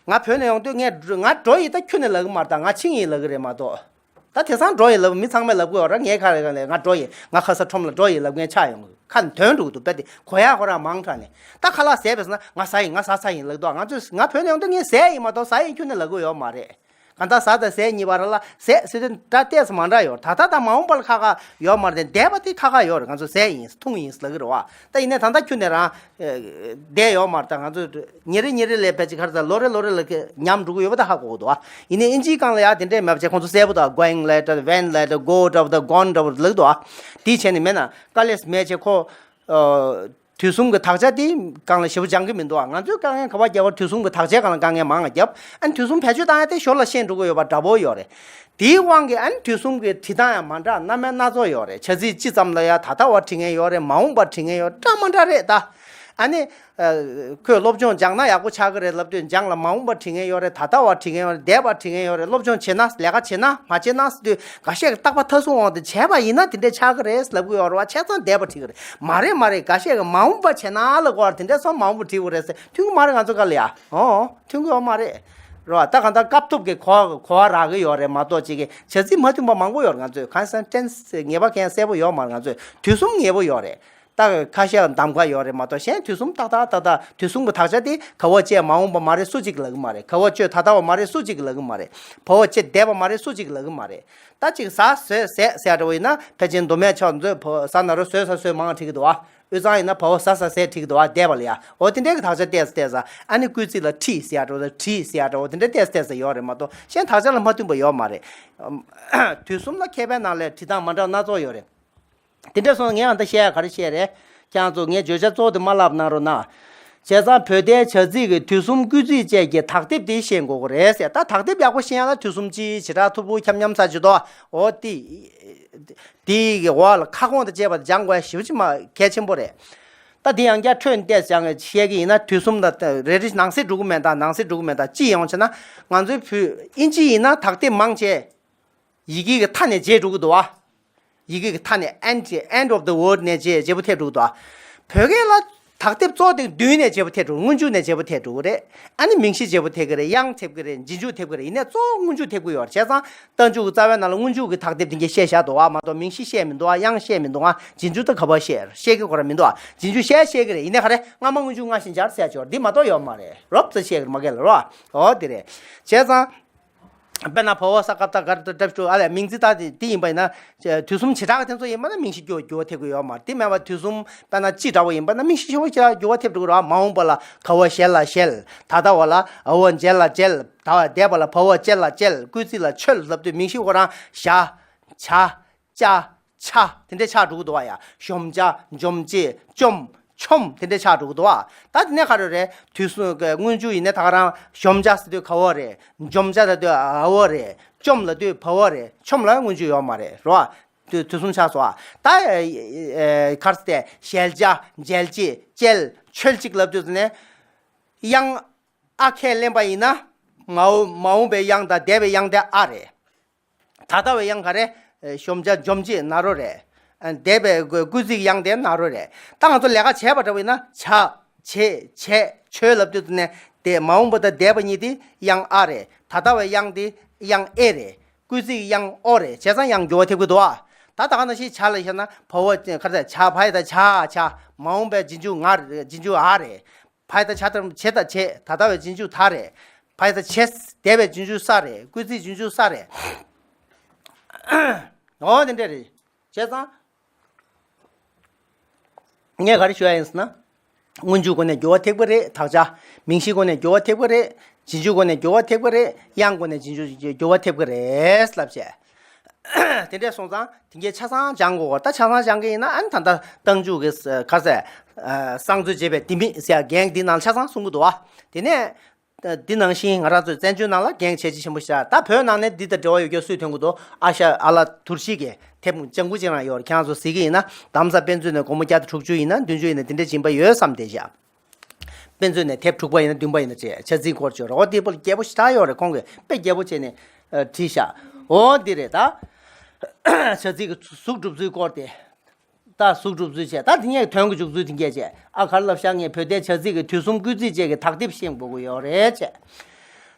ང་བོད་ནས་ཡོང་དུས་ངས་ང་འགྲོ་ཡི་ད་ཁྱོན་ནས་ལབ་གི་མ་རེད། ད་ང་ཕྱིན་ཡི་ལབ་གི་རེད་མ་གཏོགས། ད་དེང་སང་འགྲོ་ཡི་ལབ། མི་ཚང་མས་ལབ་གི་ཡོད་རེད། ངའི་ཁ་ལ་ང་འགྲོ་ཡི། ང་ཁ་ས་ཁྲོམ་ལ་འགྲོ་ཡི་ལབ་མཁན་ཆགས་ཡོང་གི། ཁ་ནས་ཐོན་འགྲོ་གི་འདུག་དཔེ་དེ་གོ་ཡ་ཁོ་རང་མང་དྲགས་ནས། ད་ཁ་ལག་ཟས་པས་ཟེར་ན་ང་ཟ་ཡིན། ང་ཟ་ཚར་ཡིན་ལབ་འདུག་ང་ཚོས་ང་བོད་ནས་ཡོང་དུས་ངས་ཟས་ཡིན་མ་གཏོགས་ཟ་ཡིན་ཁྱོན་ནས་ལབ་གི་ཡོད་མ་རེད། གང་ལྟར་ཟ་དང་ཟས་གཉིས་བར་ལ་ཟས་ཟེར་དུས་སྒྲ་ཏོག་ཙམ་མ་འདྲ་ཡོད་རེད། ད་ལྟ་དང་མ་འོངས་པ་ལ་ཁ་ཁ་ཡོད་མ་རེད་དེ། འདས་པ་དེ་ཁ་ཁ་ཡོད་རེད། ང་ཚོ་ཟས་ཡིན་འཐུང་ཡིན་ལབ་གི་རེད་བ། ད་ཡིན་ནའི་ད་ལྟ་ཁྱོན་ནས་རང་བསྡད་ཡོད་མ་རེད། ད་ང་ཚོ་ཉིན་རེ་ཉིན་རེ་ལ་ཕལ་ཆེར་ག་རེ་ཟ། ལོ་རེ་ལོ་རེ་ལ་ཉམས་འགྲོ་གི་ཡོད་པ་ད་ཧ་གོ་གི་འདུག་བ། ཡིན་ནའི་ཨིན་ཇིའི་སྒང་ལ་ཡ་དེ་འདྲས་མེད་པ་བྱས་ཁོང་ཚོ་གསལ་པོ་དང་going later, went later, go later, gone later ལབ་གི་འདུག་བ། དེའི་བྱས་ནས་མེད་ན་དཀའ་ལས་མེད་བྱས་ཁོ། དུས་གསུམ་གྱི་དག་ཆ་དེ་སྒང་ལ་ཞེ་པོ་སྦྱང་གི་མི་འདུག་ཨ། ང་ཚོའི་དཀའ་ངལ་ག་པར་རྒྱབ་པ། དུས་གསུམ་གྱི་དག་ཆའི་སྒང་ལ་དཀའ་ངལ་མང་ང་རྒྱབ། ཨ་ནི་དུས་གསུམ་བེད་སྤྱོད་བཏང་ཡ་དེ་ཞོར་ལ་ཤེས་འགྲོ་གི་ཡོད་པ་འདྲ་པོ་ཡོད་རེད། དེའི་དབང་གིས་ཨ་ནི་དུས་གསུམ་གྱི་བྲིས་སྟངས་ཡང་མ་འདྲ། རྣམ་དབྱེ་སྣ་ཚོགས་ཡོད་རེད། བྱ་ཚིག་སྤྱི་ཙམ་ལ་ཡ་ད་ལྟ་བ་བྲིས་མཁན་ཡོད་རེད། མ་འོངས་པ་བྲིས་མཁན་ཡོད། འདྲ་མ་འདྲ་རེད་ད། ཨ་ནི། ཁོས་སློབ་སྦྱོང་སྦྱངས་ན་ཡག་པོ་ཆགས་ཀྱི་རེད་ལབ་དུས་སྦྱངས་ལ་མ་འོངས་པ་བྲིས་མཁན་ཡོད་རེད། ད་ལྟ་བ་བྲིས་མཁན་ཡོད་རེད། འདས་པ་བྲིས་མཁན་ཡོད་རེད། སློབ་སྦྱོང་བྱེད་ན་ལས་ཀ་བྱེད་ན་མ་བྱེད་ན་ཟེར་དུས་འགའ་ཤས་ཀྱིས་རྟག་པར་མཐའ་སྲུང་དབང་དུ་བྱས་པ་ཡིན་ན་དེ་འདྲས་ཆགས་ཀྱི་རེད་ལབ་ཀྱི་ཡོད་རེད་བ། བྱས་ཙང་འདས་པ་བྲིས་ཀྱི་རེད། མ་རེད་མ་རེད། འགའ་ཤས་ཀྱིས་མ་འོངས་པ་བྱས་ན་ལབ་ཀྱི་ཡོད་རེད། དེ་འདྲས་སོང་མ་འོངས་པ་བྲིས་དགོས་རེད་ཟེར། མཐུན་གྱི་མ་རེད། ང་ཚོ་ག་ལ་ཡ། ཨོ། མཐུན་གྱི་ཡོད་མ་རེད། རེད་བ། ད་གང་ལྟར་སྐབས་ཐོབ་ཀྱི་གོ་བ་གོ་བ་རག་གི་ཡོད་རེད་མ་གཏོགས་ཅིག་གི་བྱ་ཚིག་མ་མཐུན་པ་མང་པོ་ཡོད་རེད། ང་ཚོས་གང་ཟེར་ན་ཊེན་སི་ངེས་པ་གང་གསལ་པོ་ཡོད་མ་རེད། ང་ཚོས་དུས་གསུམ་ངེས་པོ་ཡོད་རེད། ད་ཁ་ཤས་གདམ་ག་ཡོད་རེད་མ་གཏོགས། གཞན་དུས་གསུམ་ཏག་ཏག་ཏག་ཏག་དུས་གསུམ་གྱི་དག་ཆ་དེ་ག་བ་བྱས་མ་འོངས་པ་མ་རེད་སུ་གཅིག་ལབ་གི་མ་རེད། ག་བ་བྱས་ད་ལྟ་བ་མ་རེད་སུ་གཅིག་ལབ་གི་མ་རེད། བ་བ་བྱས་འདས་པ་མ་རེད་སུ་གཅིག་ལབ་གི་མ་རེད། ད་ཅིག་ཟ་ཟོས་ཟས་ཟེར་འདྲ་བོ་ཡིན་ན་ཕལ་ཆེར་མདོ་སྨད་ཕྱོགས་ཚོས་བ་བ་ཟ་ན་རོ་ཟོས་ཟ་ཟོས་མང་བྲིས་ཀྱི་འདུག་བ། དབུས་གཙང་ཡིན་ན་བ་བ་ཟ་ཟ་ཟས་བྲིས་ཀྱི་འདུག་བ། འདས་པ་ལ་ཡ། འོ་དེ་འདྲའི་གི་དག་ཆ་ཏོག་ཙམ་ཏོག་ཙམ། ཨ་ནི་སྐུལ་ཚིག་ལ་ཁྲིད་ཟེར་འདྲ་བོ་དང་བྲིས་ཟེར་འདྲ་བོ་དེ་འདྲ་ཏོག་ཙམ་ཏོག་ཙམ་ཡོད་རེད་མ་གཏོགས། གཞན་དག་ཆ་ལ་མ་མཐུན་པ་ཡོད་མ་རེད། དུས་གསུམ་ལ་མཁས་པའི་ནང་ལས་བྲིས་སྟངས་མ་འདྲ་སྣ་ཚོགས་ཡོད་རེད། དེ་འདྲ་སོང་ངས་ཨ་ད་བཤད་ཡ་ག་རེ་བཤད་རེད། ཁྱེད་རང་ཚོ་ངའི་བརྗོད་བྱ་གཙོ་བོ་དེ་མ་བརླག་གནང་རོགས་གནང་། བྱས་ཙང་བོད་ཟླའི་བྱ་ཚིག་གི་དུས་གསུམ་སྐུལ་ཚིག་བཅས་ཀྱི་དག་དེབ་དེ་ཤེས་དགོས་ཀྱི་རེད་ཟེར། ད་དག་དེབ་ཡག་པོ་ཤེས་ཡ་ལ་དུས་གསུམ་སྤྱིའི་བྱེ་བྲག་ཐོར་བུ་ཁྱབ་མཉམ་ས་ཅི་ཏོ། འོ་དེ། དེའི་གི་འོག་ལ་ཁ་སྐོང་དང་བཅས་པ་དེ་སྦྱང་དགོས་ཡ་ཞེ་པོ་ཅིག་མ་གལ་ཆེན་པོ་རེད། ད་དེ་ཡང་བསྐྱར་འཕྲོས་ནས་བལྟས་ཙང་བཤད་ཀྱི་ཡིན་ན་དུས་གསུམ་དང་རེ་རེ་ནང་གསེས་འགྲོ་གི་མེད། ད་ནང་གསེས་འགྲོ་གི་མེད། ད་སྤྱི་ཡོངས་བྱས་ན་ང་ཚོའི་བོད་ཨིན་ཇི་ཡིན་ན་དག་དེབ་མང་ཆེ་ཡི་གེ་གི་མཐའ་ནས་བརྗེད་འགྲོ་གི་འདུག་བ། ཡི་གེ་གི་མཐའ་ནས་end end of the word ནས་བརྗེད་བརྗེད་པོ་ཐེབས་འགྲོ་གི་འདུག་བ། བོད་སྐད་ལ་དག་དེབ་གཙོ་དེ་མདུན་ནས་བརྗེད་པོ་ཐེབས་འགྲོ། སྔོན་འཇུག་ནས་བརྗེད་པོ་ཐེབས་འགྲོ་གི་རེད། ཨ་ནི་མིང་གཞི་བརྗེད་པོ་ཐེབས་ཀྱི་རེད། དབྱངས་ཐེབས་ཀྱི་རེད། རྗེས་འཇུག་ཐེབས་ཀྱི་རེད། ཡིན་ནའི་གཙོ་བོ་སྔོན་འཇུག་ཐེབས་ཀྱི་ཡོད་རེད། བྱས་ཙང་རྟགས་འཇུག་གི་རྩ་བའི་ནང་ལ་སྔོན་འཇུག་གི་དག་དེབ་དེ་འདྲ་བཤད་བཞག་འདུག་བ་མ་གཏོགས་མིང་གཞི་བཤད་མི་འདུག་བ། དབྱངས་བཤད་མི་འདུག་ང་། རྗེས་འཇུག་ད་ག་པར་བཤད་བཤད་ཀྱི་ཁོ་རང་མི་འདུག་བ། རྗེས་འཇུག་བཤད་བཤད་ཀྱི་རེད། ཡིན་ནའི་ག་རེ་སྔ་མ་སྔོན་འཇུག་སྔ་ཞིང་སྦྱར་ཟེར་ཡ་ཅིག་ཡོད་རེད། འདི་མ་གཏོགས་ཡོད་མ་རེད། རོབ་ཙམ་བཤད་ཀྱི་རེད་མ་གཏོགས་ལ་རོ། འོ་དེ་རེད། བྱས་ཙང་། དཔེར་ན་བ་བ་ས་ཀ་བཏགས་ག་ར་བཏགས་ཨ་ལས་མིང་ཚིག་དག་དེ་དེ་ཡིན་པ་ཡིན་ན། དུས་གསུམ་བྱེ་བྲག་དེ་ཚོ་ཡིན་པ་ན་མིང་གཞི་འགྱུར་འགྱུར་བ་ཐེབས་ཀྱི་ཡོད་མ་རེད། དེ་མེད་པ་དུས་གསུམ་དཔེར་ན་སྤྱི་འདྲ་བོ་ཡིན་པ་ན་མིང་གཞི་ཞེ་པོ་ཅིག་འགྱུར་བ་ཐེབས་འགྲོ་གི་རེད་བ། མ་འོངས་པ་ལ་ག་བ་ཞལ་ལ་ཞལ། ད་ལྟ་བ་ལ་འ་བ་འཇལ་ལ་འཇལ། ད་བ་འདས་པ་ལ་བ་བ་ཅལ་ལ་ཅལ། སྐུལ་ཚིག་ལ་ཆོལ་ལབ་དུས་མིང་གཞི་ཁོ་རང་ཞ། ཆ། ཅ། ཆ། དེ་འདྲས་ཆགས་འགྲོ་གི་འདུག་བ་ཡ། གཞོམ་བྱ། འཇོམས་བྱེད། བཅོམ། ཆོམ། དེ་འདྲས་ཆགས་འགྲོ་གི་འདུག་བ། ད་དེ་ནས་ག་རེ་རེད། དུས་གསུམ་གྱི་སྔོན་འཇུག་ཡིན་ནའི་ད་ག་རང་གཞོམ་བྱ་ཟེར་དུས་ག་བ་རེད། འཇོམས་བྱ་ལབ་དུས་འ་བ་རེད། བཅོམ་ལབ་དུས་བ་བ་རེད། ཆོམ་ལ་སྔོན་འཇུག་ཡོད་མ་རེད་རོ། དུས་དུས་གསུམ་ཆགས་སོང་བ། ད་ག་རེ་ཟེར་ཏེ་ཞལ་བྱ། འཇལ་བྱེད། ཅལ། ཆོལ་གཅིག་ལབ་དུས་ནས་དབྱངས་ཨ་ཁས་ལེན་པ་ཡིན་ན་མ་འོ་མ་འོངས་པའི་དབྱངས་དང་འདས་པའི་དབྱངས་དེ་ཨ་རེད། ད་ལྟ་བའི་དབྱངས་ག་རེ། གཞོམ་བྱ་འཇོམས་བྱེད་ན་རོ་རེད། འདས་པའི་སྐུལ་ཚིག་དབྱངས་དེ་ན་རོ་རེད། ད་ང་ཚོ་ལས་ཀ་བྱས་པ་འདྲ་བོ་ཡིན་ན་བྱ། བྱེད། བྱས། ཆོལ་ལབ་དུས་ནས་དེ་མ་འོངས་པ་དང་འདས་པ་གཉིས་དེ་དབྱངས་ཨ་རེད། ད་ལྟ་བའི་དབྱངས་དེ་དབྱངས་ཨེ་རེད། སྐུལ་ཚིག་དབྱངས་ཨོ་རེད། བྱས་ཙང་དབྱངས་འགྱུར་བ་ཐེབས་ཀྱི་འདུག་ཨ། ད་ད་ག་ནང་བཞིན་བྱ་ལ་བཤད་ན་བ་བ་ག་རེ་ཟེར། བྱ་བ་ཡི་ད་བྱ་བྱ། མ་འོངས་པའི་རྗེས་འཇུག་ང་རེད། རྗེས་འཇུག་འ་རེད། བ་ཡི་ད་བྱ་དང་བྱེད་ད་བྱེད། ད་ལྟ་བའི་རྗེས་འཇུག་ད་རེད། བ་ཡི་ད་བྱས། འདས་པའི་རྗེས་འཇུག་ས་རེད། སྐུལ་ཚིག་རྗེས་འཇུག་ས་རེད། འོ་དེ་འདྲ་རེད། བྱས་ཙང་། ངས་ག་རེ་ཞུ་ཡ་ཡིན་ཟེར་ན། སྔོན་འཇུག་སྒོ་ནས་འགྱུར་བ་ཐེབས་ཀྱི་རེད། དག་ཆ། མིང་གཞིའི་སྒོ་ནས་འགྱུར་བ་ཐེབས་ཀྱི་རེད། རྗེས་འཇུག་སྒོ་ནས་འགྱུར་བ་ཐེབས་ཀྱི་རེད། དབྱངས་སྒོ་ནས་རྗེས་འཇུག་འགྱུར་བ་ཐེབས་ཀྱི་རེད་ལབ་བྱས། དེ་འདྲས་སོང་ཙང་དེ་གའི་ཆ་ཚང་སྦྱང་དགོས། ད་ཆ་ཚང་སྦྱང་གི་ཡིན་ན་ཨ་ནི་ད་ལྟ་རྟགས་འཇུག་གི་ག་རེ་ཟེར། གསང་མཛོད་བྱས་པའི་ལྡེ་མིག་ཟེར་ཡ་འགན་འདི་ནང་ཆ་ཚང་གསུང་གི་འདུག་བ། དེ་ནས། འདི་ནང་བཞིན་ང་རང་ཚོའི་བཙན་བྱོལ་ནང་ལ་འགན་ཆེ་ཆེ་ཆེན་པོ་ཞིག་ད་བོད་ནང་ནས་འདི་དང་འབྲེལ་བ་ཡོད་རྒྱུ་སུས་ཐོན་གི་འདུག་ཨ་ཤ་ཨ་ལ་དུར་ཤི་གི་དེབ་ལྗང་གུ་ཅིག་རང་ཡོད་རེད། ཁྱེད་རང་ཚོ་གཟིགས་ཀྱི་ཡིན་ན་དྷ་རམ་ས་དཔེ་མཛོད་ནས་སྒོར་མོ་བརྒྱ་དང་དྲུག་ཅུ་ཡིན་ན་བདུན་ཅུ་ཡིན་ན་དེ་འདྲ་སྦྱིན་པ་ཡོད་བསམ་བསྡད་བཞག་དཔེ་མཛོད་ནས་དེབ་དྲུག་པ་ཡིན་ན་བདུན་པ་ཡིན་ན་བྱས་བྱ་ཚིག་སྐོར་བརྗོད་རོགས་དེ་པོ་རྒྱས་པོ་ཞེ་དྲག་ཡོད་རེད། ཁོང་གིས་དཔེ་རྒྱས་པོ་བྱས་ནས་བྲིས་ཤག་འོ་འདི་རེད་ད། བྱ་ཚིག་གི་གཟུགས་གྲུབ་ཚུལ་སྐོར་དེ། ད་གཟུགས་གྲུབ་ཚུལ་བྱས། ད་དེ་ངས་དོན་གྱི་འཇུག་ཚུལ་དེ་འགལ་བྱས། ཨ་ག་རེ་ལབ་ཤག་ངས་བོད་ཟླའི་བྱ་ཚིག་གི་དུས་གསུམ་སྐུལ་ཚིག་བཅས་ཀྱི་དག་དེབ་ཤེས་དགོས་ཀྱི་ཡོད་རེད་བྱས།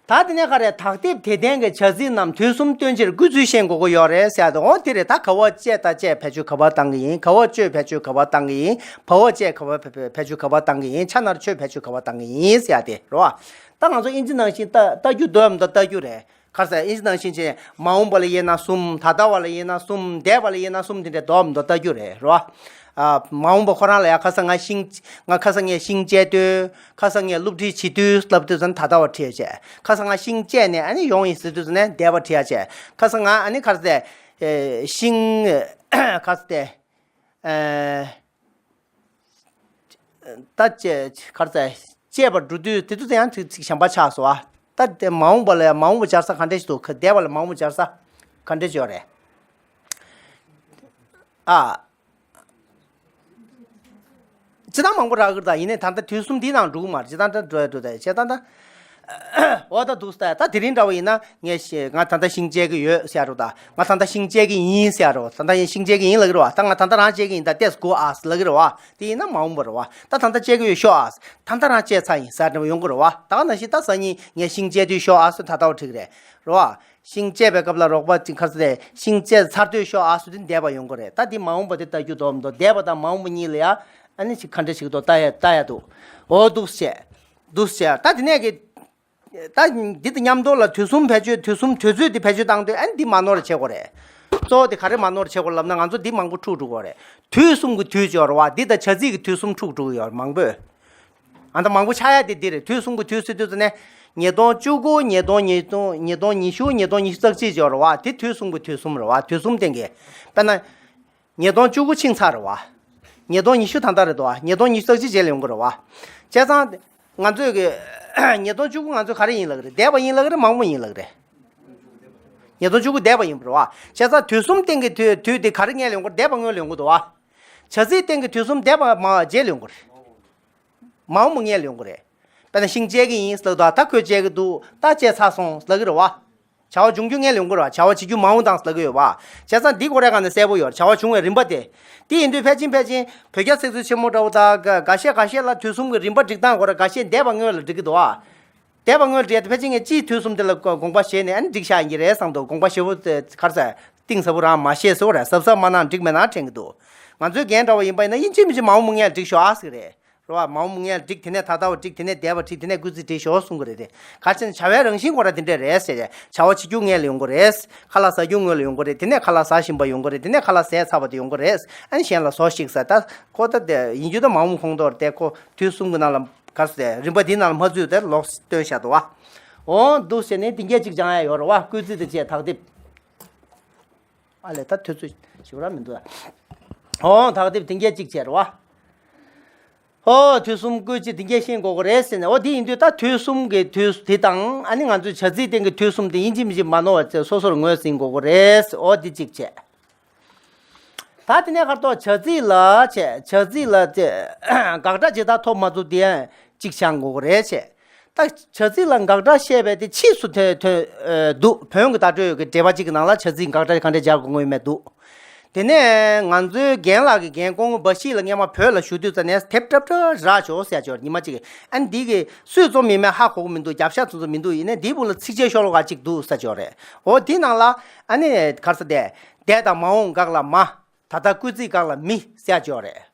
ད་ ད་དེ་ནས་ག་རེ། དག་དེབ་དེ་ལྡན་གྱི་བྱ་ཚིག་རྣམས་དུས་གསུམ་སྟོན་ཕྱིར་བསྐུལ་ཚུལ་ཤེས་དགོས་ཀྱི་ཡོད་རེད་ཟེར་ཡ་དེ། འོ་དེ་རེད། ད་ག་བ་བཅད་ད་བཅད་བེད་སྤྱོད་ག་བ་བཏང་གི་ཡིན། ག་བ་གཅོད་བེད་སྤྱོད་ག་བ་བཏང་གི་ཡིན། བ་བ་བཅད་ག་བ་བེད་སྤྱོད་ག་བ་བཏང་གི་ཡིན། ཆ་ནར་ཆོས་བེད་སྤྱོད་ག་བ་བཏང་གི་ཡིན་ཟེར་ཡ་དེ་རེད་བ། ད་ང་ཚོ་ཨིན་ཇི་ནང་བཞིན་ལྟ་ལྟ་རྒྱུ་འདོད་མི་འདོད་ལྟ་རྒྱུ་རེད། ག་རེ་ཟེར། ཨིན་ཇི་ནང་བཞིན་བྱས། མ་འོངས་པ་ལ་དབྱེ་ན་གསུམ། ད་ལྟ་བ་ལ་དབྱེ་ན་གསུམ། འདས་པ་ལ་དབྱེ་ན་གསུམ། དེ་འདྲའི་འདོད་མི་འདོད་ལྟ་རྒྱུ་རེད། རེད་བ། ཨ། མ་འོངས་པ་ཁོ་རང་ལ་ཡང་ཁ་སང་ང་ཤིང་། ང་ཁ་སང་ངས་ཤིང་བཅད་དུས། ཁ་སང་ངས་སློབ་ཁྲིད་བྱེད་དུས་ལབ་དུས་ཙམ་ད་ལྟ་བ་བྲིས་བྱས། ཁ་སང་ང་ཤིང་བཅད་ནས་ཨ་ནི་ཡོང་ཡིན་ཟེར་དུས་ཙམ་ནས་འདས་པ་བྲིས་ཡ་བྱས། ཁ་སང་ང་ཨ་ནི་ག་རེ་ཟེར། ཨེ། ཤིང་། ག་རེ་ཟེར། ཨེ། ད་བཅད། ག་རེ་ཟེར། བཅད་པར་འགྲོ་དུས་དེ་དུས་ཡང་ཚིག་ཚིག་གཞན་པ་ཆགས་སོང་ཨ། ད་དེ་མ་འོངས་པ་ལ་ཡང་མ་འོངས་པ་སྦྱར་ས་ག་འདྲ་ཞིག་འདུག་འདས་པ་ལ་མ་འོངས་པ་སྦྱར་ས་ག་འདྲ་ཞིག་ཡོད་རེད། ཨ། སྤྱིར་བཏང་མང་པོ་རག་གི་རེད། ད་ཡིན་ནའི་ད་ལྟ་དུས་གསུམ་འདིའི་ནང་འགྲོ་གི་མ་རེད། སྤྱིར་བཏང་ད་འགྲོ་ཡ་འགྲོ་ད་སྤྱིར་བཏང་ད། འོ་ད་འདུག་ད། ད་དེ་རིང་འདྲ་བ་ཡིན་ན་ངས་ཤི་ང་ད་ལྟ་ཤིང་བཅད་ཀྱི་ཡོད་ཟེར་རོ། ད་ང་ད་ལྟ་ཤིང་བཅད་ཀྱི་ཡིན་ཟེར་རོ། ད་ལྟ་ཤིང་བཅད་ཀྱི་ཡིན་ལབ་ཀྱི་རེད་བ། ད་ང་ད་ལྟ་རང་བཅད་ཀྱི་ཡིན། ད་ལྟས་དགོས་ཨ་ལབ་ཀྱི་རེད་བ། དེ་ཡིན་ན་མ་འོངས་པ་རེད་བ། ད་ད་ལྟ་བཅད་ཀྱི་ཡོད་ཤོག་ཨ། ད་ལྟ་རང་བཅད་ཚར་ཡིན་ཟེར་འདྲ་བ་ཡོང་གི་རེད་བ། ད་ག་ནང་བཞིན་ད་སང་ཉིན་ངས་ཤིང་བཅད་དུས་ཤོག་ཨ་ཟེར་ད་ལྟ་བ་འགྲིག་རེད། རེད་བ། ཤིང་བཅད་པའི་སྐབས་ལ་རོགས་པ་ཅིག་ག་རེ་ཟེར། ཤིང་བཅད་ཚར་དུས་ཤོག་ཨ་ཟེར་དུས་འདས་པ་ཡོང་གི་རེད། ད་འདི་མ་འོངས་པ་དེ་ལྟ་རྒྱུ་འདོད་མི་འདོད། འདས་པ་དང་མ་འོངས་པ་གཉིས་ལ་ཡ་ཨ་ནི་ཅིག་ག་འདྲ་ཞིག་འདུག་ལྟ་ཡ་ལྟ་ཡ་འདུག་འོ་འདུག་བྱས། འདུག་བྱས། ད་དེ་ནས་གི། ད་འདི་དང་མཉམ་དུ་ལ་དུས་གསུམ་བེད་སྤྱོད། དུས་གསུམ་དུས་ཚོད་དེ་བེད་སྤྱོད་བཏང་དུས་ཨ་ནི་འདི་མ་ནོར་བྱེད་དགོས་རེད། གཙོ་བོ་དེ་ག་རེ་མ་ནོར་བྱེད་དགོས་ལབ་ན། ང་ཚོ་འདི་མང་པོ་འཁྲུག་འགྲོ་གི་རེད། དུས་གསུམ་གྱི་དུས་ཅིག་ཡོད་རེད་བ། འདི་དང་བྱ་ཚིག་གི་དུས་གསུམ་འཁྲུག་འགྲོ་གི་ཡོད་རེད་མང་པོས། ཨ་ད་མང་པོ་ཆགས་ཡ་དེ་འདི་རེད། དུས་གསུམ་གྱི་དུས་ཟེར་དུས་ཙམ་ནས། ཉིས་སྟོང་བཅུ་དགུ། ཉིས་སྟོང་ཉིས་སྟོང་། ཉིས་སྟོང་ཉི་ཤུ། ཉིས་སྟོང་ཉི་ཤུ་རྩ་གཅིག་ཅིག་ཡོད་རེད་བ། དེ་དུས་གསུམ་གྱི་དུས་གསུམ་རེད་བ། དུས་གསུམ་སྟེང་གི། དཔེར་ན། ཉིས་སྟོང་བཅུ་དགུ་ཕྱིན་ཚར་རེད་བ། ཉིས་སྟོང་ཉི་ཤུ་ད་ལྟ་རེད་དོ། ཉིས་སྟོང་ཉི་ཤུ་རྩ་གཅིག་རྗེས་ལ་ཡོང་གི་རེད་བ། བྱས་ཙང་། ང་ཚོས་ཀྱི། ཉིས་སྟོང་བཅུ་དགུ་ང་ཚོས་ག་རེ་ཡིན་ལབ་ཀྱི་རེད། འདས་པ་ཡིན་ལབ་ཀྱི་རེད། མ་འོངས་པ་ཡིན་ལབ་ཀྱི་རེད། ཉིས་སྟོང་བཅུ་དགུ་འདས་པ་ཡིན་པ་རེད་བ། བྱས་ཙང་དུས་གསུམ་སྟེང་གི་དུས་དུས་དེ་ག་རེ་སྔོན་ལ་ཡོང་གི་རེད། འདས་པ་སྔོན་ལ་ཡོང་གི་འདུག་བ། བྱ་ཚིག་སྟེང་གི་དུས་གསུམ་འདས་པ་མ་རྗེས་ལ་ཡོང་གི་རེད། མ་འོངས་པ་སྔོན་ལ་ཡོང་གི་རེད། དཔེར་ན་ཤིང་བཅད་ཀྱི་ཡིན་ལབ་དུས་ད་ཁོས་བཅད་ཀྱི་འདུག་ད་བཅད་ཚར་སོང་ལབ་ཀྱི་རེད་བ། བྱ་བ་འབྱུང་རྒྱུ་སྔོན་ལ་ཡོང་གི་རེད་བ། བྱ་བ་བྱེད་རྒྱུ་མ་འོངས་དང་ལབ་ཀྱི་ཡོད་བ། བྱས་ཙང་འདི་ཁོ་རའི་སྒང་ནས་གསལ་པོ་ཡོད་རེད། བྱ་བ་བྱུང་བའི་རིམ་པ་དེ། དེ་ཡིན་དུས་ཕལ་ཆེར་ཕལ་ཆེར་བོད་རྒྱ་ཚིག་མཛོད་ཆེན་མོ་འདྲ་བོ་དང་འགའ་ཤས་འགའ་ཤས་ལ་དུས་གསུམ་གྱི་རིམ་པ་སྒྲིག་སྟངས་ཁོ་ར་འགའ་ཤས་འདས་པ་སྔོན་ལ་སྒྲིག་གི་འདུག་བ། འདས་པ་སྔོན་ལ་སྒྲིག་ཡ་དེ་ཕལ་ཆེར་ངས་སྤྱིའི་དུས་གསུམ་དེ་ལ་དགོངས་པ་བཞེས་ནས་ཨ་ནི་སྒྲིག་བཞག་ཡིན་གྱི་རེད་བསམ་འདུག་དགོངས་པ་བཞེས་པོ་དེ་ག་རེ་ཟེར། གཏིང་ཟབ་པོ་རང་མ་བཞེས་ཟེར་བ་རེད། གཟབ་གཟབ་མ་གནང་འགྲིག་མེད་ན་འགྲིག་མི་འདུག་ང་ཚོའི་རྒན་འདྲ་བོ་ཡིན་པ་ཡིན་ན་ཡིན་གཅིག་མིན་གཅིག་མ་འོངས་པ་སྔོན་ལ་སྒྲིག་ཤོག་ཨ་ཟེར་གི་རེད། རེད་བ། མ་འོངས་པ་སྔོན་ལ་སྒྲིག་དེ་ནས་ད་ལྟ་བ་སྒྲིག་དེ་ནས་འདས་པ་སྒྲིག་དེ་ནས་སྐུལ་ཚིག་སྒྲིག་ཤོག་གསུང་གི་རེད་དེ། ག་རེ་བྱས་ན་བྱ་བའི་རང་བཞིན་ཁོ་ར་དེ་འདྲས་རེད་ཟེར། བྱ་བ་བྱེད་རྒྱུ་སྔོན་ལ་ཡོང་གི་རེད། ཁ་ལག་ཟ་རྒྱུ་སྔོན་ལ་ཡོང་གི་རེད། དེ་ནས་ཁ་ལག་ཟ་བཞིན་པ་ཡོང་གི་རེད། དེ་ནས་ཁ་ལག་ཟས་ཚར་བ་དེ་ཡོང་གི་རེད། ཨ་ནི་གཞན་ལ་ཟོ་ཞིག་ཟེར། ད་ཁོ་ད་དེ་ཡིན་རྒྱུ་ད་མ་འོངས་ཁོངས་གཏོགས་རེད་དེ། ཁོ་དུས་གསུམ་གྱི་ནང་ལ་ག་རེ་ཟེར། རིམ་པ་འདིའི་ནང་ལ་མ་ཚུད་དེ་ལོག་སྟོན་བཞག་འདུག་བ། འོ་འདུག་ཟེར་ནས་དེ་འགས་གཅིག་སྦྱང་ཡ་ཡོད་རེད་བ། སྐུལ་ཚིག་དེ་བཅས་དག་དེབ། ཨ་ལས། ད་དུས་ཚོད་ཞིག་ར་མི་འདུག་ཨ། འོ་དག་དེབ་དེ་འགས་གཅིག་བྱས་རེད་བ། ཨོ་དུས་གསུམ་སྐུལ་ཚིག་དེ་འགས་ཤེས་དགོས་ཀྱི་རེད་ཟེར་ནས། ཨོ་དེ་ཡིན་དུས་ད་དུས་གསུམ་གྱི་དུས་དེ་དང་ཨ་ནི་ང་ཚོའི་བྱ་ཚིག་སྟེང་གི་དུས་གསུམ་དེ་ཡིན་གཅིག་མིན་གཅིག་མ་ནོར་བ་བྱས་སོ་སོར་ངོས་ཟིན་དགོས་ཀྱི་རེད། ཨོ་དེ་གཅིག་བྱས། ད་དེ་ནས་ཁ་ཐོག་བྱ་ཚིག་ལ་བྱས། བྱ་ཚིག་ལ་དེ་དགག་སྒྲ་ཇི་ལྟར་ཐོབ་མ་ཐོབ་དེ་ཡང་གཅིག་སྦྱང་དགོས་ཀྱི་རེད་བྱས། ད་བྱ་ཚིག་ལ་དགག་སྒྲ་བཤད་པའི་དེ་ཕྱིས་སུ་ཐོན་ཐོན་ཨ་འདུག་བོན་གྱི་བརྡ་སྤྲོད་ཀྱི་འགྲེལ་པ་གཅིག་གི་ནང་ལ་བྱ་ཚིག་དགག་སྒྲ་གང་འདྲ་སྦྱར་དགོས་ངོས་མེད་འདུག་དེ་ནས་ང་ཚོའི་རྒན་ལགས་ཀྱི་རྒན་སྐུ་ངོ་འབའ་ཞིག་ལ་སྔས་མ་བོད་ལ་བཞུགས་དུས་ཙམ་ནས་དེབ་འདྲ་འདྲ་རག་ཆོག་ཟེར་ཆོག་ཉི་མ་གཅིག་ཨ་ནི་འདི་གི་སུས་རྩོམ་ཡིན་མིན་ཧ་གོ་གི་མི་འདུག་རྒྱབ་ཤ་ཚོ་ཚོ་མི་འདུག་ཡིན་ནའི་འདིའི་སྦུག་ལ་ཚིགས་བཅད་ཤོ་ལོ་ཀ་གཅིག་འདུག་ཟེར་ཆོག་རེད། འོ་འདི་ནང་ལ་ཨ་ནི་ག་རེ་ཟེར་དེ། འདས་དང་མ་འོངས་དགག་ལ་མ། ད་ལྟ་སྐུལ་ཚིག་དགག་ལ་མི་ཟེར་ཆོག་རེད།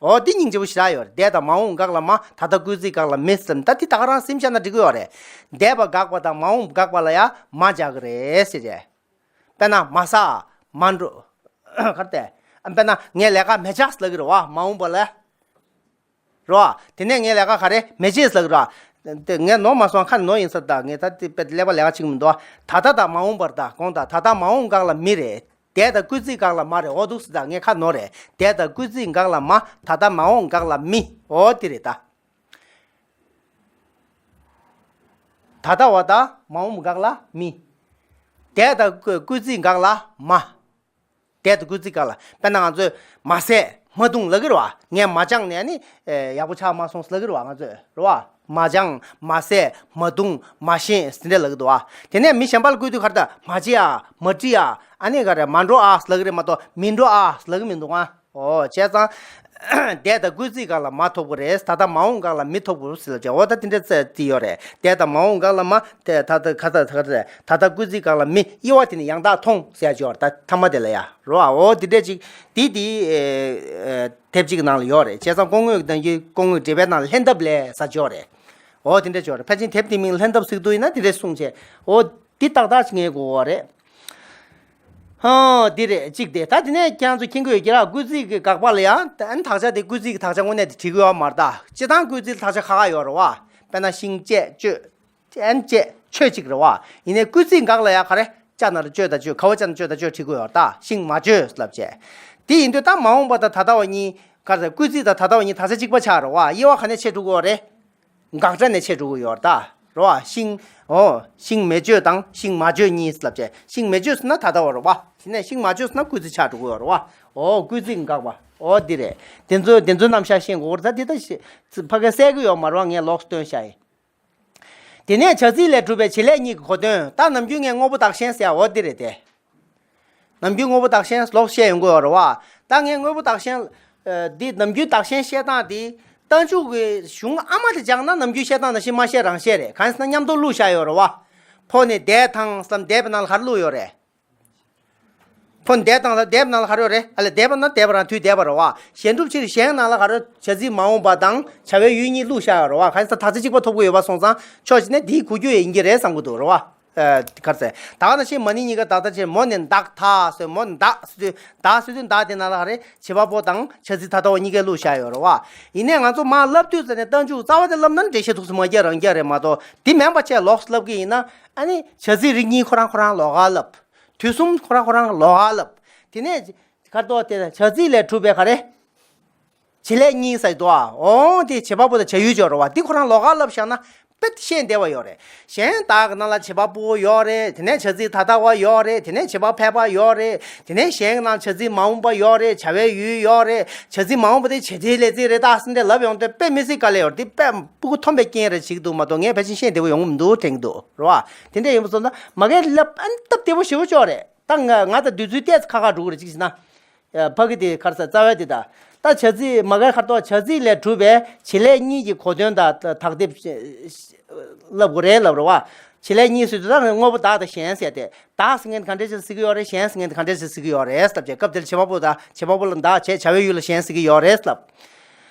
འོ་འདི་སྙིང་རྗེ་པོ་ཞེ་དྲག་ཡོད་རེད། འདས་དང་མ་འོངས་དགག་ལ་མ། ད་ལྟ་སྐུལ་ཚིག་དགག་ལ་མི་ཟེར། ད་འདི་ད་ག་རང་སེམས་བཞག་ན་འགྲིག་གི་ཡོད་རེད། འདས་པ་དགག་པ་དང་མ་འོངས་དགག་པ་ལ་ཡང་མ་སྦྱར་གི་རེད་ཟེར་རེད། དཔེར་ན་མ་ཟ། མ་འགྲོ། ག་རེ་ཟེར། དཔེར་ན་ངས་ལས་ཀ་མི་བྱ་ལབ་ཀྱི་རེད་བ། མ་འོངས་པ་ལ། རེད་བ། དེ་ནས་ངས་ལས་ཀ་ག་རེ་མི་བྱེད་ཟེར་གྱི་རེད་བ། དེ་ངས་ནོར་མ་སོང་། ཁ་ནས་ནོར་ཡིན་ས། ད་ངས་ད་དེ་དཔེ་ཀླད་པ་ལས་ཀ་བྱེད་ཀྱི་མི་འདུག་བ། ད་ལྟ་དང་མ་འོངས་པར་ད་དགོངས་དག་ད་ལྟ་མ་འོངས་དགག་ལ་མི་རེད། འདས་དང་སྐུལ་ཚིག་དགག་ལ་མ་རེད། འོ་འདུག་ཟེར། ད་ངས་ཁ་ནོར་རེད། འདས་དང་སྐུལ་ཚིག་དགག་ལ་མ། ད་ལྟ་མ་འོངས་དགག་ལ་མི། འོ་དེ་རེད་ད། ད་ལྟ་བ་དང་མ་འོངས་དགག་ལ་མི། འདས་དང་སྐུལ་ཚིག་དགག་ལ་མ། འདས་དང་སྐུལ་ཚིག་དགག་ལ། དཔེར་ན་ང་ཚོས་མ་ཟས་མ་བཏུང་ལབ་ཀྱི་རེད་བ། ངས་མ་སྦྱངས་ནས་ནི་ཡག་པོ་ཆགས་མ་སོང་ལབ་ཀྱི་རེད་བ། ང་ཚོས་རེད་བ། མ་སྦྱངས། མ་ཟས། མ་བཏུང་། མ་ཤེས་ཟེར་འདྲ་ལབ་ཀྱི་འདུག་བ། དེ་ནས་མི་གཞན་པ་ལ་བསྐུལ་དུས་ག་རེ་ད། མ་བྱེད་ཨ། མ་འབྲི་ཨ། ཨ་ནི་ག་རེ། མ་འགྲོ་ཨ་ལབ་ཀྱི་རེད་མ་གཏོགས་མི་འགྲོ་ཨ་ལབ་ཀྱི་མི་འདུག་ཨ། ཨོ་བྱས་ཙང་འདས་དང་སྐུལ་ཚིག་སྒང་ལ་མ་ཐོབ་གི་རེད། ད་ལྟ་མ་འོངས་སྒང་ལ་མི་ཐོབ་གི་རེད་ཟེར་ལབ་བྱས། ཨོ་ད་དེ་འདྲ་ཙི་ཡོད་རེད། འདས་དང་མ་འོངས་སྒང་ལ་མ་དེ་ད་ལྟ་ག་ད་ག་ད་ད་ལྟ་སྐུལ་ཚིག་སྒང་ལ་མི་དབྱེ་བ་དེ་ནི་ཡང་དག་མཐོང་ཟེར་ཡ་ཅིག་ཡོད་རེད། ད་ཐ་མ་དེ་ལ་ཡ་རོ། ཨོ་དེ་འདྲ་ཅིག་དེ་དེ་དེབ་ཅིག་གི་ནང་ལ་ཡོད་རེད། བྱས་ཙང་སྐུ་ངོ་དང་གི་སྐུ་ངོ་འགྲེལ་པའི་ནང་ལ་ལྷན་ཐབས་ལས་ཟེར་ཅིག་ཡོད་རེད། ཨོ་དེ་འདྲ་ཅིག་ཡོད་རེད། ཕལ་ཆེར་དེབ་དེ་མིང་ལྷན་ཐབས་ཟེར་གྱི་འདུག་ཡིན་ན་དེ་འདྲ་གསུངས་བྱས། ཨོ་འདི་ཏག་ཏག་ཅིག་ངེས་དགོས་པ་རེད། ཧང་འདི་རེད་གཅིག་དེ། ད་དེ་ནས་ཁྱེད་རང་ཚོ་མཁྱེན་གྱི་ཡོད་ཀྱི་ར། སྐུལ་ཚིག་གི་དགག་པ་ལ་ཡང་ཨ་ནི་དག་ཆ་དེ་སྐུལ་ཚིག་གི་དག་ཆ་དངོས་གནས་དེ་བྲིས་ཀྱི་ཡོད་མ་རེད་ད། སྤྱིར་བཏང་སྐུལ་ཚིག་ལ་དག་ཆ་ཁག་ཁག་ཡོད་རེད་བ། དཔེར་ན་ཤིང་བཅད་གཅོད། ཨན་བཅད་ཆོད་ཅིག་རེད་བ། ཡིན་ནའི་སྐུལ་ཚིག་འགག་ལ་ཡ་ག་རེ་བཅད་ན་ར་གཅོད་དང་གཅོད། ག་བ་བཅད་ན་གཅོད་དང་གཅོད་བྲིས་ཀྱི་ཡོད་རེད་ད། ཤིང་མ་གཅོད་ལབ་བྱས། དེ་ཡིན་དུས་ད་མ་འོངས་པ་དང་ད་ལྟ་བ་གཉིས་ག་རེ་ཟེར། སྐུལ་ཚིག་དང་ད་ལྟ་བ་གཉིས་དག་ཆ་གཅིག་པ་ཆགས་རེད་བ། དབྱེ་བ་ག་ནས་ཕྱེ་འགྲོ་གི་ཡོད་རེད། དགག་སྒྲ་ནས་ཕྱེ་འགྲོ་གི་ཡོད་རེད་ད། རེད་བ། ཤིང་། ཨོ། ཤིང་མེ་གཅོད་དང་ཤིང་མ་གཅོད་གཉིས་ལབ་བྱས། ཤིང་མེ་གཅོད་ཟེར་ན་ད་ལྟ་བ་རེད་བ། དེ་ནས་ཤིང་མ་གཅོད་ཟེར་ན་སྐུལ་ཚིག་ཆགས་འགྲོ་གི་ཡོད་རེད་བ། ཨོ་སྐུལ་ཚིག་འགག་པ། ཨོ་འདི་རེད། དེ་ཚོ་དེ་ཚོའི་རྣམ་གཞག་ཤེས་དགོས་རེད་ད། འདི་ད་ཕ་གིར་གསལ་གི་ཡོད་མ་རེད་བ། ངས་ལོགས་སུ་སྟོན་བཞག་ཡིན། དེ་ནས་བྱ་ཚིག་ལས་གྲུབ་པའི་བྱེད་ལས་གཉིས་ཀྱི་གོ་དོན། ད་ནམ་རྒྱུན་ངས་དངོས་པོ་བདག་གཞན་ཟེར་ཡ་འོ་འདི་རེད་དེ། ནམ་རྒྱུན་དངོས་པོ་བདག་གཞན་ལོགས་བཤད་ཡོང་གི་ཡོད་རེད་བ། ད་ངས་དངོས་པོ་བདག་གཞན། ཨ། འདི་ནམ་རྒྱུན་བདག་གཞན་བཤད་སྟངས་འདི། རྟགས་འཇུག་གི་གཞུང་ཨ་མ་དེ་སྦྱངས་ན་ནམ་རྒྱུན་བཤད་སྟངས་ནང་བཞིན་མ་བཤད་རང་བཤད་རེད། གང་ཡིན་ཟེར་ན་མཉམ་དུ་བླུགས་བཞག་ཡོད་རེད་བ། ཕོ་ནི་འདས་དང་ཟེར་ལབ་འདས་པའི་ནང་ལ་ག་རེ་བླུགས་ཡོད་རེད། ཕོ་ནི་འདས་དང་ལ་འདས་པའི་ནང་ལ་ག་རེ་ཡོད་རེད། ཨ་ལས་འདས་པ་ན་འདས་པ་རང་དུས་འདས་པ་རེད་བ། གཞན་སྒྲུབ་ཕྱིར་གཞན་ནང་ལ་ག་རེ། བྱ་ཚིག་མ་འོངས་པ་དང་བྱ་བའི་ཡུལ་གཉིས་བླུགས་བཞག་ཡོད་རེད་བ། གང་ཡིན་ཟེར་ན་དག་ཆ་གཅིག་པ་ཐོབ་ཀྱི་ཡོད་པ་སོང་ཙང་ཕྱོགས་གཅིག་ནས་འདིའི་གོ་རྒྱུ་ཡིན་གྱི་རེད་བསམ་གྱི་འདུག་རེད་བ། ཨ། ག་རེ་ཟེར། ད་ག་ནང་བཞིན་མ་ནིང་གཉིས་ཀ་བདག་རྟགས་ཅན། མོ་ནི་འདག་ད་ཟེར། མོ་ནི་འདག་ཟེར་དུས། འདག་ཟེར་དུས་འདག་དེ་ནང་ལ་ག་རེ། བྱེད་པ་པོ་དང་བྱ་ཚིག་ད་ལྟ་བ་གཉིས་ཀས་བླུགས་བཞག་ཡོད་རེད་བ། ཡིན་ནའི་ང་ཚོ་མར་བསླབ་དུས་ཙ་ནས་རྟགས་འཇུག་རྩ་བ་དེ་བསླབ་ན་འགྲེལ་བཤད་ཐུགས་སུ་མ་རྒྱག་རང་རྒྱག་རེད་མ་གཏོགས། དེ་མིན་པ་བྱས་ལོགས་སུ་བསླབ་ཀྱི་ཡིན་ན། ཨ་ནི་བྱ་ཚིག་རིགས་གཉིས་ཁོ་རང་ཁོ་རང་ལོགས་ཀ་བསླབ། དུས་གསུམ་ཁོ་རང་ཁོ་རང་ལོགས་ཀ་བསླབ། དེ་ནས་ག་རེ་འདུག་དེ་བྱ་ཚིག་ལས་གྲུབ་པའི་ག་རེ། བྱེད་ལས་གཉིས་ཟེར་འདུག་ཨ། འོ་དེ་བྱེད་པ་པོ་དང་བྱ་ཡུལ་ཅིག་ཡོད་རེད་བ། འདི་ཁོ་རང་ལོགས་ཀ་བསླབས་བཞག་ན་དཔེ་ཤེས་བདེ་བ་ཡོད་རེད། གཞན་དག་གི་ནང་ལ་བྱེད་པ་པོ་ཡོད་རེད། དེ་ནས་བྱ་ཚིག་ད་ལྟ་བ་ཡོད་རེད། དེ་ནས་བྱེད་པ་ཕལ་པ་ཡོད་རེད། དེ་ནས་གཞན་གྱི་ནང་བྱ་ཚིག་མ་འོངས་པ་ཡོད་རེད། བྱ་བའི་ཡུལ་ཡོད་རེད། བྱ་ཚིག་མ་འོངས་པ་དེ་བྱེད་བྱེད་ལས་ཚིག་རེད་ད་ཟེར་འདྲ་ལབ་ཡོང་དུས་དཔེ་མི་སྲིད་དཀའ་ལས་ཡོད་རེད། འདི་དཔེ་སྤུ་གུ་འཐོམ་པའི་རྐྱེན་རེད་བྱེད་ཀྱི་འདུག་མ་གཏོགས། ངས་ཕལ་ཆེར་ཤེས་བདེ་བོ་ཡོང་གི་མི་འདུག་དྲན་གྱི་འདུག་རེད་བ། དེ་འདྲ་ཡིན་པ་སོང་ཙང་མ་གིར་ལབ་ཨ་ནི་སྟབས་བདེ་བོ་ཞེ་པོ་ཅིག་ཡོད་རེད། ད་ང་ང་ད་དུས་ཚོད་ཏོག་ཙམ་ཁག་ཁག་འགྲོ་གི་རེད། གཅིག་བྱས་ན། ཨ། ཕ་གི་དེ་ག་རེ་ཟེར་རྩ་བའི་དེ་ད། ད་བྱ་ཚིག་མ་གིར་ག་རེ་འདུག་བྱ་ཚིག་ལས་གྲུབ་པའི་བྱེད་ལས་གཉིས་ཀྱི་གོ་དོན་དང་དག་སྡེབ་བསླབ་དགོས་རེད་ལབ་རེད་བ། བྱེད་ལས་གཉིས་ཟེར་དུས་ད་དངོས་པོ་བདག་དང་གཞན་ཟེར་ཏེ། བདག་ཟེར་མཁན་ག་འདྲ་ཅིག་ཟེར་གྱི་ཡོད་རེད། གཞན་ཟེར་མཁན་ག་འདྲ་ཅིག་ཟེར་གྱི་ཡོད་རེད་ལབ་བྱས། སྐབས་དེར་བྱེད་པ་པོ་དང་བྱེད་པ་པོ་ལ་བདག་བྱས། བྱ་བའི་ཡུལ་ལ་གཞན་ཟེར་གྱི་ཡོད་རེད་ལབ།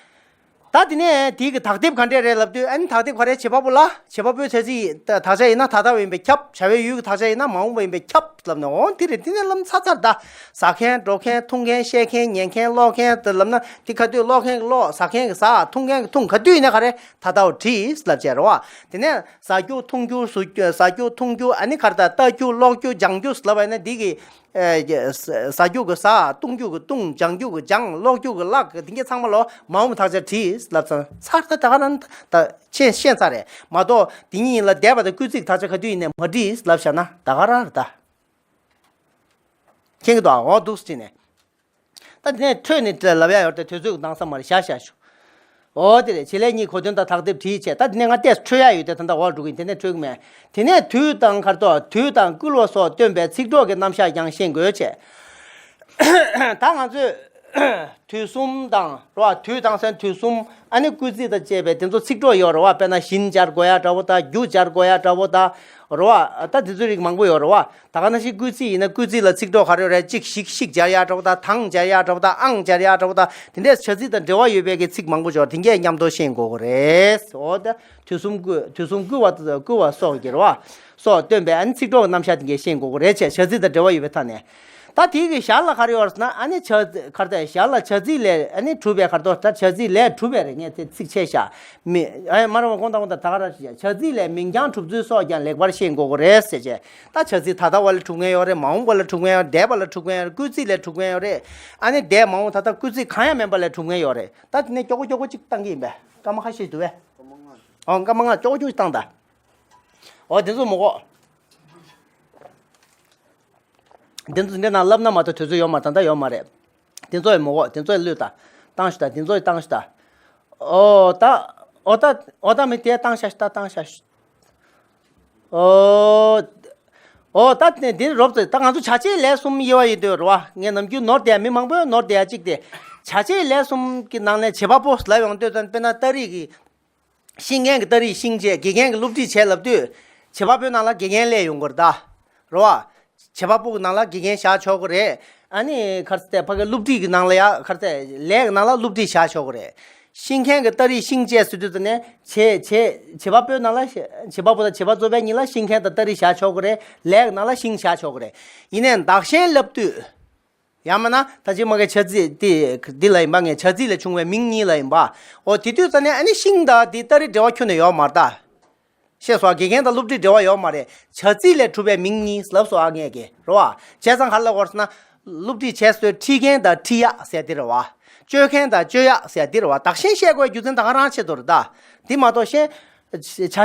ད་དེ་ནས་དེའི་གི་དག་སྡེབ་ག་འདྲས་རེད་ལབ་དུས། ཨ་ནི་དག་སྡེབ་ག་རེ། བྱེད་པ་པོ་ལ། བྱེད་པ་པོའི་བྱ་ཚིག་དག་ཆ་ཡིན་ན་ད་ལྟ་བ་ཡིན་པས་ཁྱབ། བྱ་བའི་ཡུལ་གྱི་དག་ཆ་ཡིན་ན་མ་འོངས་པ་ཡིན་པས་ཁྱབ་ལབ་ནས། འོ་འདི་རེད། འདི་ནས་ལབ་ཚར་ཚར་ད། ཟ་མཁན། འགྲོ་མཁན། འཐུང་མཁན། བཤད་མཁན། ཉན་མཁན། ཀློག་མཁན་དེ་ལབ་ན་དེ་ག་དུས། ཀློག་མཁན་གྱིས་ཀློག་ཟ་མཁན་གྱིས་ཟ། འཐུང་མཁན་གྱིས་འཐུང་། ག་དུས་ཡིན་ན་ག་རེ། ད་ལྟ་བ་བྲིས་ལབ་བྱས་རེད་བ། དེ་ནས་ཟ་རྒྱུ། འཐུང་རྒྱུ། ཟ་རྒྱུ། འཐུང་རྒྱུ། ཨ་ནི་ག་རེ་ད། ལྟ་རྒྱུ། ཀློག་རྒྱུ། སྦྱང་རྒྱུ་ལབ་པ་ཡིན་ན་འདི་གི་ཨེ། ཟ་རྒྱུ་གི་ཟ། འཐུང་རྒྱུ་གི་འཐུང་། སྦྱང་རྒྱུ་གི་སྦྱང་། ཀློག་རྒྱུ་གི་ཀློག། དེ་གས་ཚང་མ་ལ་མ་འོངས་པ་དག་ཆ་བྲིས་ལབ་ཚར་ཚར། ད་ད་ག་རང་ད་ཤེས་ཤེས་ཚར་རེད་མ་གཏོགས། དེ་གཉིས་ལ་འདས་པ་དང་སྐུལ་ཚིག་དག་ཆ་ག་དུས་ཡིན་ནའི་མ་བྲིས་ལབ་བཞག་ན་ད་ག་རང་རེད་ད། མཁྱེན་གྱི་འདུག་ཨ། འོ་འདུག་སེ་བྲིས་ནས། ད་དེ་ནས་འཕྲོས་ནས་ལབ་ཡ་ཡོད་རེད་དེ། དུས་ཚོད་འདང་ས་མ་རེད། བཞག་བཞག་ཞུ། འོ་དེ་རེད། བྱེད་ལས་གཉིས་གོ་དོན་དང་དག་སྡེབ་བྲིས་བྱས། ད་དེ་ནས་ང་ཏོག་ཙམ་འཕྲོས་ཡ་ཡོད་དེ། ད་ལྟ་འོག་ལ་འགྲོ་གི་ཡིན། དེ་ནས་འཕྲོས་གི་མེད། དེ་ནས་དུས་དང་ག་རེ་འདུག་དུས་དང་སྐུལ་བ་སོགས་སྟོན་པའི་ཚིག་གྲོགས་ཀྱི་རྣམ་གཞག་ཀྱང་ཤེས་དགོས་བྱས། ད་ང་ཚོས་དུས་གསུམ་དང་རེད་བ། དུས་དང་ཟེར་ན་དུས་གསུམ། ཨ་ནི་སྐུལ་ཚིག་དང་བཅས་པའི་དེ་ཚོ་ཚིག་གྲོགས་ཡོད་རེད་བ། དཔེར་ན་བཞིན་སྦྱར་དགོས་ཡ་འདྲ་བོ་དང་། རྒྱུ་སྦྱར་དགོས་ཡ་འདྲ་བོ་དང་། རེད་བ། ད་དེ་ཚོའི་རིགས་མང་པོ་ཡོད་རེད་བ། ད་ག་ནང་བཞིན་སྐུལ་ཚིག་ཡིན་ན་སྐུལ་ཚིག་ལ་ཚིག་གྲོགས་ག་རེ་ཡོད་རེད། གཅིག་ཞིག་ཞིག་སྦྱར་ཡ་འདྲ་བོ་དང་། དང་སྦྱར་ཡ་འདྲ་བོ་དང་། ཨང་སྦྱར་ཡ་འདྲ་བོ་དང་། དེ་འདྲས་བྱ་ཚིག་དང་འབྲེལ་བ་ཡོད་པའི་གི་ཚིག་མང་པོ་ཡོད་རེད། དེ་གས་མཉམ་དུ་ཤེས་དགོས་ཀྱི་རེད། འོ་ད་དུས་གསུམ་སྐུལ། དུས་གསུམ་སྐུལ་བ། སྐུལ་བ་སོགས་ཀྱི་རེད་བ། སོགས་སྟོན་པའི་ཨ་ནི་ཚིག་གྲོགས་ཀྱི་རྣམ་གཞག་དེ་གས་ཤེས་དགོས་ཀྱི་རེད་བྱས། བྱ་ཚིག་དང་འབྲེལ་བ་ཡོད་པའི་ཐད་ནས། ད་དེའི་གི་ཞར་ལ་ག་རེ་ཡོད་རེད་ཟེར་ན། ཨ་ནི་བྱ་ག་རེ་ཟེར། ཞར་ལ་བྱ་ཚིག་ལས། ཨ་ནི་གྲུབ་པའི་ག་རེ་འདུག་ད་བྱ་ཚིག་ལས་གྲུབ་པའི་རེད། ངས་དེ་ཚིག་ཆད་བཞག་མི། ཨ་མ་རེད་བ། དགོངས་དག་དགོངས་དག་ད་ག་རང་ཞིག་བྱ་ཚིག་ལས་མིང་རྐྱང་གྲུབ་ཚུལ་སོགས་ཀྱང་ལེགས་པར་ཤེས་དགོས་ཀྱི་རེད་ཟེར་བྱས། ད་བྱ་ཚིག་ད་ལྟ་བ་ལ་གྲུབ་མཁན་ཡོད་རེད། མ་འོངས་པ་ལ་གྲུབ་མཁན་ཡོད་རེད། འདས་པ་ལ་གྲུབ་མཁན་ཡོད་རེད། སྐུལ་ཚིག་ལ་གྲུབ་མཁན་ཡོད་རེད། ཨ་ནི་འདས་མ་འོངས་ད་ལྟ་སྐུལ་ཚིག་གང་ཡང་མིན་པ་ལ་གྲུབ་མཁན་ཡོད་རེད། ད་དེ་ནས་མགྱོགས་པོ་མགྱོགས་པོ་གཅིག་བཏང་གི་ཡིན་པས། སྐར་མ་ཁ་ཤས་འདུག་པས། ཨོ་སྐར་མ་ལྔ་མགྱོགས་པོ་མགྱོགས་པོ་བཏང་ད། ཨོ་དེ་ཚོ་མི་དགོས། དེ་ཚོ་འདི་ནང་བསླབ་ན་མ་གཏོགས་དུས་ཚོད་ཡོད་མ་རེད། ད་ལྟ་ཡོད་མ་རེད། དེ་ཚོ་ཡི་མི་དགོས། དེ་ཚོ་ཡི་བླུགས་ད། བཏང་ཞུ་ད། དེ་ཚོ་ཡི་བཏང་ཞུ་ད། ཨོ་ད། ཨོ་ད། ཨོ་ད་མི་དེ་བཏང་ཤག་ཞུ་ད། བཏང་ཤག་ཞུ། ཨོ། ཨོ་ད་དེ་འདི་རོབ་ཙམ། ད་ང་ཚོ་བྱ་བྱེད་ལས་གསུམ་དབྱེ་བ་ཡིན་དུས་རེད་བ། ངས་ནམ་རྒྱུན་ནོར་བསྡད་ཡ། མི་མང་པོས་ནོར་བསྡད་ཡ་གཅིག་དེ། བྱ་བྱེད་ལས་གསུམ་གྱི་ནང་ནས་བྱེད་པ་པོ་ལབ་ཡོང་དུས་ཙམ་དཔེར་ན་སྟ་རེ་གི། ཤེས་མཁན་གྱི་སྟ་རེ་ཤེས་བྱེད། དགེ་རྒན་གྱི་སློབ་ཁྲིད་བྱེད་ལབ་དུས། བྱེད་པ་པོའི་ནང་ལ་དགེ་རྒན་སླེབས་ཡོང་གི་རེད་ད། རེད་བ། བྱེད་པ་པོ་གི་ནང་ལ་དགེ་རྒན་བཞག་ཆོག་གི་རེད། ཨ་ནི་ག་རེ་ཟེར་ཕ་གི་སློབ་ཁྲིད་ཀྱི་ནང་ལ་ཡ་ག་རེ་ཟེར་ལས་ཀྱི་ནང་ལ་སློབ་ཁྲིད་བཞག་ཆོག་གི་རེད། ཤེས་མཁན་གྱི་སྟ་རེ་ཤེས་བྱེད་ཟེར་དུས་ཙམ་ནས་བྱེད་བྱེད་བྱེད་པ་པོའི་ནང་ལ་ཤེ་བྱེད་པ་པོ་དང་བྱེད་པ་གཙོ་བོའི་གཉིས་ལ་ཤེས་མཁན་དང་སྟ་རེ་བཞག་ཆོག་གི་རེད། ལས་ཀྱི་ནང་ལ་ཤེས་བྱ་ཆོག་གི་རེད། ཡིན་ནའི་བདག་གཞན་ལབ་དུས། ཡང་མིན་ན་ད་ཅི་མ་གི་བྱ་ཚིག་དེ་འདི་ལ་ཡིན་པ་ངས་བྱ་ཚིག་ལས་བྱུང་བའི་མིང་གཉིས་ལ་ཡིན་པ། འོ་དེ་དུས་ཙ་ནས་ཨ་ནི་ཤིང་དང་དེ་སྟ་རེ་འབྲེལ་བ་ཁྱོན་ནས་ཡོད་མ་རེད་ད། ཤེས་སོང་། དགེ་རྒན་དང་སློབ་ཁྲིད་འབྲེལ་བ་ཡོད་མ་རེད། བྱ་ཚིག་ལས་གྲུབ་པའི་མིང་གཉིས་ལབ་སོང་ཨ་ངས་ཀྱི་རེད་བ། བྱས་ཙང་ག་རེ་ལབ་དགོས་ཟེར་ན། སློབ་ཁྲིད་བྱས་སོའི་ཁྲིད་མཁན་དང་ཁྲིད་ཡག་ཟེར་དེ་རེད་བ། སྤྱོད་མཁན་དང་སྤྱོད་ཡག་ཟེར་དེ་རེད་བ། བདག་གཞན་བཤད་དགོས་རྒྱུ་མཚན་ད་ག་རང་ཆེད་དུ་རེད་ད། འདི་མ་གཏོགས་གཞན། བྱ་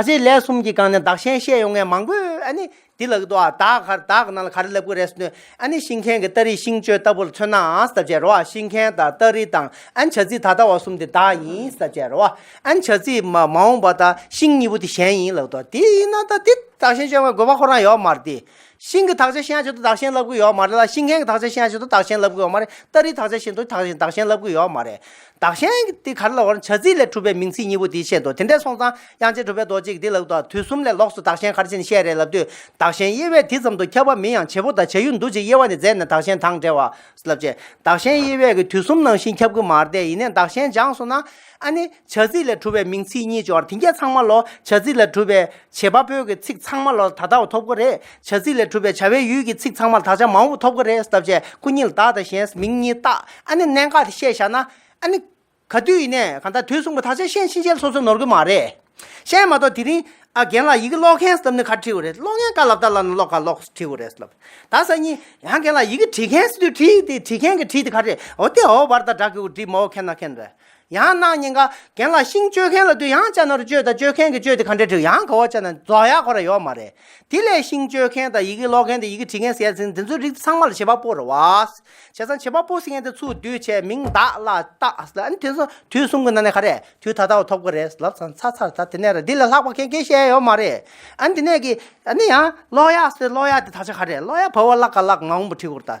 བྱེད་ལས་གསུམ་གྱི་སྒང་ནས་བདག་གཞན་བཤད་ཡོང་མཁན་མང་པོས་ཨ་ནི་འདི་ལབ་ཀྱི་འདུག་ཨ། བདག་ག་བདག་གི་ནང་ལ་ག་རེ་ལབ་ཀྱི་རེད་ཟེར་དུས་ཨ་ནི་ཤེས་མཁན་གྱི་སྟ་རེ་ཤིང་གཅོད་ལྟ་བུ་ལ་མཚོན་ནའང་ཟེར་བྱས་རེད་བ། ཤེས་མཁན་དང་སྟ་རེ་དང་ཨ་ནི་བྱ་ཚིག་ད་ལྟ་བ་གསུམ་དེ་བདག་ཡིན་ཟེར་བྱས་རེད་བ། ཨ་ནི་བྱ་ཚིག་མ་མ་འོངས་པ་དང་ཤིང་གཉིས་པོ་དེ་གཞན་ཡིན་ལབ་ཀྱི་འདུག་དེ་ཡིན་ན་ད་དེ་བདག་གཞན་སྤྱོད་པའི་དགོས་པ་ཁོ་རང་ཡོད་མ་རེད་དེ། ཤིང་གི་དག་ཆ་ཤེས་ཡག་ཆེད་དུ་བདག་གཞན་ལབ་ཀྱི་ཡོད་མ་རེད་ལ། ཤེས་མཁན་གྱི་དག་ཆ་ཤེས་ཡག་ཆེད་དུ་བདག་གཞན་ལབ་ཀྱི་ཡོད་མ་རེད། སྟ་རེའི་དག་ཆ་ཤེས་དུས་བདག་གཞན་བདག་གཞན་ལབ་ཀྱི་ཡོད་མ་རེད། བདག་གཞན་དེ་ག་རེ་ལབ་པ་རེད། བྱ་ཚིག་ལས་གྲུབ་པའི་མིང་ཚིག་གཉིས་པོ་དེ་བཤད་འདུག་དེ་འདྲ་སོང་ཙང་དབྱངས་ཅན་གྲུབ་པའི་རྡོ་རྗེ་གིས་འདི་ལབ་འདུག་དུས་གསུམ་ལས་ལོགས་སུ་བདག་གཞན་ག་རེ་བྱས་ནས་བཤད་རེད་ལབ་དུས། བདག་གཞན་དབྱེ་བས་དེ་ཙམ་དུ་ཁྱབ་པ་མིན་ཡང་། བྱེད་པོ་དང་བྱ་ཡུལ་འདུ་བྱེད་དབྱེ་བ་ནི་མཛད་ནས་བདག་གཞན་དང་བྲལ་བ་ལབ་བྱས། བདག་གཞན་དབྱེ་བས་ཀྱི་དུས་གསུམ་ནང་བཞིན་ཁྱབ་ཀྱི་མ་རེད་དེ། ཡིན་ནའི་བདག་གཞན་སྦྱངས་སོང་ན་ཨ་ནི་བྱ་ཚིག་ལས་གྲུབ་པའི་མིང་ཚིག་གཉིས་ཅིག་ཡོད་རེད། དེ་གྱད་ཚང་མ་ལོ་བྱ་ཚིག་ལས་གྲུབ་པའི་བྱེད་པ་པོའི་གི་ཚིག་ཚང་མ་ལོ་ད་ལྟ་བ་ཐོབ་ཀྱི་རེད། བྱ་ཚིག་ལས་གྲུབ་པའི་བྱ་བའི་ཡུལ་གྱི་ཚིག་ཚང་མ་ལ་དག་ཆ་མང་པོ་ཐོབ་ཀྱི་རེད་ཟེར་བྱས། སྐུ་ཉིད་ལ་བདག་དང་གཞན་མིང་གཉིས་བཏགས། ཨ་ནི་གནད་འགག་དེ་བཤད་བཞག་ན་ཨ་ནི་ག་དུས་ཡིན་ནའི་གང་ལྟར་དུས་གསུམ་གྱི་དག་ཆ་ཤེས་ཕྱིན་ཆད་སོ་སོས་ནོར་གྱི་མ་རེད། ཤེས་མ་གཏོགས་དེ་རིང་ཨ་རྒན་ལགས་ཡི་གེ་ཀློག་མཁན་ཟེར་ནས་ག་རེ་བྲིས་དགོས་རེད། ཀློག་མཁན་བཀའ་སློབ་ད་ལ་ནི་ཀློག་ག་ཀློག་བྲིས་དགོས་རེད་ཟེར་ལབ། ད་སང་ཉིན་ཡང་རྒན་ལགས་ཡི་གེ་བྲིས་མཁན་ཟེར་དུས་བྲིས་དེ་བྲིས་མཁན་གྱི་བྲིས་དེ་ག་རེ་རེད། འོ་དེ་འོ་བར་དང་སྦྲགས་ཀྱི་བྲིས་མ་འོ་མཁན་ན་མཁན་རེད། ཡང་གནངས་ཉིན་ཀ་རྒན་ལགས་ཤིང་གཅོད་མཁན་ལབ་དུས་ཡང་ཅ་ན་རུ་གཅོད་དང་གཅོད་མཁན་གྱི་གཅོད་དེ་ག་འདྲ་བྲིས། ཡང་ག་བ་ཅ་ན་རྫོགས་ཡག་ཁོ་ར་ཡོད་མ་རེད། དེ་ལས་ཤིང་གཅོད་མཁན་དང་ཡི་གེ་ཀློག་མཁན་དང་ཡི་གེ་བྲིས་མཁན་ཟེར་ཡ་ཟིན་འདི་ཚོའི་རིགས་ཚང་མ་ལ་བྱེད་པ་པོ་རེད་བ། བྱས་ཙང་བྱེད་པ་པོ་ཟེར་མཁན་དེ་ཚུར་བསྡུས་བྱས་མིང་བདག་ལ་བཏགས་ལ། ཨ་ནི་དེ་ཚོ་དུས་གསུམ་གྱི་ནང་ནས་ག་རེ་དུས་ད་ལྟ་བ་ཐོབ་ཀྱི་རེད་ལབ་ཙང་ཚར་ཚར། ད་དེ་ནས་ར་འདི་ལས་ལྷག་པ་གང་གང་བཤད་ཡ་ཡོད་མ་རེད། ཨ་ནི་དེ་ནས་ཀྱི་ཨ་ནི་ཡང་ཀློག་ཡག་ཟེར། ཀློག་ཡག་དེ་དག་ཆ་ག་རེ། ཀློག་ཡག་བ་བ་ཀླ་ག་ཀླག་མ་འོངས་པ་བྲིས་དགོས་རེད་ད།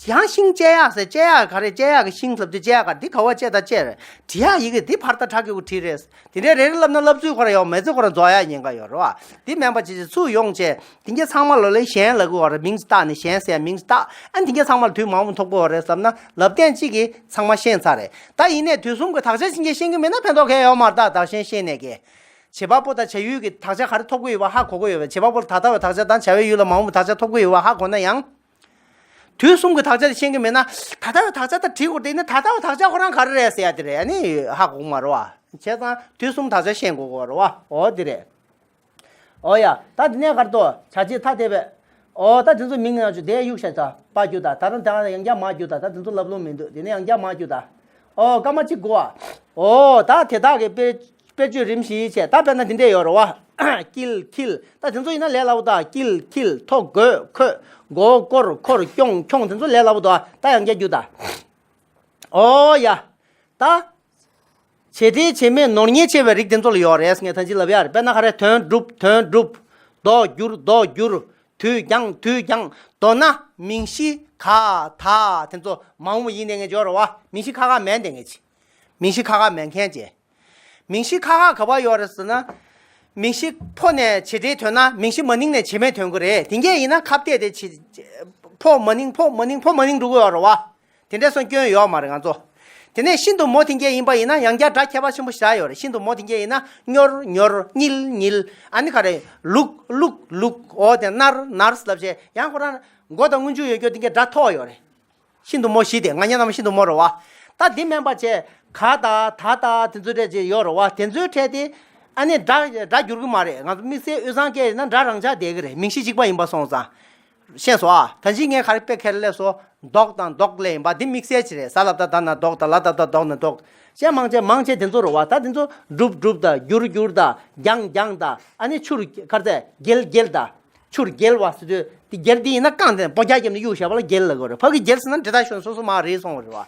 ཡང་ཤིང་བཅད་ཡག་ཟེར། བཅད་ཡག་ག་རེ། བཅད་ཡག་གི་ཤིང་ལབ་དུས་བཅད་ཡག་ག་འདི་ག་བ་བཅད་དང་བཅད་རེད། བྲི་ཡག་ཡི་གེ་འདི་ཕར་ལྟ་ཁྲག་གི་གུ་བྲིས་རེད། དེ་འདྲའི་རེ་རེ་ལབ་ན་ལབ་ཚུལ་ཁོ་ར་ཡོད་མེད་ཚུལ་ཁོ་ར་རྫོགས་ཡག་ཉེན་ཁ་ཡོད་རེད་བ། འདི་མིན་པ་ཅིག་ཅིག་ཚུར་ཡོང་བྱས་དེ་གྱད་ཚང་མ་ལོ་ལས་གཞན་ལབ་དགོས་བ་རེད། མིང་ཅིག་བཏགས་ནས་གཞན་ཟེར་མིང་ཅིག་བཏགས། ཨ་ནི་དེ་གྱད་ཚང་མ་ལ་དུས་མང་པོ་ཐོབ་དགོས་བ་རེད་བསམ་ན་ལབ་སྟངས་གཅིག་གིས་ཚང་མ་ཤེས་ཚར་རེད། ད་ཡིན་ནའི་དུས་གསུམ་གྱི་དག་ཆ་ཕྱིན་ཆད་ཤེས་ཀྱི་མེད་ན་ཕན་ཐོགས་གང་ཡང་ཡོད་མ་རེད། ད་བདག་གཞན་ཤེས་ནས་ཀྱི་བྱེད་པ་པོ་དང་བྱ་ཡུལ་གྱི་དག་ཆ་ག་རེ་ཐོབ་ཀྱི་ཡོད་པ་ཧ་གོ་གི་ཡོད་པས། བྱེད་པ་པོ་ལ་ད་ལྟ་བའི་དག་ཆ་དང་བྱ་བའི་ཡུལ་ལ་མ་འོངས་པའི་དག་ཆ་ཐོབ་ཀྱི་ཡོད་པ་ཧ་གོ་ན་ཡང་། དུས་གསུམ་གྱི་དག་ཆ་དེ་ཤེས་ཀྱི་མེད་ན་ད་ལྟ་བའི་དག་ཆ་ད་བྲིས་དགོས། དེ་ནི་ད་ལྟ་བའི་དག་ཆ་ཁོ་རང་ག་རེ་རེད་ཟེར་ཡ་དེ་རེད། ཨ་ནི་ཧ་གོ་གི་མ་རེད་བ། བྱས་ཙང་དུས་གསུམ་དག་ཆ་ཤེས་དགོས་ཀྱི་རེད་བ། འོ་དེ་རེད། འོ་ཡ། ད་དེ་ནས་ག་རེ་འདུག་བྱ་བྱེད་ཐ་དད་པས། འོ་ད་དེ་ཚོ་མིང་ནང་བཅུག་དེ་གཡུག་བཞག་ད་པ་རྒྱུ་ད། ད་རང་དེ་ཡང་བསྐྱར་མ་རྒྱུ་ད། ད་དེ་ཚོ་ལབ་ལོང་མི་འདུག་དེ་ནས་ཡང་བསྐྱར་མ་རྒྱུ་ད། འོ་སྐར་མ་གཅིག་དགོས་ཨ། འོ་ད་དེ་དག་གི་དཔེ་དཔེ་བརྗོད་རིམ་བཞིན་བྱས། ད་དཔེར་ན་འདི་འདྲས་ཡོད་རེད་བ། བསྐྱིལ་འཁྱིལ། ད་དེ་ཚོ་ཡིན་ན་ལས་སླ་པོ་ད། བསྐྱིལ་འཁྱིལ། ཐོ་འགོད་འཁོད། མགོ་བསྐོར་འཁོར། སྐྱོང་འཁྱོངས། དེ་ཚོ་ལས་སླ་པོ་འདུག་ད་ཡང་བསྐྱར་རྒྱུ་ད། འོ་ཡ། ད། བྱེད་འབྲེལ་བྱེད་མེད་ནོར་ཉེན་ཆེ་བའི་རིགས་དེ་ཚོ་ལ་ཡོད་རེད། ངས་ད་ཅི་ལབ་ཡ་རེད། དཔེར་ན་ག་རེ། དོན་གྲུབ། དོན་གྲུབ། མདོག་བསྒྱུར། མདོག་བསྒྱུར། དུས་འགྱངས། དུས་འགྱངས། མདོར་ན་མིང་གཞི་ག་ད་དེ་ཚོ་མང་པོ་ཡིན་ནས་ངས་འཇོག་རེད་བ། མིང་གཞི་ཁ་ཁ་མེད་དེ་ངས་ཅི། མིང་གཞི་ཁ་ཁ་མེད་མཁན་ཅི། མིང་གཞི་ཁ་ཁ་ག་པར་ཡོད་རེད་ཟེར་ན། མིང་གཞི་ཕོ་ནས་བྱེད་འབྲེལ་ཐོན་ན་མིང་གཞི་མ་ནིང་ནས་བྱེད་མེད་ཐོན་གི་རེད། དེ་གྱད་ཡིན་ན་ཁ་གཏད་དེ་བྱེད། ཕོ་མ་ནིང་ཕོ་མ་ནིང་ཕོ་མ་ནིང་འགྲོ་གི་ཡོད་རེད་བ། དེ་འདྲས་སོང་སྐྱོན་ཡོད་མ་རེད་ང་ཚོ། དེ་ནས་ཤིན་ཏུ་མོ་དེ་གྱད་ཡིན་པ་ཡིན་ན་ཡང་བསྐྱར་སྒྲ་ཁྱད་པར་ཆེན་པོ་ཞེ་དྲག་ཡོད་རེད། ཤིན་ཏུ་མོ་དེ་གྱད་ཡིན་ན་སྙོར་སྙོར། བསྙིལ་བསྙིལ། ཨ་ནི་ག་རེ། ལུག་ལུག་ལུག་འོ་དེ་ནར་ནར་ལབ་བྱས་ཡང་ཁོ་རང་མགོ་དང་སྔོན་འཇུག་ཡོད་རྒྱུ་དེ་གྱད་སྒྲ་ཐོགས་ཡོད་རེད། ཤིན་ཏུ་མོ་བཞི་དེ་ང་རྒྱལ་རྣམ་པ་ཤིན་ཏུ་མོ་རེད་བ། ད་འདི་མིན་པ་བྱས་ག་ད་ད་ད་དེ་ཚོའི་གྲས་ཅིག་ཡོད་རེད་བ། དེ་ཚོའི་གྲས་དེ་ཨ་ནི་སྒྲ་སྒྲ་འགྱུར་གི་མ་རེད། ང་ཚོ་དམིགས་བསལ་དབུས་གཙང་སྐད་ཡིན་ན་སྒྲ་རང་འཇགས་བསྡད་ཀྱི་རེད། མིང་གཞི་གཅིག་པ་ཡིན་པ་སོང་ཙང་། ཤེས་སོང་ཨ། ད་ཅི་ངས་ག་རེ་དཔེ་ཁྱེར་སླེབས་སོང་། མདོག་དང་མདོག་ལས་ཡིན་པ་འདི་དམིགས་བསལ་ཅིག་རེད། ས་ལ་བཏགས་ད་ན་མདོག་དང་ལ་བཏགས་ད་མདོག་ན་མདོག་བྱས་མང་ཆེ་མང་ཆེ་དེ་ཚོ་རེད་བ། ད་དེ་ཚོ་གྲུབ་གྲུབ་དང་འགྱུར་འགྱུར་དང་འགྱངས་འགྱངས་དང་ཨ་ནི་ཆུར་ག་རེ་ཟེར་བརྒྱལ་བརྒྱལ་དང་། ཆུར་བརྒྱལ་བ་ཟེར་དུས་དེ་བརྒྱལ་དེ་ཡིན་ན་རྐང་དེ་སྤོ་རྒྱག་བརྒྱབ་ནས་གཡུག་བཞག་པ་ལ་བརྒྱལ་ལབ་དགོས་རེད། ཕ་གི་བརྒྱལ་ཟེར་ན་འདྲེ་ཐག་ཤོར་ནས་སོ་སོ་མར་རིལ་སོང་བ་རེད་བ།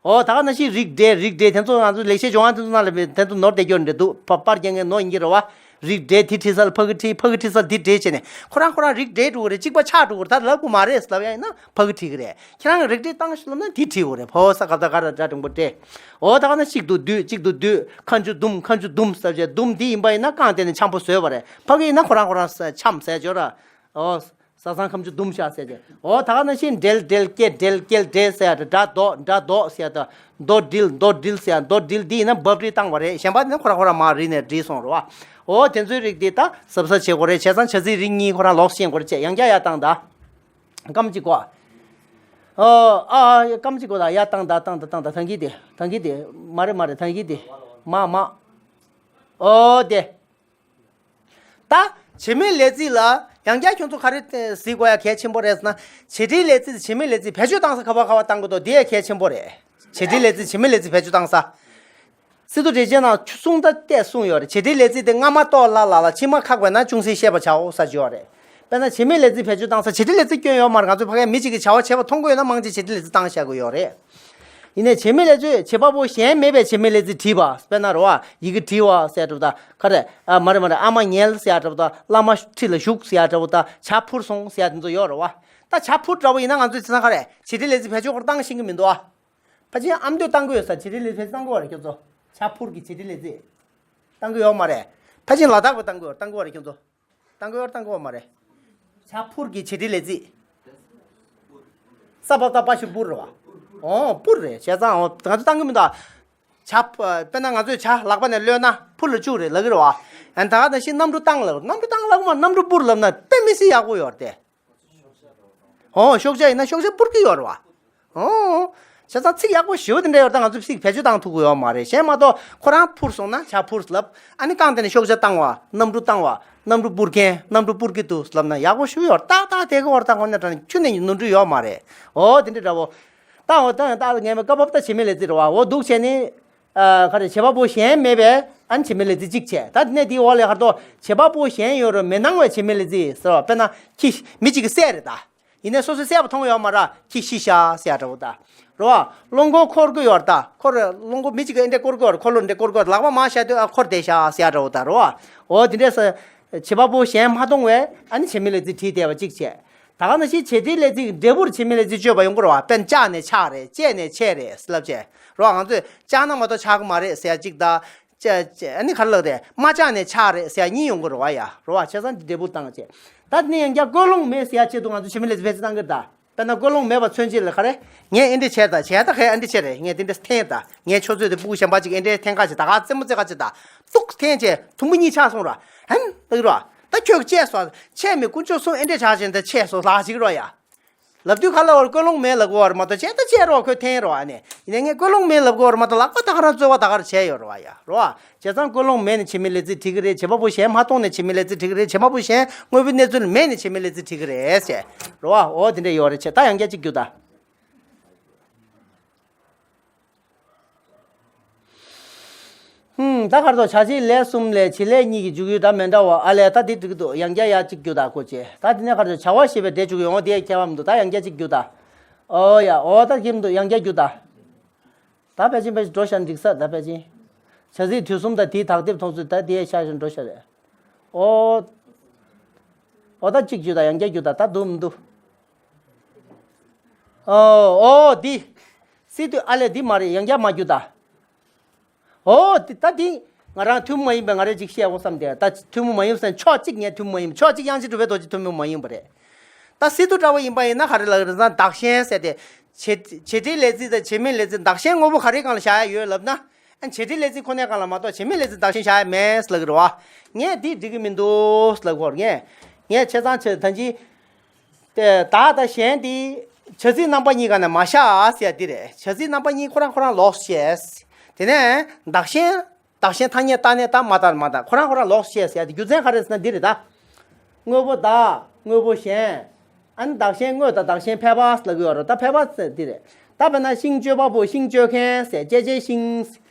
འོ་ད་ག་ནང་བཞིན་རིགས་འགྲེ་རིགས་འགྲེ་དེ་ཚོ་ང་ཚོ་ལེགས་བཤད་ལྗོན་དབང་དེ་ཚོ་ནང་ལ་དེ་ཚོ་ནོར་བསྡད་རྒྱུ་འདྲ་འདུག་པ་པར་རྒྱག་མཁན་ནོར་ཡིན་གྱི་རེད་བ། རིགས་འགྲེ་དེ་བྲིས་ས་ལ་ཕ་གི་བྲིས། ཕ་གི་བྲིས་ས་ལ་དེ་འགྲེ་བྱས་ནས་ཁོ་རང་ཁོ་རང་རིགས་འགྲེ་འགྲོ་གི་རེད། གཅིག་པ་ཆགས་འགྲོ་གི་རེད། ད་ལབ་དགོས་མ་རེད་ལབ་ཡ་ཡིན་ན་ཕ་གི་བྲིས་གི་རེད། ཁྱེད་རང་རིགས་འགྲེ་བཏང་ཤོག་ལབ་ན་དེ་བྲིས་དགོས་རེད། ཕོ་ས་ག་ད་ག་ར་སྒྲ་འགྲེང་པོ་སྤྲད། འོ་ད་ག་ན་གཅིག་ཏུ་བསྡུས། གཅིག་ཏུ་བསྡུས། ཁ་མཆུ་ཟླུམ། ཁ་མཆུ་ཟླུམ་ཟེར་བྱས། ཟླུམ་འདི་ཡིན་པ་ཡིན་ན་རྐང་སྟེང་ནས་འཆམ་པོ་བཟོས་པ་རེད། ཕ་གི་ཡིན་ན་ཁོ་རང་ཁོ་རང་འཆམ་ཟེར་བྱས་ར། འོ། ས་སང་ཁ་མཆུ་ཟླུམ་ཤག་ཟེར་གྱི། འོ་ད་ག་ནང་བཞིན་འགྲེལ་འགྲེལ་སྐྱེལ་འགྲེལ་སྐྱེལ་འགྲེལ་ཟེར་ཡ་དང་། སྒྲ་འདོགས་སྒྲ་འདོགས་ཟེར་ཡ་དང་། མདོ་འགྲིལ་མདོ་འགྲིལ་ཟེར་ཡ། མདོ་འགྲིལ་འདི་ཡིན་ན་འབབ་རིལ་བཏང་བ་རེད། གཞན་པ་ནི་ཁོ་རང་ཁོ་རང་མར་རིལ་ནས་བྲིས་སོང་རེད་བ། འོ་དེ་ཚོའི་རིགས་འདི་ད་གཟབ་གཟབ་བྱེད་དགོས་རེད། བྱས་ཙང་བྱ་ཚིག་རིགས་གཉིས་ཁོ་རང་ལོགས་སུ་ཤེས་དགོས་རེད། བྱས་ཡང་བསྐྱར་ཡར་བཏང་དང་། སྐམ་གཅིག་གོ། ཨ་ཨ་སྐམ་གཅིག་གོ་དང་། ཡར་བཏང་དང་། བཏང་དང་། བཏང་དང་། ཐང་གི་དེ། ཐང་གི་དེ། མ་རེད་མ་རེད། ཐང་གི་དེ། མ་མ། ཨོ་དེ། ད་བྱེད་མེད་ལས་ཚིག་ལ་ཡང་བསྐྱར་ཁྱོད་ཚོ་ག་རེ་གཟིགས་དགོས་ཡ་གལ་ཆེན་པོ་རེད་ཟེར་ན། བྱེད་འབྲེལ་ལས་ཚིག་དང་བྱེད་མེད་ལས་ཚིག་བེད་སྤྱོད་བཏང་ས་ག་པར་ག་པར་བཏང་དགོས་འདུག་འདི་ཡ་གལ་ཆེན་པོ་རེད། བྱེད་འབྲེལ་ལས་ཚིག་བྱེད་མེད་ལས་ཚིག་བེད་སྤྱོད་བཏང་ས། སི་ཏུ་འགྲེལ་བྱེད་ནང་གསུང་ད་བལྟས་གསུངས་ཡོད་རེད། བྱེད་འབྲེལ་ལས་ཚིག་དེ་སྔ་མ་རྟོགས་སླ་ལ་ལ་ཕྱི་མ་ཁག་པས་ན་ཅུང་ཟད་ཤེས་པར་བྱའོ་ཟེར་གྱི་ཡོད་རེད། དཔེར་ན་བྱེད་མེད་ལས་ཚིག་བེད་སྤྱོད་བཏང་ས་བྱེད་འབྲེལ་ལས་ཚིག་སྐྱོན་ཡོད་མ་རེད། ང་ཚོ་ཕ་གིའི་མི་གཅིག་གིས་བྱ་བ་བྱས་པ་མཐོང་གི་ཡོད་ན་མང་ཆེ་བྱེད་འབྲེལ་ལས་ཚིག་བཏང་བཞག་གི་ཡོད་རེད། ཡིན་ནའི་བྱེད་མེད་ལས་ཚིག་བྱེད་པ་པོ་གཞན་མེད་པའི་བྱེད་མེད་ལས་ཚིག་བྲིས་པ། དཔེར་ན་རེད་བ། ཡི་གེ་བྲིས་པ་ཟེར་འདྲ་པོ་དང་། ག་རེ། ཨ་མ་རེད་མ་རེད། ཨ་མ་ཉལ་ཟེར་འདྲ་པོ་དང་། བླ་མ་ཁྲི་ལ་བཞུགས་ཟེར་འདྲ་པོ་དང་། བྱ་འཕུར་སོང་ཟེར་དེ་ཚོ་ཡོད་རེད་བ། ད་བྱ་འཕུར་འདྲ་པོ་ཡིན་ན་ང་ཚོས་བྱས་ཙང་ག་རེ། བྱེད་འབྲེལ་ལས་ཚིག་བེད་སྤྱོད་ཁོ་རང་བཏང་ཤེས་ཀྱི་མི་འདུག་ཨ། ཕལ་ཆེར་ཨ་མདོས་བཏང་གི་ཡོད་ས། བྱེད་འབྲེལ་ལས་ཚིག་བཏང་གི་ཡོད་རེད་ཁྱོད་ཚོ། བྱ་འཕུར་གྱི་བྱེད་འབྲེལ་ལས་ཚིག་བཏང་གི་ཡོད་མ་རེད། ཕལ་ཆེར་ལ་དྭགས་པས་བཏང་གི་ཡོད། བཏང་གི་ཡོད་རེད་ཁྱོད་ཚོ། བཏང་གི་ཡོད་རེད། བཏང་གི་ཡོད་མ་རེད། བྱ་འཕུར་གྱི་བྱེད་འབྲེལ་ལས་ཚིག་ས་པ་བཏགས་སྤ་ཞབས་སྤུ་རེད་བ། འོ་སྤུ་རེད། བྱས་ཙང་འོ་ང་ཚོ་བཏང་གི་མི་འདུག་ཨ། བྱ། དཔེར་ན་ང་ཚོས་བྱ་ལག་པ་ནས་གློད་ན་འཕུར་ལ་བཅུག་རེད་ལབ་ཀྱི་རེད་བ། ཡང་ད་ག་ནང་བཞིན་གནམ་གྲུ་བཏང་ལབ། གནམ་གྲུ་བཏང་ལབ་མ། གནམ་གྲུ་སྤུར་ལབ་ན་དཔེ་མི་སྲིད་ཡག་པོ་ཡོད་རེད་དེ། འོ་ཤོག་བྱ་ཡིན་ན་ཤོག་བྱ་སྤུར་གྱི་ཡོད་རེད་བ། འོ། བྱས་ཙང་ཚིག་ཡག་པོ་ཞེ་པོ་དེ་འདྲ་ཡོད་རེད། ད་ང་ཚོས་ཚིག་བེད་སྤྱོད་བཏང་ཐུབ་ཀྱི་ཡོད་མ་རེད། གཞན་མ་གཏོགས་ཁོ་རང་འཕུར་སོང་ན་བྱ་འཕུར་ལབ། ཨ་ནི་རྐང་སྟེང་ནས་ཤོག་བྱ་བཏང་བ། གནམ་གྲུ་བཏང་བ། གནམ་གྲུ་སྤུར་མཁན། གནམ་གྲུ་སྤུར་གྱི་འདུག་ལབ་ན་ཡག་པོ་ཞེ་པོ་ཡོད་རེད། ཏག་ཏག་དེ་གི་བར་ད་ཁོ་ན་དྲང་ཁྱོན་ནས་ནོར་འཁྲུལ་ཡོད་མ་རེད། འོ་དེ་འདྲ་འདྲ་པོ། ད་འོ་ད་ཡང་ད་ངས་མ་སྐབས་བབ་ད་བྱེད་མེད་ལས་ཚིག་རེད་བ། འོ་འདུག་བྱས་ནི། ཨ་ག་རེ། བྱེད་པ་པོ་གཞན་མེད་པས་ཨ་ནི་བྱེད་མེད་ལས་ཚིག་གཅིག་བྱས། ད་དེ་ནས་དེའི་འོག་ལ་ཁར་ཏོ་བྱེད་པ་པོ་གཞན་ཡོད་རུང་མི་སྣང་བའི་བྱེད་མེད་ལས་ཚིག་ཟེར་བ། དཔེར་ན་ཁྱི། མི་གཅིག་གི་སྲས་རེད་ད། ཡིན་ནའི་སོ་སོའི་སྲས་པོ་མཐོང་ཡོད་མ་རེད། ཁྱི་ཤི་ཤག་ཟེར་ཡ་འདྲ་པོ་ད། རེད་བ། རླུང་འཁོར་འཁོར་གྱི་ཡོད་རེད་ད། འཁོར། རླུང་འཁོར་མི་གཅིག་གིས་ཨེ་འདྲས་འཁོར་གྱི་ཡོད་རེད། འཁོར་ལོ་འདྲས་འཁོར་གྱི་ཡོད་རེད། ལག་པ་མར་བཞག་དུས་ཨ་འཁོར་བསྡད་ཤག་ཟེར་ཡ་འདྲ་པོ་ད། རེད་བ། འོ་དེ་འདྲས་ཟེར། བྱེད་པ་པོ་གཞན་མ་མཐོང་བས་ཨ་ནི་བྱེད་མེད་ལས་ཚིག་བྲིས་བསྡད་པ་གཅིག་བྱས། ད་ག་ནང་བཞིན་བྱེད་འབྲེལ་ལས་ཚིག་འབྲས་བུར་བྱེད་མེད་ལས་ཚིག་བརྗོད་པ་ཡོང་གི་རེད་བ། དཔེར་ན་ལྕགས་ནས་ཕྱག་རེད། ལྕགས་ནས་ཆས་རེད་ལབ་བྱས། རེད་བ། ང་ཚོས་ལྕགས་ནག་མ་གཏོགས་ཆགས་ཀྱི་མ་རེད་ཟེར་ཡ་གཅིག་དང་། ལྕགས་ལྕགས་ཨ་ནི་ག་རེ་ལབ་དེ། རྨ་ལྕགས་ནས་ཕྱག་རེད་ཟེར་ཡ་གཉིས་ཡོང་གི་རེད་བ་ཡ། རེད་བ། བྱས་ཙང་འདི་འབྲས་བུར་བཏང་བྱས། ད་དེ་ནས་ཡང་བསྐྱར་ཀུན་སློང་མེད་ཟེར་ཡ་ཆེད་དུ་ང་ཚོས་བྱེད་མེད་ལས་ཚིག་བེད་སྤྱོད་བཏང་གི་རེད་ད། དཔེར་ན་ཀུན་སློང་མེད་པ་མཚོན་བྱེད་ལ་ག་རེ། ངས་ཨེ་འདྲས་བྱས་ད། བྱས་ད་ཁའི་ཨེ་འདྲས་བྱས་རེད། ངས་དེ་འདྲས་འཐེན་ད། ངས་ཁྱོད་ཚོས་དེ་སྤུ་གུ་གཞན་པ་ཅིག་ཨེ་འདྲས་འཐེན་ག་བྱས། ད་ག་རྩེད་མོ་རྩེ་ག་བྱས་ད། ཏུག་འཐེན་བྱས་དུམ་བུ་གཉིས་ཆགས་སོང་ར། ཧན་ལབ་ཀྱི་ར། ད་ཁྱོད་བཅད་སོང་། ཆད་མེད་དཀོན་མཆོག་གསུམ་ཨེ་འདྲས་ཆགས་བྱས་ད་ཆད་སོང་ལབ་ཅིག་ར་ཡ། ལབ་དུས་ག་ལ་བར་ཀུན་སློང་མེད་ལབ་དགོས་བར་མ་གཏོགས་བྱས་ད་བཅད་རོགས་ཁོས་འཐེན་རོགས་ཨ་ནི། ཡིན་ནའི་ངས་ཀུན་སློང་མེད་ལབ་དགོས་བར་མ་གཏོགས་ལག་པ་ད་ག་རང་རྩོལ་བ་ད་ག་རང་བྱས་ཡོད་ར་བ་ཡ། ར་བ། བྱས་ཙང་ཀུན་སློང་མེད་ནས་བྱེད་མེད་ལས་ཚིག་བྲིས་ཀྱི་རེད། བྱེད་པ་པོ་གཞན་མ་མཐོང་ནས་བྱེད་མེད་ལས་ཚིག་བྲིས་ཀྱི་རེད། བྱེད་པ་པོ་གཞན་དངོས་པོའི་གནས་ཚུལ་མེད་ནས་བྱེད་མེད་ལས་ཚིག་བྲིས་ཀྱི་རེད་ཟེར། རེད་བ། འོ་དེ་འདྲ་ཡོད་རེད། བྱས་ད་ཡང་བསྐྱར་གཅིག་རྒྱུགས་ད། ཧུམ། ད་གར་དོ་བྱ་བྱེད་ལས་གསུམ་ལས་བྱེད་ལས་གཉིས་ཀྱི་འཇུག་ཡུལ་འདྲ་མི་འདྲ་བ། ཨ་ལས་ད་འདི་འགྲིག་གི་འདུག་ཡང་བསྐྱར་ཡར་གཅིག་རྒྱུགས་ད་ཁོ་ཅེ། ད་འདི་ནས་གར་དོ་བྱ་བ་ཞེས་པའི་སྒྲས་འཇུག་ཡོང་བ་དེ་ཡང་ཁྱད་པར་མི་འདུག་ད་ཡང་བསྐྱར་གཅིག་རྒྱུགས་ད། ཨོ་ཡ། ཨོ་ད་གིམ་འདུག་ཡང་བསྐྱར་རྒྱུགས་ད། ད་ཕལ་ཆེར་ཕལ་ཆེར་འགྲོ་ཤར་འགྲིག་ས། ད་ཕལ་ཆེར། བྱ་ཚིག་དུས་གསུམ་དང་དེའི་དག་དེབ་མཐོང་ཚུལ་ད་དེའི་ཤར་ཤར་འགྲོ་ཤར་རེད། ཨོ། ཨོ་ད་གཅིག་རྒྱུགས་ད། ཡང་བསྐྱར་རྒྱུགས་ད། ད་འདུག་མི་འདུག་ཨོ། ཨོ་འདི། སྲིད་དུས་ཨ་ལས་འདི་མ་རེད། ཡང་བསྐྱར་མར་རྒྱུགས་ད། ཨོ་འདི་ད་འདི། ང་རང་ཐུན་མོང་མ་ཡིན་པའི་ང་རང་ཅིག་བཤད་འོ་བསམ་སྟེ། ད་ཐུན་མོང་མ་ཡིན་ཟེར་ན་ཕྱོགས་གཅིག་ངས་ཐུན་མོང་མ་ཡིན། ཕྱོགས་གཅིག་དབྱངས་ཅན་གྲུབ་པའི་རྡོ་རྗེ་ཐུན་མོང་མ་ཡིན་པ་རེད། ད་སྲིད་དུ་འདྲ་བོ་ཡིན་པ་ཡིན་ན་ག་རེ་ལབ་རེད་ཟེར་ན། བདག་གཞན་ཟེར་ཏེ། བྱེད་བྱེད་འབྲེལ་ལས་ཚིག་དང་བྱེད་མེད་ལས་ཚིག་བདག་གཞན་དངོས་པོ་ག་རེའི་སྒང་ལ་བཞག་ཡ་ཡོད་ལབ་ན། ཨ་བྱེད་འབྲེལ་ལས་ཚིག་ཁོ་ནའི་སྒང་ལ་མ་གཏོགས་བྱེད་མེད་ལས་ཚིག་བདག་གཞན་བཞག་ཡ་མེད་ལབ་ཀྱི་རེད་བ། ངས་འདི་འགྲིག་གི་མི་འདུག་ལབ་ཀྱི་ཡོད་རེད། ངས་ངས་བྱས་ཙང་བྱས་ད་ཅི། དེ་བདག་དང་གཞན་དེ་བྱ་ཚིག་རྣམ་པ་གཉིས་སྒང་ནས་མ་བཞག་ཟེར་ཡ་འདི་རེད། བྱ་ཚིག་རྣམ་པ་གཉིས་ཁོ་རང་ཁོ་རང་ལོགས་སུ་བཤད། དེ་ནས་བདག་གཞན། བདག་གཞན་ཐ་སྙད་རྟག་གནས་ལྟར་མ་ལྟར་མ་ལྟར་ཁོ་རང་ཁོ་རང་ལོགས་སུ་བཤད་ཟེར་ཡ་དེ་རྒྱུ་མཚན་ག་རེ་ཟེར་ན་འདི་རེད་ད། དངོས་པོ་བདག་དངོས་པོ་གཞན། ཨ་ནི་བདག་གཞན་དངོས་དང་བདག་གཞན་ཕལ་པ་ལབ་ཀྱི་ཡོད་རེད། ད་ཕལ་པ་ཟེར་འདི་རེད། ད་དཔེར་ན་ཤིང་གཅོད་པ་པོ་ཤིང་གཅོད་མཁན་ཟེར། གཅད་བྱའི་ཤིང་།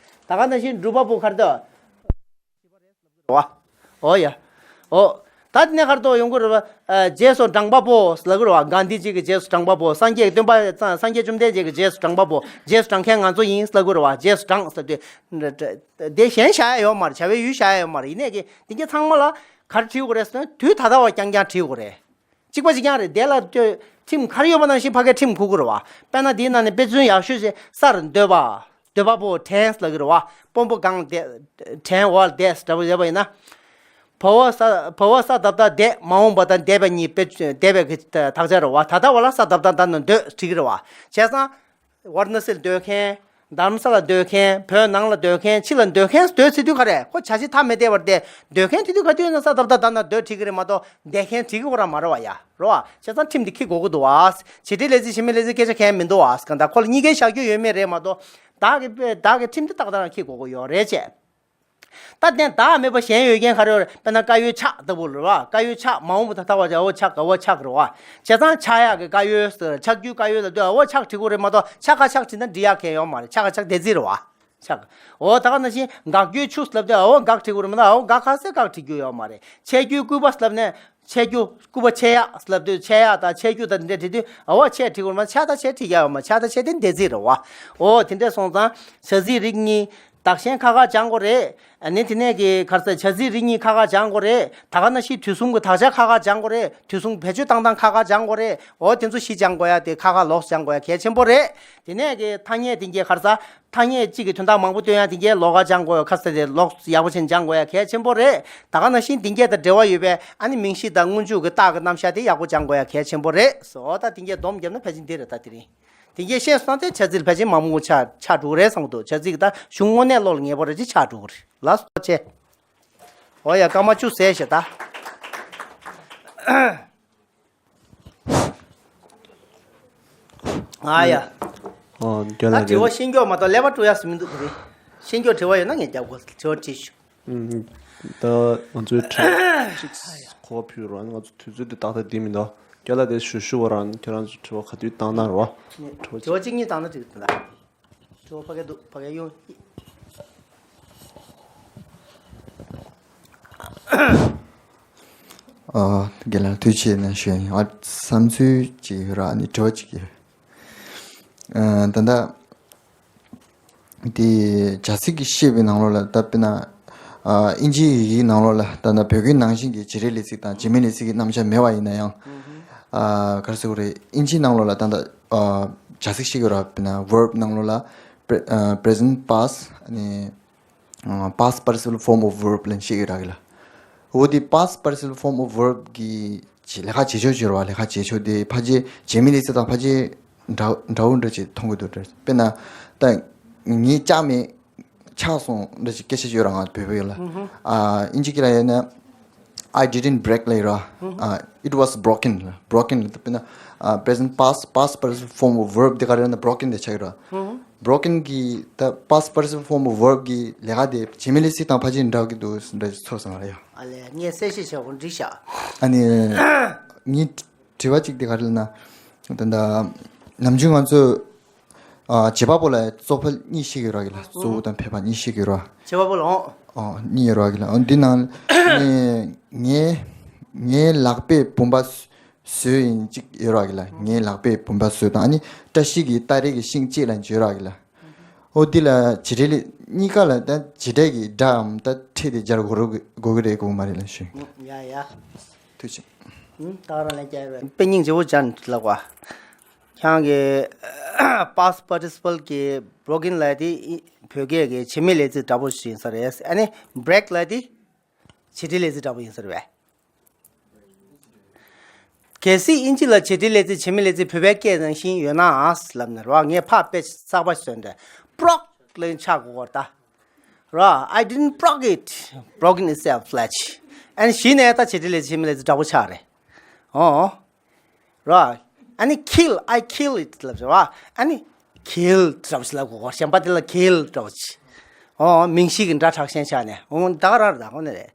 ད་ག་ནང་བཞིན་སྒྲུབ་པ་པོ་ག་རེ་ད། བ། ཨོ་ཡ། ཨོ། ད་དེ་ནས་ག་རེ་འདུག་ཡོང་གི་རེད་བ། ཨ། རྗེས་སུ་འབྲངས་པ་པོ་ལབ་ཀྱི་རེད་བ། གྷན་དྷི་ཇི་གི་རྗེས་སུ་འབྲངས་པ་པོ། སངས་རྒྱས་སྟོན་པ། སངས་རྒྱས་བཅོམ་ལྡན་འདས་ཀྱི་རྗེས་སུ་འབྲངས་པ་པོ། རྗེས་སུ་འབྲང་མཁན་ང་ཚོ་ཡིན་ལབ་ཀྱི་རེད་བ། རྗེས་སུ་འབྲངས་ཟེར་དུས། དེ་གཞན་བཞག་ཡ་ཡོད་མ་རེད། བྱ་བའི་ཡུལ་བཞག་ཡ་ཡོད་མ་རེད། ཡིན་ནའི་གི་དེ་གྱད་ཚང་མ་ལ་ག་རེ་བྲིས་དགོས་རེད་ཟེར་ན། དུས་ད་ལྟ་བ་རྐྱང་རྐྱང་བྲིས་དགོས་རེད། གཅིག་པ་གཅིག་རྐྱང་རེད། དེ་ལ་ཁྲིམས་ག་རེ་ཡོད་པ་ནང་བཞིན་ཕ་གིར་ཁྲིམས་འཁུར་དགོས་རེད་བ། དཔེར་ན་དེའི་ནང་ནས་དཔེ་མཚོན་ཡག་ཤོས་ཤིག་སར་འདོད་པ། འདོད་པ་པོ་བྲན་ལབ་ཀྱི་རེད་བ། དཔོན་པོ་སྒང་བསྡད། བྲན་འོག་ལ་བསྡད་ཟེར་འདྲ་པོ་ཡོད་པ་ཡིན་ན། བ་བ་ས། བ་བ་ས་ད་བཏགས་འདས། མ་འོངས་པ་དང་འདས་པ་གཉིས་དཔེ་འདས་པའི་གི་དག་ཆ་རེད་བ། ད་ལྟ་བ་ལ་ས་ད་བཏགས་ད་ན་འདོད་བྲིས་ཀྱི་རེད་བ། བྱས་ཙང་། ཝཱ་ར་ཎ་སི་ལ་སྡོད་མཁན། དྷ་རམ་ས་ལ་སྡོད་མཁན། བོད་ནང་ལ་སྡོད་མཁན། ཕྱི་ལ་སྡོད་མཁན། སྡོད་ཟེར་དུས་ག་རེ། ཁོ་བྱ་བྱེད་མཐའ་མི་བདེ་བར་བསྡད། སྡོད་མཁན་བྲིས་དུས་ག་དུས་ཡིན་ན་ས་ད་བཏགས་ད་ན་སྡོད་བྲིས་ཀྱི་རེད་མ་གཏོགས་བསྡད་མཁན་བྲིས་ཀྱི་ཡོད་ར་མ་རེད་བ་ཡ། རེད་བ། བྱས་ཙང་ཁྲིམས་འདི་འཁྱེར་དགོས་ཀྱི་འདུག་བ། བྱེད་འབྲེལ་ལས་ཚིག་བྱེད་མེད་ལས་ཚིག་སྐད་ཆ་གང་ཡང་མི་འདུག་བ། གང་ལྟར་ཁོ་ལ་གཉིས་ཀའི་བཞག་རྒྱུ་ཡོད་མེད་རེད་མ་གཏོགས། བདག་གི་བདག་གི་ཁྲིམས་འདི་ཏག་ཏག་རང་འཁྱེར་དགོས་ཀྱི་ཡོད་རེད་བྱས། ད་དེ་བདག་མེད་པ་གཞན་ཡོད་མཁན་ག་རེ་ཡོད་རེད། དཔེར་ན་དཀར་ཡོལ་ཆག་ལྟ་བུ་རེད་བ། དཀར་ཡོལ་ཆག་མ་འོངས་པ་ད་ལྟ་བ་ཅག་འོ་ཆག་ག་འོ་ཆག་རེད་བ། བྱས་ཙང་ཆག་ཡག་གི་དཀར་ཡོལ་ཟེར། ཆག་རྒྱུའི་དཀར་ཡོལ་ལ་ལྟོས། འོ་ཆག་བྲིས་དགོས་རེད་མ་གཏོགས་ཆག་ག་ཆག་བྲིས་ན་འབྲི་ཡག་གང་ཡང་ཡོད་མ་རེད། ཆག་ག་ཆག་བདེ་རྩིས་རེད་བ། ཆག་འོ་ད་ག་ནང་བཞིན་འགག་རྒྱུའི་ཆུ་ལབ་དུས་འོ་འགག་བྲིས་དགོས་རེད་མ་གཏོགས་འོ་འགག་ག་ཟེར་འགག་བྲིས་རྒྱུ་ཡོད་མ་རེད། ཆད་རྒྱུའི་སྐུད་པ་ལབ་ནས་ཆད་རྒྱུ། སྐུད་པ་ཆད་ཡག་ལབ་དུས་ཆད་ཡག་དང་ཆད་རྒྱུ་དང་འདི་འདྲ་བྲིས་དུས་འོ་ཆད་བྲིས་དགོས་རེད་མ་གཏོགས་ཆག་ད་ཆད་བྲིས་ཡག་ཡོད་མ་རེད། ཆག་ད་ཆད་དེ་བདེ་རྩིས་རེད་བ། འོ་དེ་འདྲ་སོང་ཙང་བྱ་ཚིག་རིགས་གཉིས། བདག་གཞན་ཁ་ཁ་སྦྱང་དགོས་རེད། ཨ་ནི་དེ་ནས་ཀྱི་ག་རེ་ཟེར། བྱ་ཚིག་རིགས་གཉིས་ཁ་ཁ་སྦྱང་དགོས་རེད། ད་ག་ནང་བཞིན་དུས་གསུམ་གྱི་དག་ཆ་ཁ་ཁ་སྦྱང་དགོས་རེད། དུས་གསུམ་བེད་སྤྱོད་བཏང་སྟངས་ཁ་ཁ་སྦྱང་དགོས་རེད། འོ་དེ་ཚོ་བཞི་སྦྱང་དགོས་ཡ་དེ་ཁ་ཁ་ལོགས་སུ་སྦྱང་དགོས་ཡ་གལ་ཆེན་པོ་རེད། དེ་ནས་ཀྱི་ཐ་སྙད་དེ་གྱད་ག་རེ་ཟེར། ཐ་སྙད་གཅིག་གི་དོན་དག་མང་པོ་སྟོན་ཡ་དེ་གྱད་ལོགས་ཀ་སྦྱང་དགོས་ཡ། ཁ་ཟེར་དེ་ལོགས་ཡག་པོ་བྱས་སྦྱང་དགོས་ཡ་གལ་ཆེན་པོ་རེད། ད་ག་ནང་བཞིན་དེ་གྱད་དང་འབྲེལ་བ་ཡོད་པའི་ཨ་ནི་མིང་གཞི་དང་སྔོན་འཇུག་གི་རྟགས་ཀྱི་རྣམ་གཞག་དེ་ཡག་པོ་སྦྱང་དགོས་ཡ་གལ་ཆེན་པོ་རེད། འོ་ད་དེ་གྱད་སྡོམ་བརྒྱབ་ན་ཕལ་ཆེར་འདི་རེད། ད་དེ་རིང་དེ་གྱད་ཤེས་སོང་ན་དེ་བྱ་ཚིག་ལ་ཕལ་ཆེར་མང་པོ་ཆགས་ཆགས་འགྲོ་གི་རེད་བསམ་གྱི་འདུག་བྱ་ཚིག་གི་ད་གཞུང་དངོས་གནས་བློ་ལ་ངེས་པོ་རེ་ཅིག་ཆགས་འགྲོ་གི་རེད། ལགས་སོ་ཆེ། འོ་ཡ། སྐར་མ་བཅུ་ཟད་ཤག་ད། ཨ་ཡ། ཨོ། རྒན་ལགས། ད་དྲི་བ་རྒན། ཤེས་མཁན་མ་གཏོགས་ཀླད་པ་དཀྲུག་ཡག་སུ་མི་འདུག་གི་རེད། ཤེས་མཁན་དྲི་བ་ཡོད་ན་ངས་རྒྱབ་དགོས། དྲི་བ་དྲིས་ཤོག་ཨུམ། ད་ང་ཚོའི་དྲི་བ་གཅིག་གོ་བ་ཕུལ་རོགས། ང་ཚོ་དུས་ཚོད་འདི་ཏག་ཏག་འདི་མི་འདུག་རྒན་ལགས་དེ་ཞུ་ཞུ་བ་རང་ཁྱེད་རང་ཚོ་དྲི་བ་ག་དུས་བཏང་ན་རོགས། དྲི་བ་དྲི་བ་གཅིག་གཉིས་བཏང་ན་འགྲིག་གི་རེད་ད། དྲི་བ་ཕ་གི་འདུག་ཕ་གི་ཡོང་། ཨ། རྒན་ལགས་ཐུགས་རྗེ་གནང་ཞུ་ཡིན། ཨ། བསམ་ཚུལ་ཅིག་ཡོད་ར། ཨ་ནི་དྲི་བ་ཅིག་ཡོད། ཨ། ད་ལྟ་དེ་བྱ་ཚིག་གི་བཤད་པའི་ནང་ལོགས་ལ་ད་དཔེར་ན། ཨ། ཨིན་ཇིའི་ཡི་གེའི་ནང་ལོགས་ལ་ད་ལྟ་བོད་སྐད་ནང་བཞིན་གྱི་བྱེད་འབྲེལ་ལས་ཚིག་དང་བྱེད་མེད་ལས་ཚིག་གི་རྣམ་གཞག་མེད་པ་ཡིན་ན་ཡང་། ཨ། ག་རེ་ཟེར་དགོས་རེད། ཨིན་ཇིའི་ནང་ལོགས་ལ་ད་ལྟ། ཨ། བྱ་ཚིག་བཤད་ཀྱི་ཡོད་ར། དཔེར་ན་verb ནང་ལོགས་ལ་pre- ཨ། present past ཨ་ནི། ཨ། past participle form of verb ལབ་བཤད་ཀྱི་ར་གི་ལ། འོ་དེ་past participle form of verb གི་ལས་ཀ་བྱེད་ཕྱོགས་བྱེད་ར་བ། ལས་ཀ་བྱེད་ཕྱོགས་དེ་ཕལ་ཆེར་བྱེད་མེད་ལས་ཚིག་དང་ཕལ་ཆེར་འདྲ་འདྲ་བོ་འདྲ་ཅིག་མཐོང་གི་འདུག་དྲན། དཔེར་ན། ད་ངས་ལྕགས་མེད་ཆག་སོང་འདྲ་ཅིག་སྐད་ཆ་ཡོད་ར་ང་བོད་བོད་ཡིག་ལ། ཨ། ཨིན་ཇི་སྐད་ལ་ཡོད་ན། I didn't break ལབ་ཡོད་ར། ཨ། It was broken ལབ། broken ལབ། དཔེར་ན། ཨ། present past past participle form of verb དེ་ག་རེ་ན་broken དེ་ཆགས་ཡོད་ར། broken གི་ད་past participle form of verb གི་ལས་ཀ་དེ་བྱེད་མེད་ལས་ཚིག་དང་ཕལ་ཆེར་འདྲ་གི་འདུག་འདྲ་ཚོར་སོང་ར་ཡ། ཨ་ལས། ངས་གསལ་བཤད་བྱས་པ་འགྲིག་ཤག་ཨ་ནི། ངའི་དྲི་བ་གཅིག་དེ་ག་རེ་ལབ་ན། ད་ལྟ་ནམ་རྒྱུན་ང་ཚོས། ཨ། བྱེད་པ་པོ་ལ་གཙོ་ཕལ་གཉིས་བཤད་ཀྱི་ཡོད་ར་གི་ལ། གཙོ་བོ་དང་ཕལ་པ་གཉིས་བཤད་ཀྱི་ཡོད་ར། བྱེད་པ་པོ་ལ་འོང་། ཨོ། གཉིས་ཡོད་ར་གི་ལ། ཨོ། འདི་ནང་ནས་ངའི་ངའི་ལག་པས་བུམ་པ་བཟོས་ཡིན་གཅིག་ཡོད་ར་གི་ལ། ངའི་ལག་པས་བུམ་པ་བཟོས་དང་། ཨ་ནི་བཀྲ་ཤིས་ཀྱི་སྟ་རེ་གི་ཤིང་གཅིག་ལ་བརྗོད་ར་གི་ལ། ཨོ། འདི་ལ་བྱེད་འབྲེལ་གཉིས་ཀ་ལ་ད་བྱེད་འབྲེལ་གྱི་སྒྲའམ་ད་ཕྲད་དེ་སྦྱར་དགོས་རུ་དགོས་ཀྱི་རེད་དགོས་མ་རེད་ལ་ཞུ། ཡ་ཡ། ཐུགས་རྗེ་ཆེ། ད་རང་ལན་རྒྱག་རེད། དཔེ་སྙིང་རྗེ་བོ་སྦྱར་ལབ་པ། ཁྱེད་རང་གི་past participle གྱི་broken ལབ་དེ་བོད་སྐད་ཀྱི་བྱེད་མེད་ལས་ཚིག་འདྲ་པོ་ཞིག་ཡིན་ས་རེད། ཨ་ནི་break ལབ་དེ་བྱེད་འབྲེལ་ལས་ཚིག་འདྲ་པོ་ཡིན་ས་རེད་པས། གལ་སྲིད་ཨིན་ཇི་ལ་བྱེད་འབྲེལ་ལས་ཚིག་བྱེད་མེད་ལས་ཚིག་བོད་པའི་སྐད་ནང་བཞིན་ཡོད་ན་ལབ་ན་རོ། ངས་ཕར་དཔེ་གསར་པ་བཟོས་འདྲ། broke ལབ་ཆགས་དགོས་ད། རོ། I didn't broke it. Broken itself ལབ་ཅི། ཨ་ནི་གཞི་ནས་ད་བྱེད་འབྲེལ་ལས་ཚིག་བྱེད་མེད་ལས་ཚིག་འདྲ་པོ་ཆགས་རེད། ཨོ། རོ། ཨ་ནི་kill, I kill it ལབ་ཅི་རོ། ཨ་ནི་kill འདྲ་པོ་ཞིག་ལབ་དགོས། གཞན་པ་དེ་ལ་kill འདྲ་པོ་ཅི། ཨོ། མིང་གཞི་གི་སྒྲ་དྲག་ཞན་ཆགས་ནས། ཨོ། ད་ག་རང་རེད། ད་ཁོ་ནས་རེད།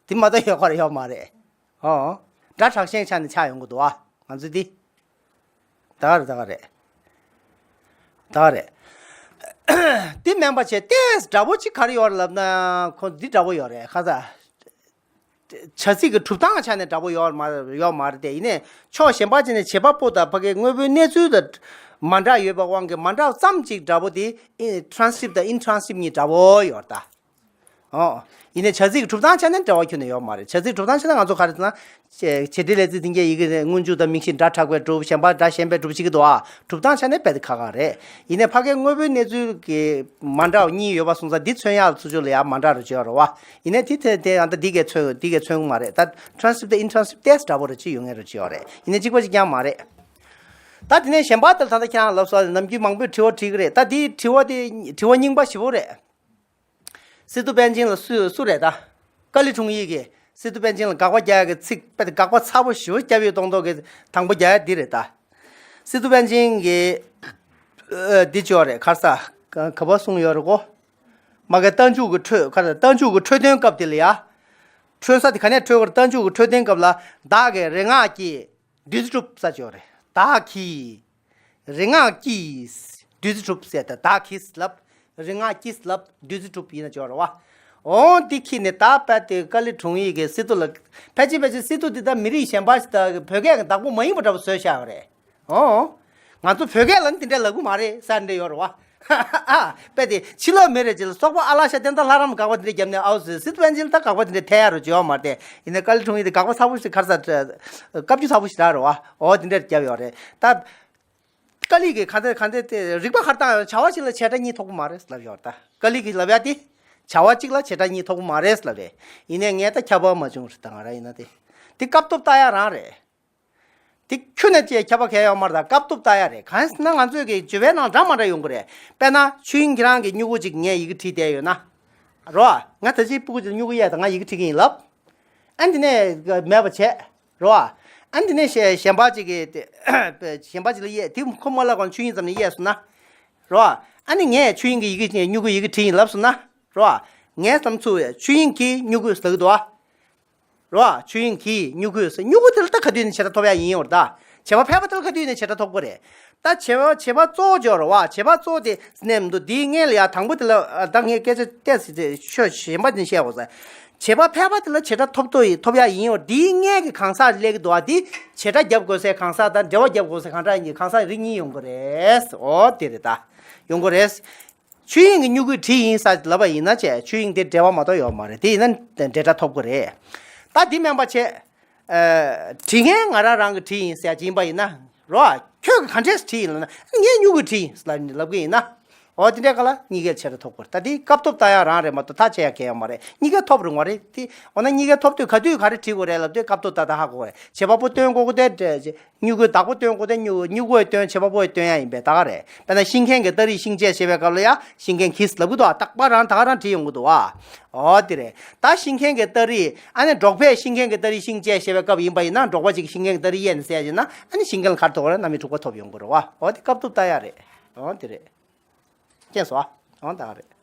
དེ་མ་གཏོགས་ཡོད་ཁ་རེད་ཡོད་མ་རེད། ཨོ། སྒྲ་དྲག་ཞན་ཆགས་ནས་ཆགས་ཡོང་གི་འདུག་ཨ། ང་ཚོ་འདི། ད་ག་རེད། ད་ག་རེད། ད་ག་རེད། འདི་མིན་པ་བྱས་ཏེ་འདྲ་པོ་ཅིག་ག་རེ་ཡོད་རེད་ལབ་ན། ཁོ་འདི་འདྲ་པོ་ཡོད་རེད་ཁ་ཚ། བྱ་ཚིག་གི་གྲུབ་སྟངས་ཆ་ནས་འདྲ་པོ་ཡོད་མ་ཡོད་མ་རེད་དེ། ཡིན་ནའི་ཕྱོགས་གཞན་པ་ཅིག་ནས་བྱེད་པ་པོ་དང་ཕ་གིའི་དངོས་པོའི་གནས་ཚུལ་དང་མ་འདྲ་ཡོད་པའི་དབང་གིས་མ་འདྲ་བ་ཙམ་ཅིག་འདྲ་པོ་དེ་ཊ་རན་སི་ཊིབ་དང་ཨིན་ཊ་རན་སི་ཊིབ་གཉིས་འདྲ་པོ་ཡོད་ད། ཨོ། ཡིན་ནའི་བྱ་ཚིག་གི་གྲུབ་སྟངས་ཆ་ནས་འབྲེལ་བ་ཁྱོན་ནས་ཡོད་མ་རེད། བྱ་ཚིག་གྲུབ་སྟངས་ཆ་ནས་ང་ཚོ་ག་རེ་ཟེར་ན། བྱེད་འབྲེལ་ལས་ཚིག་དེ་གའི་ཡི་གེ་རེད། སྔོན་འཇུག་དང་མིང་གཞི་སྒྲ་དྲག་པས་གྲུབ། གཞན་པ་སྒྲ་གཞན་པས་གྲུབ་བྱེད་ཀྱི་འདུག་ཨ། གྲུབ་སྟངས་ཆ་ནས་རྦད་དེ་ཁག་ཁག་རེད། ཡིན་ནའི་ཕ་གའི་དངོས་པོའི་གནས་ཚུལ་གྱི་མ་འདྲ་བ་གཉིས་ཡོད་པ་སོང་ཙང་འདི་མཚོན་ཡག་ཚུལ་ཆོས་ལ་ཡང་མ་འདྲ་རུ་བྱེད་ཡོད་རེད་བ། ཡིན་ནའི་དེ་དེ་དེ་ཨ་ད་འདི་གས་མཚོན་འདི་གས་མཚོན་གྱི་མ་རེད། ད་ཊ་རན་སི་ཊིབ་དང་ཨིན་ཊ་རན་སི་ཊིབ་ཏོག་ཙམ་འདྲ་པོ་རེ་ཅིག་ཡོད་ངེས་རུ་བྱེད་ཡོད་རེད། ཡིན་ནའི་གཅིག་པ་གཅིག་རྐྱང་མ་རེད། ད་དེ་ནས་གཞན་པ་དེ་ལ་ད་ལྟ་ཁྱེད་རང་ལབ་སོང་ནམ་རྒྱུན་མང་པོས་དྲི་བ་དྲིས་ཀྱི་རེད། ད་དེའི་དྲི་བ་དེ་དྲི་བ་རྙིང་པ་ཞེ་པོ་རེད། སི་ཏུ་པཎ་ཆེན་ལ་སུ་སུ་རེད་ད། ཀ་ལི་དྲུང་ཡིག་གིས་སི་ཏུ་པཎ་ཆེན་ལ་དགག་པ་རྒྱག་ཡག་གི་ཚིག་དཔེ་དེ་དགག་པ་ཚ་པོ་ཞེ་པོ་རྒྱབ་ཡོད་མདོག་མདོག་གི་དང་པོ་རྒྱག་ཡག་འདི་རེད་ད། སི་ཏུ་པཎ་ཆེན་གྱིས་ཨ་འདི་བྱས་ཡོད་རེད། ག་རེ་ཟ། ག་ག་པར་གསུངས་ཡོད་རེད་གོ། མ་གི་རྟ་མཇུག་གི་འཕྲོས་ག་རེ། རྟ་མཇུག་གི་འཕྲོས་དོན་སྐབས་དེ་ལ་ཡ། འཕྲོས་ས་དེ་ག་ནས་འཕྲོས་གི་རེད། རྟ་མཇུག་གི་འཕྲོས་དོན་སྐབས་ལ་བདག་གིས་རིག་སྔགས་ཀྱིས་བདུད་རྩི་སྒྲུབ་ཟེར་གྱི་ཡོད་རེད། བདག་གིས་རིག་སྔགས་ཀྱིས་བདུད་རྩི་སྒྲུབ་ཟེར་ད། བདག་གིས་ལབ། རིག་སྔགས་ཀྱིས་ལབ། བདུད་རྩི་སྒྲུབ་ཡིན་ན་ཅོག་རེད་བ། འོང་འདི་ཁྱེར་ནས་ད་དཔེ་དེ་ཀ་ལི་དྲུང་ཡིག་གིས་སི་ཏུ་ལ། ཕལ་ཆེར་ཕལ་ཆེར་སི་ཏུ་འདི་ད་མི་རིགས་གཞན་པ་ཞིག་དང་བོད་སྐད་ཀྱི་བདག་པོ་མ་ཡིན་པ་འདྲ་པོ་བཟོས་བཞག་པ་རེད། འོང་། ང་ཚོ་བོད་སྐད་ལ་ནི་དེ་འདྲ་ལབ་གི་མ་རེད་ཟེར་འདྲ་ཡོད་རེད་བ། ཨ། དཔེ་དེ་ཕྱི་ལོགས་མི་རེད་ཅེས་ལ་སོག་པོ་ཨ་ལ་ཤ་བསྟན་དར་ལྷ་རམས་དགག་པ་དེ་འདྲ་བརྒྱབ་ནས་ཨའུ་ཟེར། སི་ཏུ་པཎ་ཆེན་ལ་ད་དགག་པ་དེ་འདྲ་ཐེབས་ཡག་རུ་བྱེད་ཡག་མ་རེད་དེ། ཡིན་ནའི་ཀ་ལི་དྲུང་ཡིག་དེ་དགག་པ་ཚ་པོ་ཞིག་ག་རེ་ཟ། བཀའ་བརྒྱུད་ཚ་པོ་ཞིག་རག་རེད་བ། འོ་དེ་འདྲ་བརྒྱབ་ཡོད་རེད་ད། ཀ་ལི་གིས་ག་འདྲ་ག་འདྲ་དེ་རིགས་པ་ག་རེ་བཏང་ཡོད། བྱ་བ་ཞིག་ལ་བྱེ་བྲག་གཉིས་ཐོབ་ཀྱི་མ་རེད་ལབ་ཡོད་ད། ཀ་ལི་གིས་ལབ་ཡག་དེ། བྱ་བ་གཅིག་ལ་བྱེ་བྲག་གཉིས་ཐོབ་ཀྱི་མ་རེད་ལབ་རེད། ཡིན་ནའི་ངས་ད་ཁྱབ་པ་མ་བྱུང་རེད་ད། ང་རང་ཡིན་ན་དེ། དེ་སྐབས་ཐོབ་ལྟ་ཡག་རང་རེད། དེ་ཁྱོན་ནས་ཅེས་ཁྱབ་པ་གང་ཡང་ཡོད་མ་རེད་ད། སྐབས་ཐོབ་ལྟ་ཡག་རེད། གང་ཡིན་ཟེར་ན་ང་ཚོའི་གི་བརྗོད་པའི་ནང་འདྲ་མ་འདྲ་ཡོང་གི་རེད། དཔེར་ན་ཆོས་དབྱིངས་ཁྱེད་རང་གི་སྨྱུ་གུ་གཅིག་ངས་ཡི་གེ་བྲིས་བསྡད་ཡོད་ན། རོ། ང་ད་ཅི་སྤུ་གུ་ཅིག་སྨྱུ་གུ་གཡས་དང་ང་ཡི་གེ་བྲིས་ཀྱི་ཡིན་ལབ། ཨ་འདི་ནས་མེད་པ་བྱས། རོ། ཨ་འདི་ནས་གཞན་གཞན་པ་ཅིག་གིས་དེ། གཞན་པ་ཅིག་ལ་གཡས་དེ་ཁོ་མ་ལབ་གོང་ཆོས་དབྱིངས་ཙམ་ནས་གཡས་སོང་ན། རོ། ཨ་ནི་ངས་ཆོས་དབྱིངས་ཀྱི་ཡི་གེ་སྨྱུ་གུ་ཡི་གེ་བྲིས་ཡིན་ལབ་སོང་ན། རོ། ངས་བསམ་ཚུལ་ཆོས་དབྱིངས་ཀྱི་སྨྱུ་གུ་ཟེར་གི་འདུག་ཨ། རོ། ཆོས་དབྱིངས་ཀྱི་སྨྱུ་གུ་ཟེར། སྨྱུ་གུ་དེ་ལ་ད་ག་དུས་ནས་བྱེ་བྲག་ཐོབ་ཡག་ཡིན་ཡོད་རེད་ད། བྱེད་པ་ཕལ་པ་དེ་ལ་ག་དུས་ནས་བྱེ་བྲག་ཐོབ་ཀྱི་རེད། ད་བྱེད་པ་བྱེད་པ་གཙོ་བོ་སྦྱོར་བ། བྱེད་པ་གཙོ་བོ་དེ་ནས་མི་འདུག་འདིའི་སྔོན་ལ་ཡ་དང་པོ་དེ་ལ་ཨ་ད་ངས་སྐད་ཆ་ཏོག་ཙམ་ཆོས་གཞན་པ་དེ་བཤད་དགོས་ས། བྱེད་པ་ཕལ་པ་དེ་ལ་བྱེ་བྲག་ཐོབ་ཐོབ་ཐོབ་ཡག་ཡིན་ཡོད། འདིའི་སྔོན་གྱི་གང་ཟག་སླེབས་ཀྱི་འདུག་བ། འདི་བྱེ་བྲག་རྒྱབ་དགོས་སའི་གང་ཟག་དང་འབྲེལ་བ་རྒྱབ་དགོས་སའི་གང་ཟག་གཉིས་གང་ཟག་རིགས་གཉིས་ཡོང་གི་རེད། འོ་དེ་རེད་ད། ཡོང་གི་རེད། ཆོས་དབྱིངས་ཀྱི་སྨྱུ་གུས་བྲིས་ཡིན་ཟེར་ལབ་པ་ཡིན་ན་བྱས་ཆོས་དབྱིངས་དེ་འབྲེལ་བ་མ་གཏོགས་ཡོད་མ་རེད། དེ་ཡིན་ན་འབྲེལ་སྒྲ་ཐོབ་ཀྱི་རེད། ད་འདི་མིན་པ་བྱས། ཨ། བྲིས་མཁན་ང་རང་རང་གིས་བྲིས་ཡིན་ཟེར་ཡག་ཅིག་ཡིན་པ་ཡིན་ན། རོ། ཁྱོད་ཀྱིས་ག་འདྲས་བྲིས་ཡིན་ལབ་ན། ངས་སྨྱུ་གུས་བྲིས་ཡིན་ལབ་ལབ་གི་ཡིན་ན། འོ་དེ་འདྲའི་སྐབས་ལ་གཉིས་ཀའི་བྱེ་བྲག་ཐོབ་དགོས་རེད། ད་དེ་སྐབས་ཐོབ་ལྟ་ཡག་རང་རེད་མ་གཏོགས་ཐག་བཅད་ཡག་གང་ཡང་མ་རེད། གཉིས་ཀ་ཐོབ་རུང་བ་རེད་དེ། འོ་ན་གཉིས་ཀ་ཐོབ་དུས་ག་དུས་ག་རེ་བྲིས་དགོས་རེད་ལབ་དུས་སྐབས་ཐོབ་ལྟ་ད་ཧ་གོ་རེད། བྱེད་པ་པོ་སྟོན་དགོས་དགོས་དེ། སྨྱུ་གུའི་བདག་པོ་སྟོན་དགོས་དེ་སྨྱུ་སྨྱུ་གུས་སྟོན་བྱེད་པ་པོས་སྟོན་ཡག་ཡིན་པས་ད་ག་རེད། དཔེར་ན་ཤིང་མཁན་གྱི་སྟ་རེས་ཤིང་བཅད་ཞེས་པའི་སྐབས་ལ་ཡ་ཤིང་མཁན་གྱིས་ལབ་གི་འདུག་བ། རྟག་པར་རང་ད་ག་རང་བྲིས་ཡོང་གི་འདུག་བ། འོ་དེ་རེད། ད་ཤིང་མཁན་གྱི་སྟ་རེས་ཨ་ནི་འབྲོག་པས་ཤིང་མཁན་གྱི་སྟ་རེས་ཤིང་བཅད་ཞེས་པའི་སྐབས་ཡིན་པ་ཡིན་ན་འབྲོག་པ་ཅིག་གིས་ཤིང་མཁན་གྱི་སྟ་རེས་གཡས་ནས་བསད་ཡིན་ན་ཨ་ནི་ཤིང་མཁན་ལ་ག་རེ་ཐོབ་རེད། རྣམ་དབྱེ་དྲུག་པ་ཐོབ་ཡོང་གི་རེད་བ། འོ་དེ་སྐབས་ཐོབ་ལྟ་ཡག་རེད། འོ་དེ་རེད། མཁྱེན་སོང་ཨ། འོ་ད་ག་རེད།